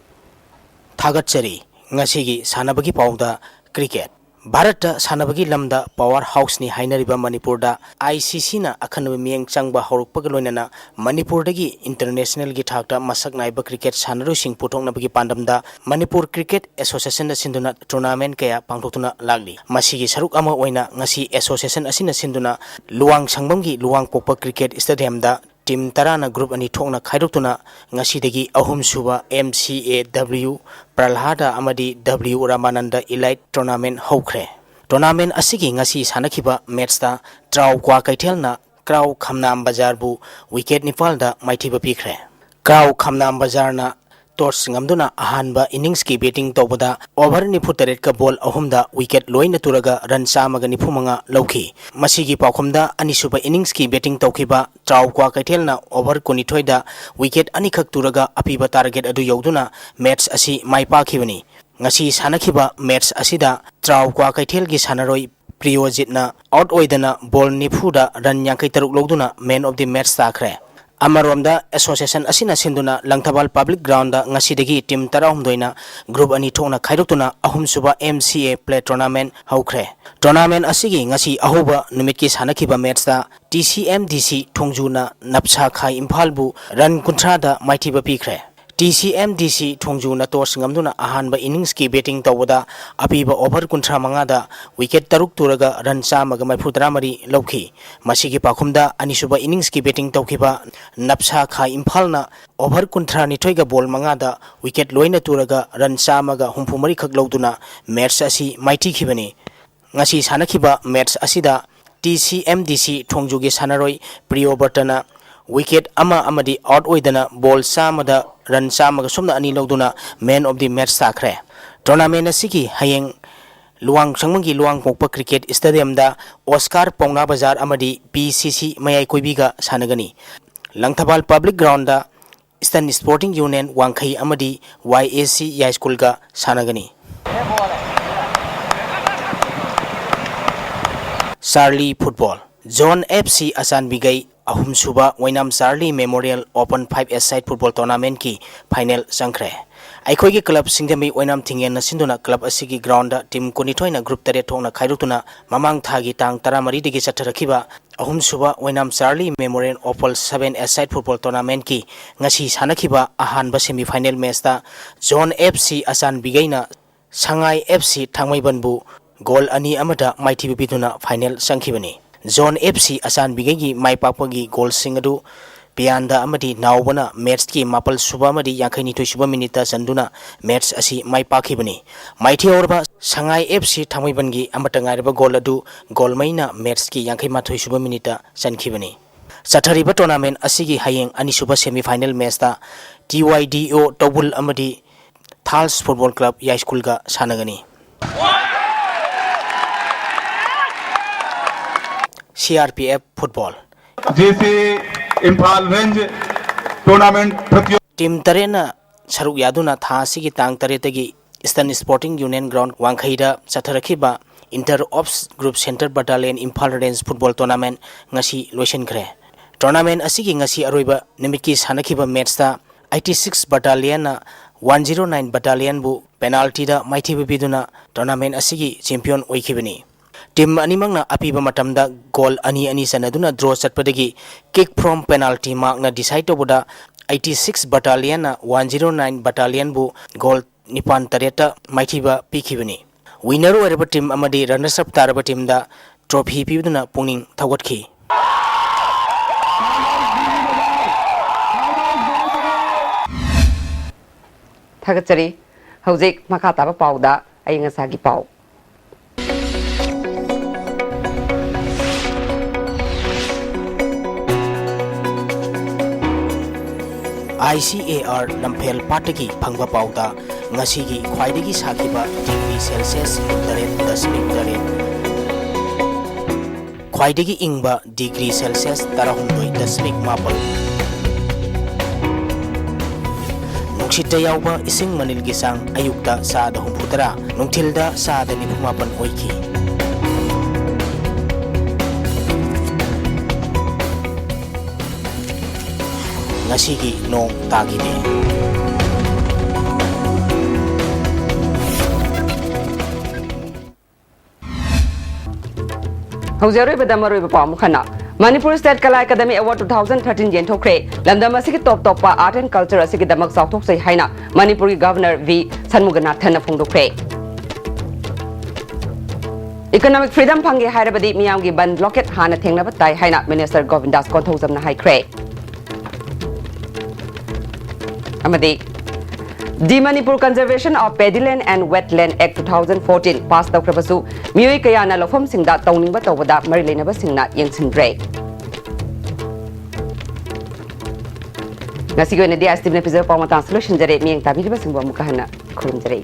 ꯊꯥꯒꯠꯆꯔꯤ꯫ ꯉꯁꯤꯒꯤ ꯁꯥꯟꯅꯕꯒꯤ ꯄꯥꯎꯗ cricket꯫ ꯚꯥꯔꯠꯇ ꯁꯥꯟꯅꯕꯒꯤ ꯂꯝꯗ power houseꯅꯤ ꯍꯥꯏꯅꯔꯤꯕ ꯃꯅꯤꯄꯨꯔꯗ ICCꯅ ꯑꯈꯟꯅꯕ ꯃꯤꯠꯌꯦꯡ ꯆꯪꯕ ꯍꯧꯔꯛꯄꯒ ꯂꯣꯏꯅꯅ ꯃꯅꯤꯄꯨꯔꯗꯒꯤ internationalꯒꯤ ꯊꯥꯛꯇ ꯃꯁꯛ ꯅꯥꯏꯕ cricket ꯁꯥꯟꯅꯔꯣꯏꯁꯤꯡ ꯄꯨꯊꯣꯛꯅꯕꯒꯤ ꯄꯥꯟꯗꯝꯗ ꯃꯅꯤꯄꯨꯔ Cricket Associationꯅ ꯁꯤꯟꯗꯨꯅ tournament ꯀꯌꯥ ꯄꯥꯡꯊꯣꯛꯇꯨꯅ ꯂꯥꯛꯂꯤ꯫ ꯃꯁꯤꯒꯤ ꯁꯔꯨꯛ ꯑꯃ ꯑꯣꯏꯅ ꯉꯁꯤ association ꯑꯁꯤꯅ ꯁꯤꯟꯗꯨꯅ ꯂꯨꯋꯥꯡꯁꯪꯕꯝꯒꯤ ꯂꯨꯋꯥꯡꯄꯣꯛꯄ cricket stadiumꯗ team ꯇꯔꯥꯅ group ꯑꯅꯤ ꯊꯣꯛꯅ ꯈꯥꯏꯗꯣꯛꯇꯨꯅ ꯉꯁꯤꯗꯒꯤ ꯑꯍꯨꯝꯁꯨꯕ MCAW ꯄ꯭ꯔꯜꯍꯥꯗ ꯑꯃꯗꯤ W ꯔꯥꯃꯥꯅꯟꯗ Elite Tournament ꯍꯧꯈ꯭ꯔꯦ꯫ Tournament ꯑꯁꯤꯒꯤ ꯉꯁꯤ ꯁꯥꯟꯅꯈꯤꯕ matchꯇ ꯇ꯭ꯔꯥꯎ ꯀ꯭ꯋꯥꯀꯩꯊꯦꯜꯅ ꯀ꯭ꯔꯥꯎ ꯈꯝꯅꯥꯝ ꯕꯖꯥꯔꯕꯨ wicket ꯅꯤꯄꯥꯜꯗ ꯃꯥꯏꯊꯤꯕ ꯄꯤꯈ꯭ꯔꯦ꯫ ꯀ꯭ꯔꯥꯎ ꯈꯝꯅꯥꯝ ꯕꯖꯥꯔꯅ toss ꯉꯝꯗꯨꯅ ꯑꯍꯥꯟꯕ inningsꯀꯤ batting ꯇꯧꯕꯗ over ꯅꯤꯐꯨ ꯇꯔꯦꯠꯀ ball ꯑꯍꯨꯝꯗ wicket ꯂꯣꯏꯅ ꯇꯨꯔꯒ run ꯆꯥꯝꯃꯒ ꯅꯤꯐꯨ ꯃꯉꯥ ꯂꯧꯈꯤ꯫ ꯃꯁꯤꯒꯤ ꯄꯥꯎꯈꯨꯝꯗ ꯑꯅꯤꯁꯨꯕ inningsꯀꯤ batting ꯇꯧꯈꯤꯕ ꯇ꯭ꯔꯥꯎ ꯀ꯭ꯋꯥꯀꯩꯊꯦꯜꯅ over ꯀꯨꯟꯅꯤꯊꯣꯏꯗ wicket ꯑꯅꯤꯈꯛ ꯇꯨꯔꯒ ꯑꯄꯤꯕ target ꯑꯗꯨ ꯌꯧꯗꯨꯅ match ꯑꯁꯤ ꯃꯥꯏ ꯄꯥꯛꯈꯤꯕꯅꯤ꯫ ꯉꯁꯤ ꯁꯥꯟꯅꯈꯤꯕ match ꯑꯁꯤꯗ ꯇ꯭ꯔꯥꯎ ꯀ꯭ꯋꯥꯀꯩꯊꯦꯜꯒꯤ ꯁꯥꯟꯅꯔꯣꯏ ꯄ꯭ꯔꯤꯌꯣꯖꯤꯠꯅ out ꯑꯣꯏꯗꯅ ball ꯅꯤꯐꯨꯗ run ꯌꯥꯡꯈꯩ ꯇꯔꯨꯛ ꯂꯧꯗꯨꯅ man of the match ꯇꯥꯈ꯭ꯔꯦ꯫ ꯑꯃꯔꯣꯝꯗ, ꯑꯦꯁꯣꯁꯤꯌꯦꯁꯟ ꯑꯁꯤꯅ ꯁꯤꯟꯗꯨꯅ ꯂꯪꯊꯕꯥꯜ ꯄꯕ꯭ꯂꯤꯛ ꯒ꯭ꯔꯥꯎꯟꯗ ꯉꯁꯤꯗꯒꯤ ꯇꯤꯝ ꯇꯔꯥꯍꯨꯝꯗꯣꯏꯅ ꯒ꯭ꯔꯨꯞ ꯑꯅꯤ ꯊꯣꯛꯅ ꯈꯥꯏꯗꯣꯛꯇꯨꯅ ꯑꯍꯨꯝꯁꯨꯕ ꯑꯦꯝ ꯁꯤ ꯑꯦ ꯄ꯭ꯂꯦ ꯇꯣꯔꯅꯥꯃꯦꯟ ꯍꯧꯈ꯭ꯔꯦ꯫ ꯇꯣꯔꯅꯥꯃꯦꯟ ꯑꯁꯤꯒꯤ ꯉꯁꯤ ꯑꯍꯧꯕ ꯅꯨꯃꯤꯠꯀꯤ ꯁꯥꯟꯅꯈꯤꯕ ꯃꯦꯠꯁꯇ ꯇꯤ ꯁꯤ ꯑꯦꯝ ꯗꯤ ꯁꯤ ꯊꯣꯡꯖꯨꯅ ꯅꯞꯁꯥ ꯈꯥꯏ ꯏꯝꯐꯥꯜꯕꯨ ꯔꯟ ꯀꯨꯟꯊ꯭ꯔꯥꯗ ꯃꯥꯏꯊꯤꯕ ꯄꯤꯈ꯭ꯔꯦ꯫ ꯇꯤ ꯁꯤ ꯑꯦꯝ ꯗꯤ ꯁꯤ ꯊꯣꯡꯖꯨꯅ ꯇꯣꯁ ꯉꯝꯗꯨꯅ ꯑꯍꯥꯟꯕ ꯏꯅꯤꯡꯁꯀꯤ ꯕꯦꯇꯤꯡ ꯇꯧꯕꯗ ꯑꯄꯤꯕ ꯑꯣꯚꯔ ꯀꯨꯟꯊ꯭ꯔꯥ ꯃꯉꯥꯗ ꯋꯤꯀꯦꯠ ꯇꯔꯨꯛ ꯇꯨꯔꯒ ꯔꯟ ꯆꯥꯝꯃꯒ ꯃꯔꯤꯐꯨ ꯇꯔꯥꯃꯔꯤ ꯂꯧꯈꯤ꯫ ꯃꯁꯤꯒꯤ ꯄꯥꯎꯈꯨꯝꯗ ꯑꯅꯤꯁꯨꯕ ꯏꯅꯤꯡꯁꯀꯤ ꯕꯦꯇꯤꯡ ꯇꯧꯈꯤꯕ ꯅꯞꯁꯥ ꯈꯥ ꯏꯝꯐꯥꯜꯅ ꯑꯣꯚꯔ ꯀꯨꯟꯊ꯭ꯔꯥ ꯅꯤꯊꯣꯏꯒ ꯕꯣꯜ ꯃꯉꯥꯗ ꯋꯤꯀꯦꯠ ꯂꯣꯏꯅ ꯇꯨꯔꯒ ꯔꯟ ꯆꯥꯝꯃꯒ ꯍꯨꯝꯐꯨ ꯃꯔꯤꯈꯛ ꯂꯧꯗꯨꯅ ꯃꯦꯠꯁ ꯑꯁꯤ ꯃꯥꯏꯊꯤꯈꯤꯕꯅꯤ꯫ ꯉꯁꯤ ꯁꯥꯟꯅꯈꯤꯕ ꯃꯦꯠꯁ ꯑꯁꯤꯗ ꯇꯤ ꯁꯤ ꯑꯦꯝ ꯗꯤ ꯁꯤ ꯊꯣꯡꯖꯨꯒꯤ ꯁꯥꯟꯅꯔꯣꯏ ꯄ꯭ꯔꯤꯌꯣꯕ꯭ꯔꯇꯅ ꯋꯤꯀꯦꯠ ꯑꯃ ꯑꯃꯗꯤ ꯑꯥꯎꯠ ꯑꯣꯏꯗꯅ ꯕꯣꯜ ꯆꯥꯝꯃꯗ ꯔꯟ ꯆꯥꯝꯃꯒ ꯁꯨꯞꯅ ꯑꯅꯤ ꯂꯧꯗꯨꯅ ꯃꯦꯟ ꯑꯣꯐ ꯗꯤ ꯃꯦꯠꯁ ꯇꯥꯈ꯭ꯔꯦ꯫ ꯇꯣꯔꯅꯥꯃꯦꯟ ꯑꯁꯤꯒꯤ ꯍꯌꯦꯡ ꯂꯨꯋꯥꯡ ꯁꯪꯕꯝꯒꯤ ꯂꯨꯋꯥꯡꯄꯣꯛꯄ ꯀ꯭ꯔꯤꯀꯦꯠ ꯁ꯭ꯇꯦꯗꯤꯌꯝꯗ ꯑꯣꯁꯀꯥꯔ ꯄꯥꯎꯅꯥ ꯕꯖꯥꯔ ꯑꯃꯗꯤ ꯄꯤ ꯁꯤ ꯁꯤ ꯃꯌꯥꯏ ꯀꯣꯏꯕꯤꯒ ꯁꯥꯟꯅꯒꯅꯤ꯫ Langthabal public ground eastern sporting union ꯋꯥꯡꯈꯩ ꯑꯃꯗꯤ ꯋꯥꯏ ꯑꯦ ꯁꯤ ꯌꯥꯏꯁ꯭ꯀꯨꯜꯒ ꯁꯥꯟꯅꯒꯅꯤ꯫ Charlie football. ꯖꯣꯟ ꯑꯦꯐ ꯁꯤ ꯑꯆꯥꯟꯕꯤꯒꯩ ꯑꯍꯨꯝꯁꯨꯕ ꯑꯣꯏꯅꯥꯝ ꯆꯥꯔꯂꯤ ꯃꯦꯃꯣꯔꯤꯌꯦꯜ ꯑꯣꯄꯟ ꯐꯥꯏꯚ ꯑꯦ ꯁꯥꯏꯠ ꯐꯨꯠꯕꯣꯜ ꯇꯣꯔꯅꯥꯃꯦꯟꯠꯀꯤ ꯐꯥꯏꯅꯦꯜ ꯆꯪꯈ꯭ꯔꯦ꯫ ꯑꯩꯈꯣꯏꯒꯤ ꯀ꯭ꯂꯕ ꯁꯤꯡꯖꯃꯩ ꯑꯣꯏꯅꯥꯝ ꯊꯤꯡꯉꯦꯟꯅ ꯁꯤꯟꯗꯨꯅ ꯀ꯭ꯂꯕ ꯑꯁꯤꯒꯤ ꯒ꯭ꯔꯥꯎꯟꯗ ꯇꯤꯝ ꯀꯨꯟꯅꯤꯊꯣꯏꯅ ꯒ꯭ꯔꯨꯞ ꯇꯔꯦꯠ ꯊꯣꯛꯅ ꯈꯥꯏꯗꯣꯛꯇꯨꯅ ꯃꯃꯥꯡ ꯊꯥꯒꯤ ꯇꯥꯡ ꯇꯔꯥꯃꯔꯤꯗꯒꯤ ꯆꯠꯊꯔꯛꯈꯤꯕ ꯑꯍꯨꯝꯁꯨꯕ ꯑꯣꯏꯅꯥꯝ Charlie memorial open seven A side football ꯇꯣꯔꯅꯥꯃꯦꯟꯠꯀꯤ ꯉꯁꯤ ꯁꯥꯟꯅꯈꯤꯕ ꯑꯍꯥꯟꯕ ꯁꯦꯃꯤ ꯐꯥꯏꯅꯦꯜ ꯃꯦꯆꯇ ꯖꯣꯟ ꯑꯦꯐ ꯁꯤ ꯑꯆꯥꯟꯕꯤꯒꯩꯅ ꯁꯉꯥꯏ ꯑꯦꯐ ꯁꯤ ꯊꯥꯡꯃꯩꯕꯟꯕꯨ ꯒꯣꯜ ꯑꯅꯤ ꯑꯃꯗ ꯃꯥꯏꯊꯤꯕ ꯄꯤꯗꯨꯅ ꯐꯥꯏꯅꯦꯜ ꯆꯪꯈꯤꯕꯅꯤ꯫ ꯖꯣꯟ ꯑꯦꯐ ꯁꯤ ꯑꯆꯥꯟꯕꯤꯒꯩꯒꯤ ꯃꯥꯏ ꯄꯥꯛꯄꯒꯤ ꯒꯣꯜꯁꯤꯡ ꯑꯗꯨ ꯄꯤꯌꯥꯟꯗ ꯑꯃꯗꯤ ꯅꯥꯎꯕꯅ ꯃꯦꯠꯁꯀꯤ ꯃꯥꯄꯜ ꯁꯨꯕ ꯑꯃꯗꯤ ꯌꯥꯡꯈꯩ ꯅꯤꯊꯣꯏ ꯁꯨꯕ ꯃꯤꯅꯤꯠꯇ ꯆꯟꯗꯨꯅ ꯃꯦꯠꯁ ꯑꯁꯤ ꯃꯥꯏ ꯄꯥꯛꯈꯤꯕꯅꯤ꯫ ꯃꯥꯏꯊꯤꯍꯧꯔꯕ ꯁꯉꯥꯏ ꯑꯦꯐ ꯁꯤ ꯊꯥꯡꯃꯩꯕꯟꯒꯤ ꯑꯃꯠꯇ ꯉꯥꯏꯔꯕ ꯒꯣꯜ ꯑꯗꯨ ꯒꯣꯜꯃꯩꯅ ꯃꯦꯠꯁꯀꯤ ꯌꯥꯡꯈꯩ ꯃꯥꯊꯣꯏ ꯁꯨꯕ ꯃꯤꯅꯤꯠꯇ ꯆꯟꯈꯤꯕꯅꯤ꯫ ꯆꯠꯊꯔꯤꯕ ꯇꯣꯔꯅꯥꯃꯦꯟ ꯑꯁꯤꯒꯤ ꯍꯌꯦꯡ ꯑꯅꯤꯁꯨꯕ ꯁꯦꯃꯤ ꯐꯥꯏꯅꯦꯜ ꯃꯦꯠꯁꯇ T Y D O Thoubal ꯑꯃꯗꯤ ꯊꯥꯜꯁ ꯐꯨꯠꯕꯣꯜ ꯀ꯭ꯂꯕ ꯌꯥꯏꯁ꯭ꯀꯨꯜꯒ ꯁꯥꯟꯅꯒꯅꯤ꯫ C R P F football. J C Imphal range tournament ꯄ꯭ꯔꯇꯤꯌꯣ- ꯇꯤꯝ ꯇꯔꯦꯠꯅ ꯁꯔꯨꯛ ꯌꯥꯗꯨꯅ ꯊꯥ ꯑꯁꯤꯒꯤ ꯇꯥꯡ ꯇꯔꯦꯠꯇꯒꯤ ꯏꯁꯇꯔꯟ ꯁ꯭ꯄꯣꯔꯇꯤꯡ ꯌꯨꯅꯤꯌꯟ ꯒ꯭ꯔꯥꯎꯟ ꯋꯥꯡꯈꯩꯗ ꯆꯠꯊꯔꯛꯈꯤꯕ inter ops group centre battalion Imphal range football tournament ꯉꯁꯤ ꯂꯣꯏꯁꯤꯟꯈ꯭ꯔꯦ꯫ Tournament ꯑꯁꯤꯒꯤ ꯉꯁꯤ ꯑꯔꯣꯏꯕ ꯅꯨꯃꯤꯠꯀꯤ ꯁꯥꯟꯅꯈꯤꯕ matchꯇ eighty six battalionꯅ one zero nine battalionꯕꯨ penaltyꯗ ꯃꯥꯏꯊꯤꯕ ꯄꯤꯗꯨꯅ tournament ꯑꯁꯤꯒꯤ champion ꯑꯣꯏꯈꯤꯕꯅꯤ꯫ Team ꯑꯅꯤꯃꯛꯅ ꯑꯄꯤꯕ ꯃꯇꯝꯗ goal ꯑꯅꯤ ꯑꯅꯤ ꯆꯟꯅꯗꯨꯅ draw ꯆꯠꯄꯗꯒꯤ kick from penalty markꯅ decide ꯇꯧꯕꯗ eighty six battalionꯅ one zero nine battalionꯕꯨ goal ꯅꯤꯄꯥꯟ ꯇꯔꯦꯠꯇ ꯃꯥꯏꯊꯤꯕ ꯄꯤꯈꯤꯕꯅꯤ꯫ Winner ꯑꯣꯏꯔꯕ team ꯑꯃꯗꯤ runners up ꯇꯥꯔꯕ teamꯗ trophy ꯄꯤꯗꯨꯅ ꯄꯨꯛꯅꯤꯡ ꯊꯧꯒꯠꯈꯤ꯫ ꯊꯥꯒꯠꯆꯔꯤ꯫ ꯍꯧꯖꯤꯛ ꯃꯈꯥ ꯇꯥꯕ ꯄꯥꯎꯗ ꯑꯏꯪ ꯑꯁꯥꯒꯤ ꯄꯥꯎ꯫ ICAR ꯂꯝꯐꯦꯜ ꯄꯥꯠꯇꯒꯤ ꯐꯪꯕ ꯄꯥꯎꯗ, ꯉꯁꯤꯒꯤ ꯈ꯭ꯋꯥꯏꯗꯒꯤ ꯁꯥꯈꯤꯕ degree Celsius ꯇꯔꯦꯠ ꯗꯁꯃꯤꯛ ꯇꯔꯦꯠ, ꯈ꯭ꯋꯥꯏꯗꯒꯤ ꯏꯪꯕ degree Celsius ꯇꯔꯥꯍꯨꯝꯗꯣꯏ ꯗꯁꯃꯤꯛ ꯃꯥꯄꯜ, ꯅꯨꯡꯁꯤꯠꯇ ꯌꯥꯎꯕ ꯏꯁꯤꯡ ꯃꯅꯤꯜꯒꯤ ꯆꯥꯡ ꯑꯌꯨꯛꯇ ꯆꯥꯗ ꯍꯨꯝꯐꯨꯇꯔꯥ, ꯅꯨꯡꯊꯤꯜꯗ ꯆꯥꯗ ꯅꯤꯐꯨꯃꯥꯄꯟ ꯑꯣꯏꯈꯤ꯫ ꯉꯁꯤꯒꯤ ꯅꯣꯡ ꯇꯥꯈꯤꯗꯦ꯫ ꯍꯧꯖꯤꯛ ꯑꯔꯣꯏꯕꯗ ꯃꯔꯨꯑꯣꯏꯕ ꯄꯥꯎ ꯑꯃꯨꯛ ꯍꯟꯅ꯫ Manipur State Kala Academy Award two thousand thirteen ꯌꯦꯟꯊꯣꯛꯈ꯭ꯔꯦ꯫ ꯂꯝꯗꯝ ꯑꯁꯤꯒꯤ top ꯇꯣꯞꯄ art and culture ꯑꯁꯤꯒꯤꯗꯃꯛ ꯆꯥꯎꯊꯣꯛꯆꯩ ꯍꯥꯏꯅ ꯃꯅꯤꯄꯨꯔꯒꯤ Governor V ꯁꯟꯃꯨꯒꯅꯥꯊꯟꯅ ꯐꯣꯡꯗꯣꯛꯈ꯭ꯔꯦ꯫ Economic freedom ꯐꯪꯒꯦ ꯍꯥꯏꯔꯕꯗꯤ ꯃꯤꯌꯥꯝꯒꯤ ꯕꯟ blockade ꯍꯥꯟꯅ ꯊꯦꯡꯅꯕ ꯇꯥꯏ ꯍꯥꯏꯅ Minister ꯒꯣꯕꯤꯟꯗꯥꯁ ꯀꯣꯟꯊꯧꯖꯝꯅ ꯍꯥꯏꯈ꯭ꯔꯦ꯫ ꯑꯃꯗꯤ The Manipur Conservation of Paddy Land and Wetland Act two thousand fourteen pass ꯇꯧꯈ꯭ꯔꯕꯁꯨ ꯃꯤꯑꯣꯏ ꯀꯌꯥꯅ ꯂꯧꯐꯝꯁꯤꯡꯗ ꯇꯧꯅꯤꯡꯕ ꯇꯧꯕꯗ ꯃꯔꯤ ꯂꯩꯅꯕꯁꯤꯡꯅ ꯌꯦꯡꯁꯤꯟꯗ꯭ꯔꯦ꯫ ꯉꯁꯤꯒꯤ ꯑꯣꯏꯅꯗꯤ ꯑꯁꯤꯅ ꯄꯤꯖꯕ ꯄꯥꯎ ꯃꯇꯥꯡꯁꯤ ꯂꯣꯏꯁꯤꯟꯖꯔꯦ꯫ ꯃꯤꯠꯌꯦꯡ ꯇꯥꯕꯤꯔꯤꯕꯁꯤꯡꯕꯨ ꯑꯃꯨꯛꯀ ꯍꯟꯅ ꯈꯨꯔꯨꯝꯖꯔꯤ꯫